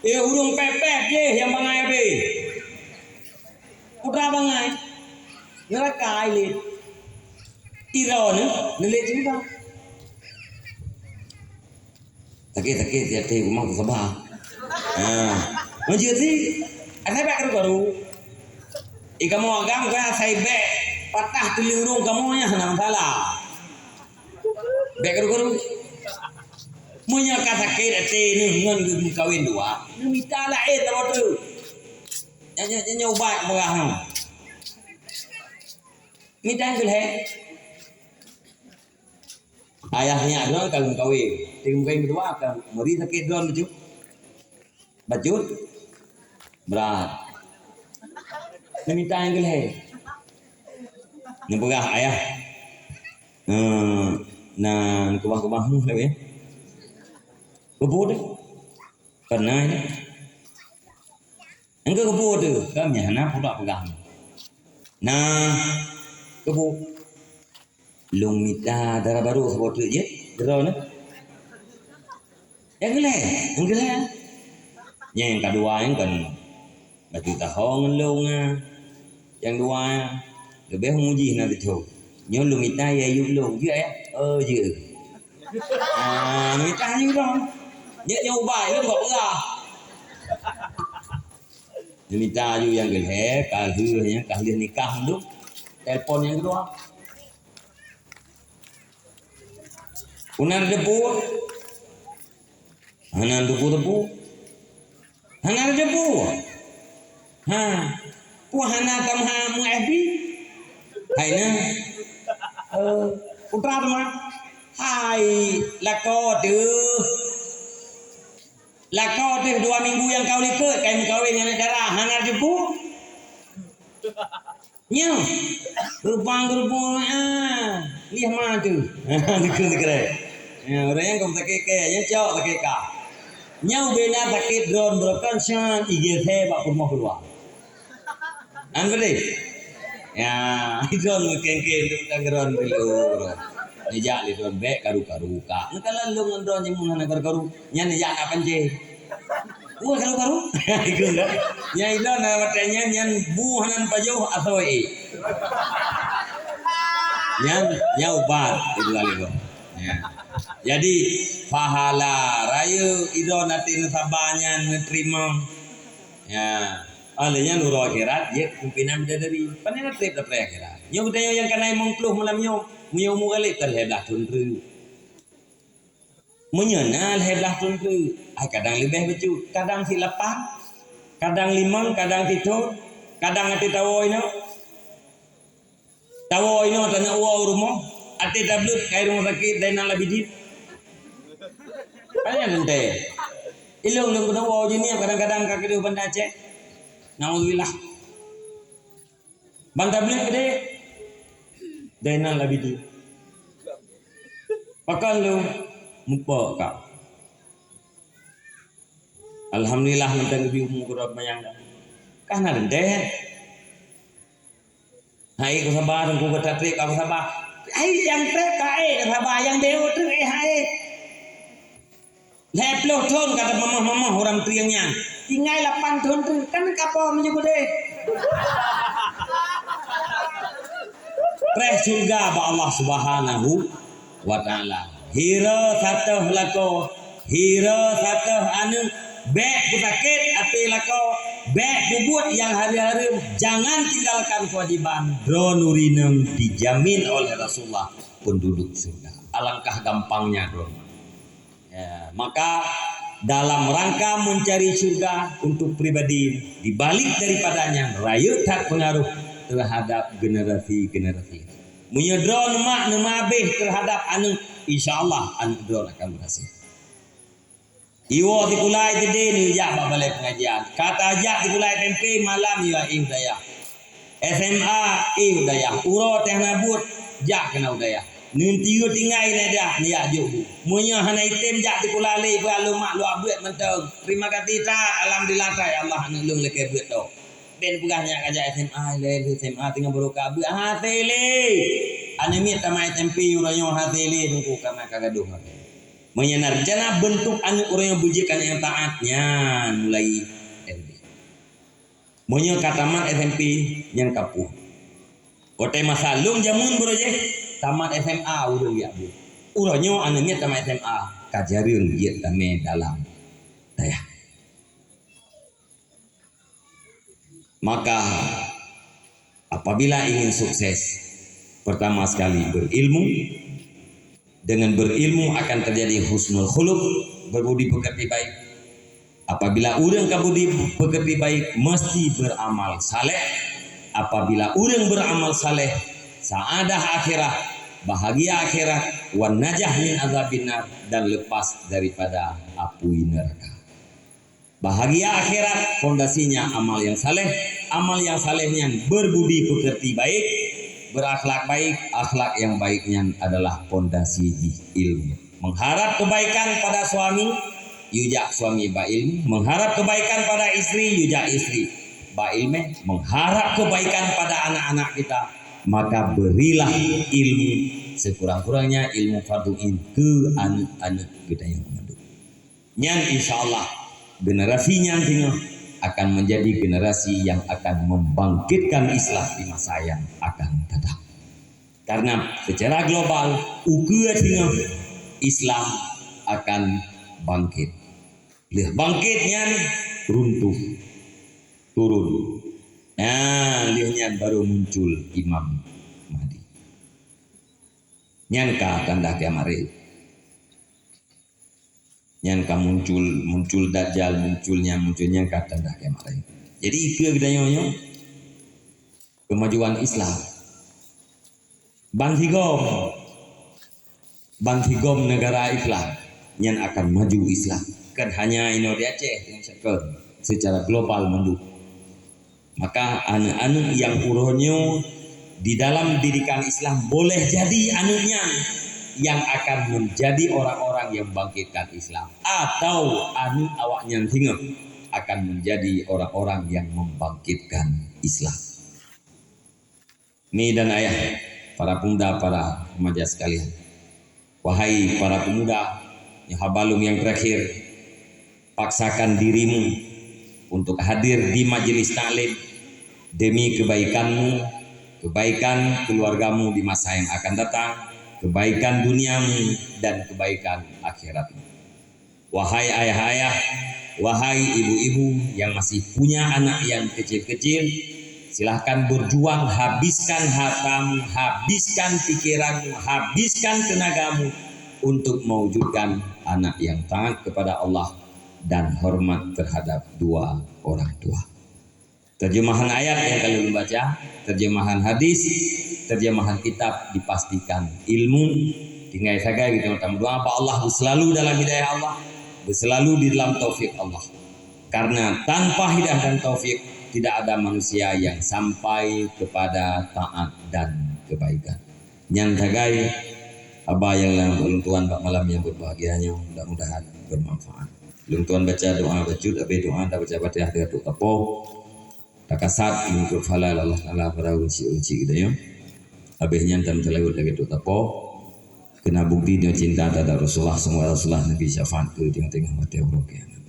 Eh, ureueng pép-pép jih nyang bangai abéh. Putra bangai. Neuraka ilée. Tiro nyoe, neulék syeuruga. Sakét-sakét, tiep-tiep rumah tu sabar. Ha. Meujeuet sih, asai bék karu-karu. Eh, kamoe agam, keu asai bék patah tuleueng ureueng kamoe nyan hana masalah. Bék karu-karu. Meunyoe ka sakét até neuh ngon geumeukawen dua, neumita laén saboh teuk. Nyan, nyan, nyan, nyan ubat peugah nyoe. Mita nyang keu lhèe. Ayah nyak droe ka geumeukawen. Até geumeukawen keudua ka meuri sakét droe bacut. Bacut. Brat. Neumita nyang keu lhèe. Neupeugah ayah. Eh, na keubah-keubah mu lagèe. Keubu deh. Keunan. Engkau keubu tu, kami hana pula peugah. Nah, keubu. Lôn mita dara barô saboh teuk jeuet, droeneuh. Nyang keu lhèe, nyang keu lhèe. Nyang kadua nyan kon bacut taho ngon lôn, ah. Nyang dua, leubeh muji na teuthô. Nyoe lôn mita ya yue lôn, jeuet ya? Oh, jeuet. Ah, mita yue lôn. Jeuet nyoe ubat, lôn bak peugah. Mita yue nyang keu lhèe, ka lheueh nyan, ka lheueh nikah mandum. Telepon nyang keudua. Peue na teupeue? Hana teupeue-teupeue. Hana teupeue. Ha. Peue hana tameuhah meu-F B? Hai na. Eh, putra teuma. Hai, lakoe teuh. Lakoe teuh dua minggu nyang ka u likot, ka meukawen ngon aneuk dara, hana teupeue. Nyoe, geupang-geupang, ah, lieh ma teuh. Teukeue-teukeue. Ya, ureueng nyang sakét kèe, nyang cok sakét ka. Nyoe ubena sakét droe beureukan syan, igel thèe bak peurumoh keuluwa. An beudeh? Ya, droe meukéng-kéng tu bukan droe dulu. Neujak lé droe bèk karu-karu ka. Neukalon lôn ngon droe nyang hana karu-karu. Nyan neujak na pancé. Wah, karu-karu. Ikut dah. Nyang ilôn na watèe nyan, nyan bu hana pajoh asoe ék. Nyan, nyan ubat itu kali tu. Ya. Jadi, pahala raya ilôn até neusaba nyan neuteurimong. Ya. Oleh nyan uroe akhirat, jeuet pimpinan bidadari. Pane na trép dapré akhirat. Nyoe geutanyoe nyang ka na limong ploh malam nyoe. Meunyoe umu galét ka lhèe blah thôn treuk. Meunyoe na lhèe blah thôn treuk, ai kadang leubeh bacut, kadang silapan, kadang limong, kadang sithôn, kadang até tawoe inoe. Tawoe inoe taneuk woe u rumoh, até tableuet kai rumoh sakét Zainal Abidin. Kan nyan teuntèe. Ilôn lôn keuneuk woe u Jeunieb kadang-kadang ka keudéh u Banda Aceh. Naudzubillah. Ban tableuet keudéh Zainal Abidin. Pakon lôn muphom ka. Alhamdulillah mantong geubri umu keudroe manyang. Ka na teuntèe. Hai, ku saba, Teungku, ka trép, ka saba. Hai, nyang trép ka, eh, ka saba, nyang deungoe treuk, eh, hai. Lhèe ploh thôn ka tameumoh-moh ureueng trieng nyan. Tinggai lapan thôn treuk, kan ka po meunyoe beudeh. Preh syeuruga bak Allah Subhanahu wa Ta'ala. Hira satéh lakoe, hira satéh aneuk, bèk peusakét até lakoe, bèk peubuet nyang hareuem-hareuem, jangan tinggalkan kewajiban. Droeneuh ureueng inong dijamin oleh Rasulullah penduduk syurga. Alangkah gampangnya droeneuh. Ya, maka dalam rangka mencari syurga untuk pribadi, di balik daripadanya rayeuk that pengaruh terhadap generasi-generasi. Meunyoe droeneuh mak neuma abéh terhadap aneuk, insya Allah aneuk droeneuh akan berhasil. Iwoe sikula S D neujak bak balai pengajian. Ka tajak sikula S M P malam, ya, eh, dayah. S M A, eh, dayah. Uroe teuh hana buet, jak keunoe dayah. Neutiyeue tinggai nyan dayah, neujak jok bu. Meunyoe hana item jak sikula lé, beualeumak luwah buet mantong. Terima kasih that, alhamdulillah that, ya Allah, aneuk lôn lakèe buet tôh. Ben peugah nyak ka jak S M A, lé, lé S M A teungoh barô ka buet, hase lé. Aneuk miet tamat S M P uroe nyoe hase lé, teungku, karena ka gadôh hase. Meunyoe na rencana bentuk aneuk uroe nyoe beujeuet aneuk nyang taat, nyan mulai S D. Meunyoe ka tamat S M P, nyan ka puih. Watèe masa lôn jameun beureuh jih, tamat S M A ureueng jak buet. Uroe nyoe aneuk miet tamat S M A, ka jareueng jeuet tamè dalam dayah. Maka, apabila ingin sukses, pertama sekali berilmu, Dengan berilmu akan terjadi husnul khuluq, berbudi pekerti baik. Apabila ureuëng ka budi pekerti baik, mesti beramal saleh. Apabila ureuëng beramal saleh, saadah akhirat, bahagia akhirat, wan najah min azabin nar, dan lepas daripada apui neraka. Bahagia akhirat pondasinya amal yang saleh, amal yang saleh nyan berbudi pekerti baik, berakhlak baik, akhlak yang baik nyan adalah pondasi jih ilmu. Mengharap kebaikan pada suami, yue jak suami ba ilmu. Mengharap kebaikan pada istri, yue jak istri ba ilmu. Mengharap kebaikan pada anak-anak kita, maka berilah ilmu, sekurang-kurangnya ilmu fardhu ain, keu aneuk-aneuk geutanyoe mandum. Nyan insya Allah generasi nyan singoh akan menjadi generasi yang akan membangkitkan Islam di masa yang akan datang. Karena secara global, ukeue singoh Islam akan bangkit. Lheueh bangkit nyan runtuh, turun. Nah, lheueh nyan baru muncul Imam Mahdi. Nyan ka tanda kiamat rhot. Nyan ka muncul, muncul Dajjal, muncul nyan, muncul nyan, ka tanda kiamat rhot. Jadi, ikeu geutanyoe nyoe kemajuan Islam. Bansigom, bansigom negara Islam nyan akan maju Islam. Bukan hanya inoe di Aceh, secara global mandum. Maka aneuk-aneuk nyang uroe nyoe di dalam didikan Islam boleh jadi aneuk nyan yang akan menjadi orang-orang yang bangkitkan Islam, atau aneuk awaknyan singoh akan menjadi orang-orang yang membangkitkan Islam. Mi dan ayah, para pemuda, para remaja sekalian. Wahai para pemuda, nyoe haba lôn nyang terakhir, paksakan dirimu untuk hadir di majelis taklim demi kebaikanmu, kebaikan keluargamu di masa yang akan datang, kebaikan duniamu, dan kebaikan akhiratmu. Wahai ayah-ayah, wahai ibu-ibu yang masih punya anak yang kecil-kecil, silahkan berjuang, habiskan hartamu, habiskan pikiranmu, habiskan tenagamu untuk mewujudkan anak yang taat kepada Allah dan hormat terhadap dua orang tua. Terjemahan ayat nyang ka lôn baca, terjemahan hadis, terjemahan kitab dipastikan ilmu. Tinggai sagai geutanyoe tameudoa bak Allah, beuselalu dalam hidayah Allah, beuselalu di dalam taufik Allah. Karena tanpa hidayah dan taufik, tidak ada manusia yang sampai kepada taat dan kebaikan. Nyan sagai haba nyang lôn tuan bak malam nyang berbahagia nyoe, mudah-mudahan bermanfaat. Lôn tuan baca doa bacut, habis doa tabaca Fatihah di ateueh tapo. Takasat meunurot pahala Allah Taala pada uci-uci geutanyoe. Habis nyan tameuteulayot lagée trok tapo. Keunan bukti nyoe cinta terhadap Rasulullah, semoga Rasulullah Nabi syafaat keu teungoh-teungoh watée uroe kiamat.